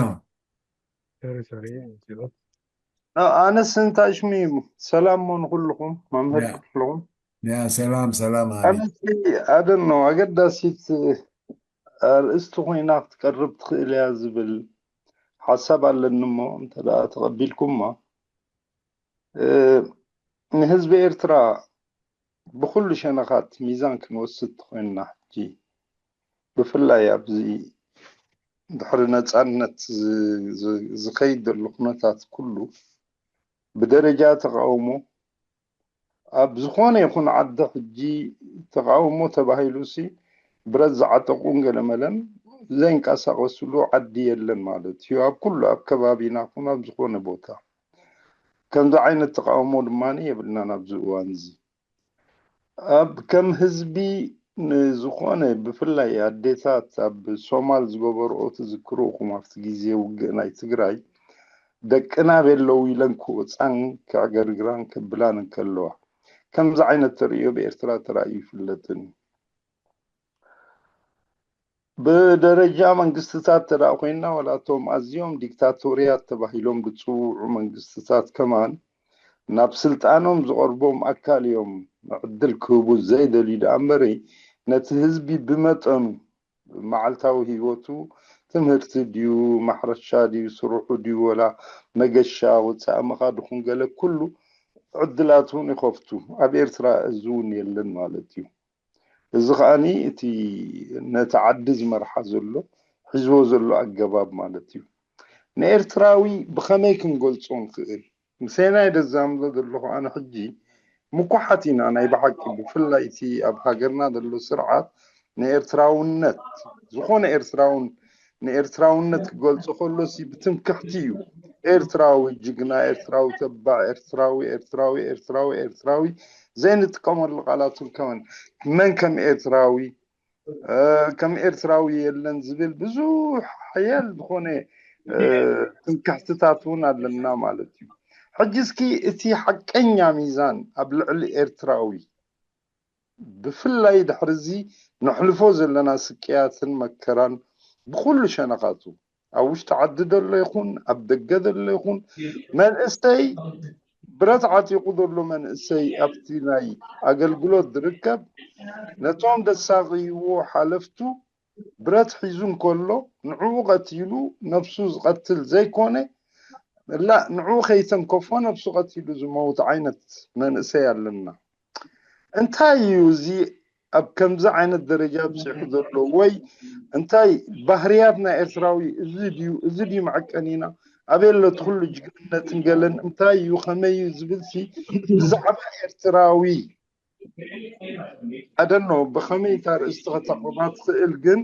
ኣነስ እንታይ ሽሙ እዩ ሰላም ሞ ንኩልኹም መምህር ኩልኹም ያ ሰላም ሰላም ኣሚን ኣነስ ኣደኖ ኣገዳሲት ኣርእስቲ ኮይና ክትቀርብ ትኽእል እያ ዝብል ሓሳብ ኣለኒ እሞ እንተ ተቐቢልኩማ ንህዝቢ ኤርትራ ብኩሉ ሸነኻት ሚዛን ክንወስድ ተኮይንና ሕጂ ብፍላይ ኣብዚ ድሕሪ ነፃነት ዝኸይድ ዘሎ ኩነታት ኩሉ ብደረጃ ተቃውሞ ኣብ ዝኾነ ይኹን ዓዲ ሕጂ ተቃውሞ ተባሂሉ ሲ ብረት ዝዓጠቁን ገለመለን ዘይንቀሳቀስሉ ዓዲ የለን ማለት እዩ ኣብ ኩሉ ኣብ ከባቢና ኩን ኣብ ዝኾነ ቦታ ከምዚ ዓይነት ተቃውሞ ድማ የብልናን ኣብዚ እዋን እዚ ኣብ ከም ህዝቢ ንዝኾነ ብፍላይ ኣዴታት ኣብ ሶማል ዝገበርኦ ትዝክሩ ኢኹም ኣብቲ ግዜ ውግእ ናይ ትግራይ ደቅና ቤለው ኢለን ክወፃን ከዕገርግራን ከብላን እንከለዋ ከምዚ ዓይነት ተርእዮ ብኤርትራ ተራእዩ ይፍለጥን እዩ ብደረጃ መንግስትታት ተዳ ኮይና ዋላቶም ኣዝዮም ዲክታቶርያት ተባሂሎም ዝፅውዑ መንግስትታት ከማን ናብ ስልጣኖም ዝቐርቦም ኣካል እዮም ዕድል ክህቡ ዘይደልዩ ደኣ እምበሪ ነቲ ህዝቢ ብመጠኑ መዓልታዊ ህይወቱ ትምህርቲ ድዩ ማሕረሻ ድዩ ስርሑ ድዩ ወላ መገሻ ወፃኢ መኻድኹን ገለ ኩሉ ዕድላት እውን ይኸፍቱ ኣብ ኤርትራ እዚ እውን የለን ማለት እዩ እዚ ከዓኒ እቲ ነቲ ዓዲ ዝመርሓ ዘሎ ሒዝዎ ዘሎ ኣገባብ ማለት እዩ ንኤርትራዊ ብኸመይ ክንገልፆ ንኽእል ምሳይ ናይ ደዛምዶ ዘለኹ ኣነ ሕጂ ምኩሓት ኢና ናይ ብሓቂ ብፍላይ እቲ ኣብ ሃገርና ዘሎ ስርዓት ንኤርትራውነት ዝኾነ ኤርትራውን ንኤርትራውነት ክገልጾ ከሎ ሲ ብትምክሕቲ እዩ ኤርትራዊ ጅግና ኤርትራዊ ተባዕ ኤርትራዊ ኤርትራዊ ኤርትራዊ ኤርትራዊ ዘይንጥቀመሉ ቃላት ከመን መን ከም ኤርትራዊ ከም ኤርትራዊ የለን ዝብል ብዙሕ ሓያል ዝኾነ ትምክሕትታት እውን ኣለና ማለት እዩ ሕጂ እስኪ እቲ ሓቀኛ ሚዛን ኣብ ልዕሊ ኤርትራዊ ብፍላይ ድሕርዚ ነሕልፎ ዘለና ስቅያትን መከራን ብኩሉ ሸነኻቱ ኣብ ውሽጢ ዓዲ ዘሎ ይኹን ኣብ ደገ ዘሎ ይኹን መንእሰይ ብረት ዓጢቑ ዘሎ መንእሰይ ኣብቲ ናይ ኣገልግሎት ዝርከብ ነቶም ደሳቕይዎ ሓለፍቱ ብረት ሒዙ እንከሎ ንዕኡ ቀቲሉ ነብሱ ዝቐትል ዘይኮነ እላ ንዑ ከይተንከፎ ነብሱ ቀቲሉ ዝመውት ዓይነት መንእሰይ ኣለና። እንታይ እዩ እዚ ኣብ ከምዚ ዓይነት ደረጃ ኣብፂሑ ዘሎ? ወይ እንታይ ባህርያት ናይ ኤርትራዊ እዚ ድዩ? እዚ ድዩ መዐቀኒና? ኣበይ ኣሎ እቲ ኩሉ ጅግንነትን ገለን? እንታይ እዩ? ከመይ እዩ ዝብል ሲ ብዛዕባ ኤርትራዊ ኣደኖ ብኸመይ እታ ርእስቲ ከተቕርባ ትኽእል? ግን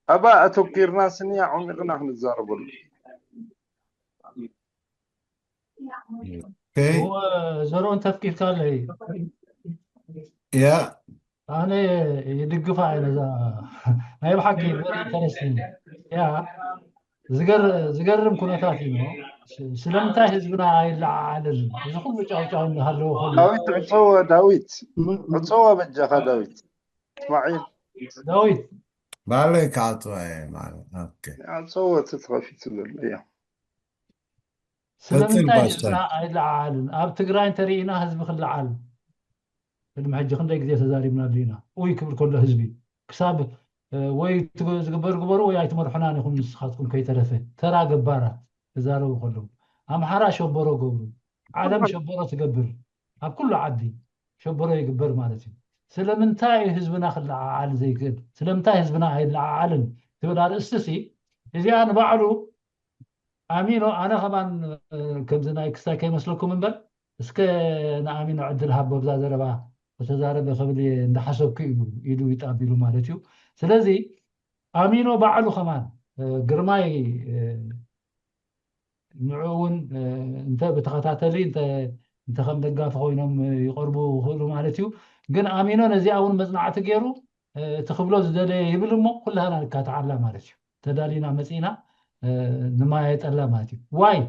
ኣብኣ ኣተኪርና ስኒ ኣዕሚቕና ክንዛረበሉ። Okay. እወ፣ ዘርኡ እንተፍቂድካ ኣለይ ያ ኣነ ይድግፋ እየ ነዛ ናይ ብሓቂ very interesting። ያ ዝገር- ዝገርም ኩነታት እዩ። ስ- ስለምንታይ ህዝብና ኣይለዓዓልን? እዚ ኩሉ ጫውጫው እንዳሃለዎ ከሎ ዳዊት ዕፀወ፣ ዳዊት ዕፀወ በጃኻ ዳዊት እስማዒል ዳዊት ባለይ ክኣትዋ እየ ማለት okay. ዕፀወ እቲ ተኸፊቱ ዘሎ እያ። ስለምንታይ ባሻይ። ህዝብና ኣይለዓዓልን? ኣብ ትግራይ እንተሪኢና ህዝቢ ክለዓል ቅድሚ ሕጂ ክንደይ ግዜ ተዛሪብናሉ ኢና። ኡይ ክብል ከሎ ህዝቢ ክሳብ እ፣ ወይ ትግ- ዝግበር ግበሩ ወይ ኣይትመርሑናን ኢኹም ንስኻትኩም ከይተረፈ ተራ ገባራት ክዛረቡ ከለዉ ኣምሓራ ሸበሮ ገብሩ ዓለም ሸበሮ ትገብር ኣብ ኩሉ ዓዲ ሸበሮ ይግበር ማለት እዩ። ስለምንታይ እዩ ህዝብና ክለዓዓል ዘይክእል? ስለምንታይ ህዝብና ኣይለዓዓልን ትብል ኣርእስቲ ሲ እዚኣ ንባዕሉ ኣሚኖ ኣነ ከማን እ፣ ከምዚ ናይ ክስታይ ከይመስለኩም እምበር እስከ ንኣሚኖ ዕድል ሃቦ ብዛ ዘረባ ከተዛረበ ክብል እየ እንዳሓሰብኩ እዩ ኢዱ ይጣቢሉ ማለት እዩ። ስለዚ ኣሚኖ ባዕሉ ከማን እ፣ ግርማይ እ፣ ንዑ እውን እ፣ እንተ ብተኸታተሊ እንተ እንተ ከም ደጋፊ ኮይኖም እ፣ ይቐርቡ ይኽእሉ ማለት እዩ። ግን ኣሚኖ ነዚኣ እውን መፅናዕቲ ገይሩ እ፣ እቲ ክብሎ ዝደለየ ይብል እሞ ኩላህና ንካትዓላ ማለት እዩ። ተዳሊና መፂና እ፣ ንማየጠላ ማለት እዩ። ዋይ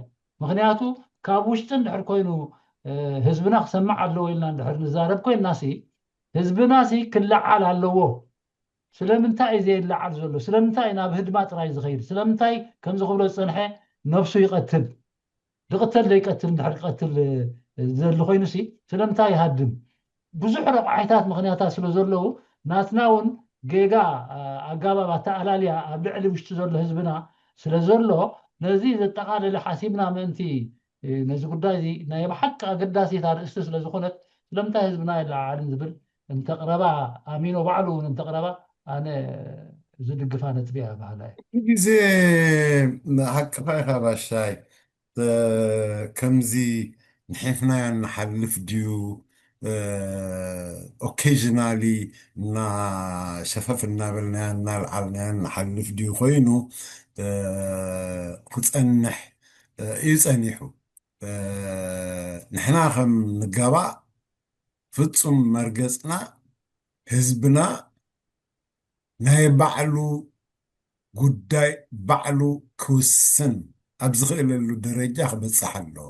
ምክንያቱ ካብ ውሽጢ እንድሕር ኮይኑ እ፣ ህዝብና ክሰማዕ ኣለዎ ኢልና እንድሕር ንዛረብ ኮይንና ሲ ህዝብና ሲ ክለዓል ኣለዎ። ስለምንታይ እዩ ዘይለዓል ዘሎ? ስለምንታይ ናብ ህድማ ጥራይ ዝኸይድ? ስለምንታይ ከምዚ ክብሎ ዝፀንሐ ነብሱ ይቐትል? ዝቕተል ዘይቀትል እንድሕር ክቐትል እ፣ ዘሉ ኮይኑሲ ስለምንታይ ይሃድም? ብዙሕ ረቋሒታት ምኽንያታት ስለ ዘለዉ ናትና እውን ጌጋ እ፣ ኣጋባብ ኣተኣላልያ ኣብ ልዕሊ ውሽጢ ዘሎ ህዝብና ስለ ዘሎ ነዚ ዘጠቓለለ ሓሲብና ምእንቲ እ፣ ነዚ ጉዳይ እዚ ናይ ብሓቂ ኣገዳሲት ኣርእስቲ ስለ ዝኾነት ስለምንታይ ህዝብና የለዓዓልን ዝብል እንተቕረባ ኣሚኖ ባዕሉ እውን እንተቕረባ ኣነ ዝድግፋ ነጥቢ እያ በሃላ እየ። ግዜ ሓቅኻ ኢኻ ባሻይ እ፣ ከምዚ ንሒፍናዮ ንሓልፍ ድዩ occasionally እና ሸፈፍ እናበልናዮ እናልዓልናዮ ንሓልፍ ድዩ ኮይኑ እ፣ ክፀንሕ እ፣ እዩ ፀኒሑ። እ፣ ንሕና ከም ንጋባእ ፍፁም መርገፅና ህዝብና ናይ ባዕሉ ጉዳይ ባዕሉ ክውስን ኣብ ዝኽእለሉ ደረጃ ክበፅሕ ኣለዎ።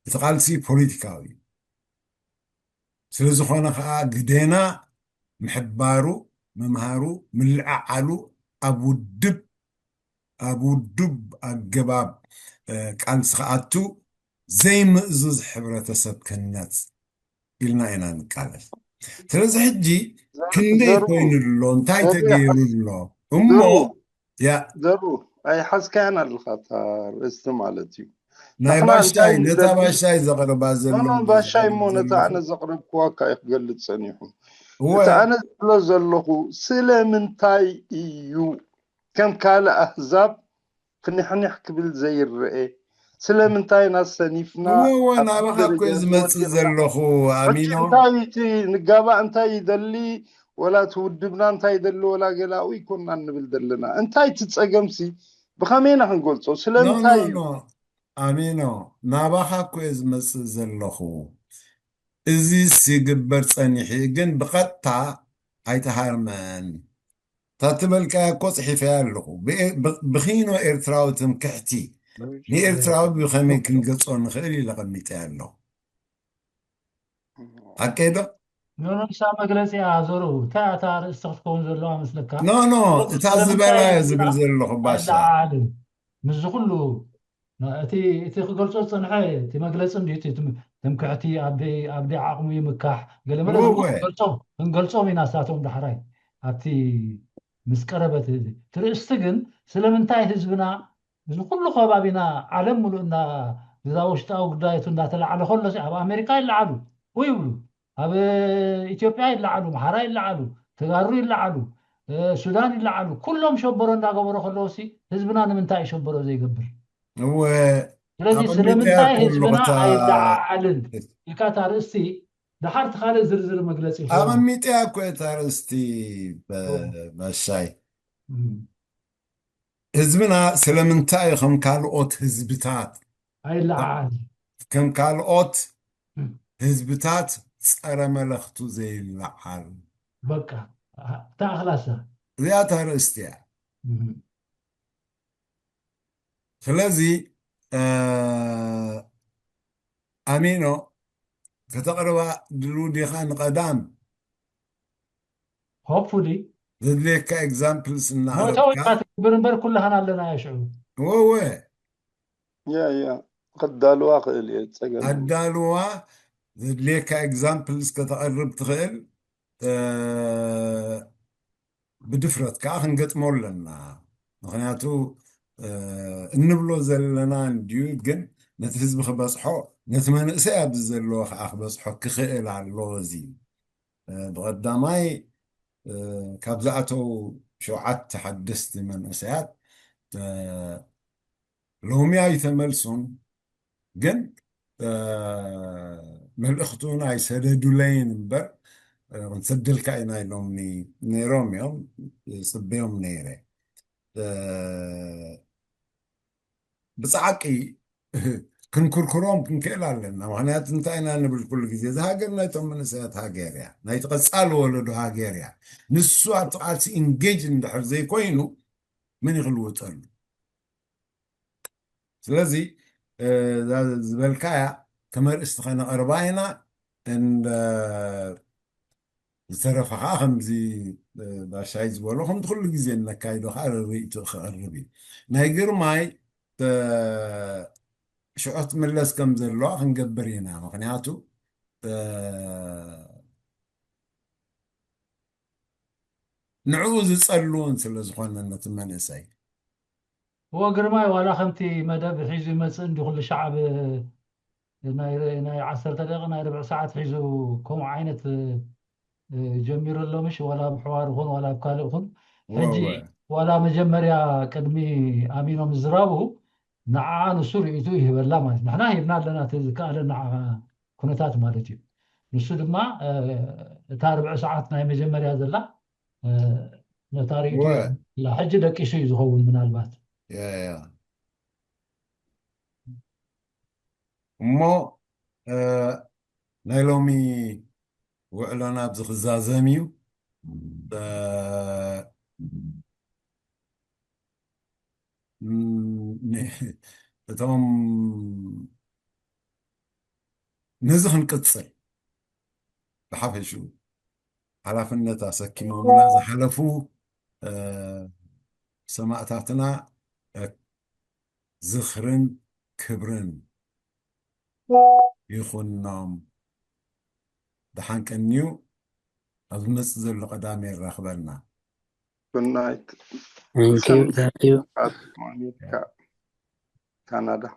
እቲ ቃልሲ ፖለቲካዊ እዩ። ስለ ዝኾነ ከዓ ግዴና ምሕባሩ፣ ምምሃሩ፣ ምልዕዓሉ ኣብ ውድብ ኣብ ውዱብ ኣገባብ እ፣ ቃልሲ ክኣቱ ዘይምእዙዝ ሕብረተሰብ ከነፅ ኢልና ኢና ንቃለስ። ስለዚ ሕጂ ክንደይ ኮይኑ ኣሎ እንታይ ተገይሩ ኣሎ እሞ ያ ዘሩ ኣይሓዝካያን ኣለካ እታ ርእስቲ ማለት እዩ። ናይ ንሕና ባሻይ እንታይ ነታ ንደሊ- ባሻይ ዘቕርባ ዘሎ ኖኖ ባሻይ እሞ ነታ ኣነ ዘቕረብክዋ እካ እዩ ክገልፅ ፀኒሑ። እወ እቲ ኣነ ዝብሎ ዘለኹ ስለምንታይ እዩ ከም ካልእ ኣህዛብ ፍንሕንሕ ክብል ዘይረአ? ስለምንታይ ኢና ሰኒፍና እወ እወ ኣብዚ ናባኻ እኮ ደረጃ እየ ዝመፅእ ዝወደቕና? ዘለኹ ሕጂ ኣሚኖ እንታይ እቲ ንጋባእ እንታይ ይደሊ ወላ እቲ ውድብና እንታይ ይደሊ ወላ ገላኡ ይኮንና ንብል ዘለና። እንታይ እቲ ፀገምሲ ብኸመይ ኢና ክንገልፆ? ኖ ኖ ስለምንታይ እዩ? ኖ ኣሚኖ ናባኻ እኮ እየ ዝመፅእ ዘለኹ። እዚ ይግበር ፀኒሑ ግን ብቐጥታ ኣይተሃርመን። እታ ትበልካያ እኮ ፅሒፈያ ኣለኹ። ብኤ- ብ- ብኺኖ ኤርትራዊ ትምክሕቲ ንኤርትራዊ ብኸመይ ክንገጾ ንኽእል ኢለ ቀሚጠያ ኣለኹ። ሓቀይ ዶ? ኖኖ ንሳ መግለፂ እያ ዘሩ እንታይ እታ ርእስቲ ክትከውን ዘለዋ መስለካ? ኖ ኖ እታ ዝበላዮ ዝብል ዘለኹ ባሻ። ኣይለዓዓልን ምስዚ ኩሉ እቲ እቲ ክገልፆ ዝፀንሐ እቲ መግለፂ እንዲ እቲ ትም- ትምክሕቲ ኣብ ደይ- ኣብ ደይ ዓቕሙ ይምካሕ ገለመለ እወ፣ ዝብሉ እወ። ክንገልፆም ክንገልፆም ኢና ንሳቶም ዳሕራይ ኣብቲ ምስ ቀረበት እዚ ትርእስቲ ግን ስለምንታይ ህዝብና እዚ ኩሉ ከባቢና ዓለም ሙሉእ እንዳ ብዛ ውሽጣዊ ጉዳያቱ እንዳተላዓለ ከሎ ሲ ኣብ ኣሜሪካ ይለዓሉ ወይ ይብሉ፣ ኣብ ኢትዮጵያ ይለዓሉ፣ ኣምሓራ ይለዓሉ፣ ተጋሩ ይለዓሉ፣ ሱዳን ይለዓሉ። ኩሎም ሸበሮ እንዳገበሩ ከለዉ ሲ ህዝብና ንምንታይ እዩ ሸበሮ ዘይገብር? እወ ስለዚ ኣቐሚጠያ ስለምንታይ እኮ ህዝብና ኣለኹ እታ ኣይለዓዓልን ኢልካ እታ ርእስቲ ድሓር እቲ ካልእ ዝርዝር መግለፂ ይኸውን። ኣቐሚጠያ እኮ እታ ርእስቲ በ- እወ። ባሻይ እም። ህዝብና ስለምንታይ እዩ ከም ካልኦት ህዝብታት ኣይለዓዓልን ከም ካልኦት እም። ህዝብታት ጸረ መለኽቱ ዘይለዓል? በቃ እታ ኣኽላሳ እዚኣ እታ ርእስቲ እያ። እም። ስለዚ እ፣ ኣሚኖ ከተቕርባ ድሉ ዲኻ ንቐዳም hopefully ዘድልየካ examples መእተዊ እናቕረብካ ኢኻ ትግብር እምበር ኩላህና ኣለና እያ ሽዑ። ወወ ያ ያ ክዳልዋ ክእል እየ ጸገም የብሉን። ኣዳልዋ ዘድልየካ examples ከተቕርብ ትኽእል እ፣ ብድፍረት ከዓ ክንገጥሞ ኣለና። ምክንያቱ እ፣ እንብሎ ዘለና እንድዩ፣ ግን ነቲ ህዝቢ ክበፅሖ ነቲ መንእሰይ ኣብዚ ዘለዎ ከዓ ክበፅሖ ክኽእል ኣለዎ። እዚ እ፣ ብቐዳማይ እ፣ ካብ ዝኣተው ሸውዓተ ሓደስቲ መንእሰያት እ፣ ሎሚ ኣይተመልሱን፣ ግን እ፣ መልእኽቱን ኣይሰደዱለይን እምበር እ፣ ክንሰደልካ ኢና ኢሎምኒ ነይሮም እዮም። ይፅበዮም ነይረ። እ፣ ብፃዕቂ ክንክርክሮም ክንክእል ኣለና። ምክንያቱ እንታይ ኢና ንብል ኩሉ ግዜ፣ እዚ ሃገር ናይቶም መንእሰያት ሃገር እያ፣ ናይቲ ቀፃሊ ወለዶ ሃገር እያ። ንሱ ኣብቲ ቃልሲ engage እንድሕር ዘይኮይኑ መን እዩ ክልውጠሉ? ስለዚ እ፣ እዛ ዝበልካያ ከም ኣርእስቲ ከነቕርባ ኢና። እንደ ዝተረፈ ከዓ ከምዚ እ፣ ባሻይ ዝበሎ ከምቲ ኩሉ ግዜ እነካይዶ ከዓ ርኢቶ ክቐርብ እዩ። ናይ ግርማይ እ፣ ሽዑ ትምለስ ከም ዘለዋ ክንገብር ኢና። ምክንያቱ እ፣ ንዕኡ ዝፀልውን ስለ ዝኾነ ነቲ መንእሰይ እወ ግርማይ ዋላ ከምቲ መደብ ሒዙ ይመፅእ እንዲ ኩሉ ሻዕ ብ ናይ ር- ናይ ዓሰርተ ደቂቕ ናይ ርብዒ ሰዓት ሒዙ ከምኡ ዓይነት እ፣ ጀሚሩ ኣሎ ምሽ ዋላ ብሕዋር ይኹን ዋላ ኣብ ካልእ ይኹን ሕጂ ወወ ዋላ መጀመርያ ቅድሚ ኣሚኖ ምዝራቡ ንዓ ንሱ ርእይቱ ይህበላ ማለት ንሕና ሂብና ኣለና እቲ ዝከኣለ ንዓ ኩነታት ማለት እዩ። ንሱ ድማ እ፣ እታ ርብዒ ሰዓት ናይ መጀመርያ ዘላ እ፣ ነታ ርእይቱ ወ ይህበላ። ሕጂ ደቂሱ እዩ ዝኸውን ምናልባት ያ ያ እሞ እ፣ ናይ ሎሚ ውዕሎና ኣብዚ ክዛዘም እዩ። እ፣ ን- እቶም ነዚ ክንቅፅል ብሓፈሽኡ ሓላፍነት ኣሰኪሞምና ዝሓለፉ እ፣ ሰማእታትና እ፣ ዝኽርን ክብርን ይኹኖም። ደሓን ቀንዩ። ኣብ ዝመፅእ ዘሎ ቀዳሚ የራኽበና። Good night. Thank you, thank you. At Monica, Canada.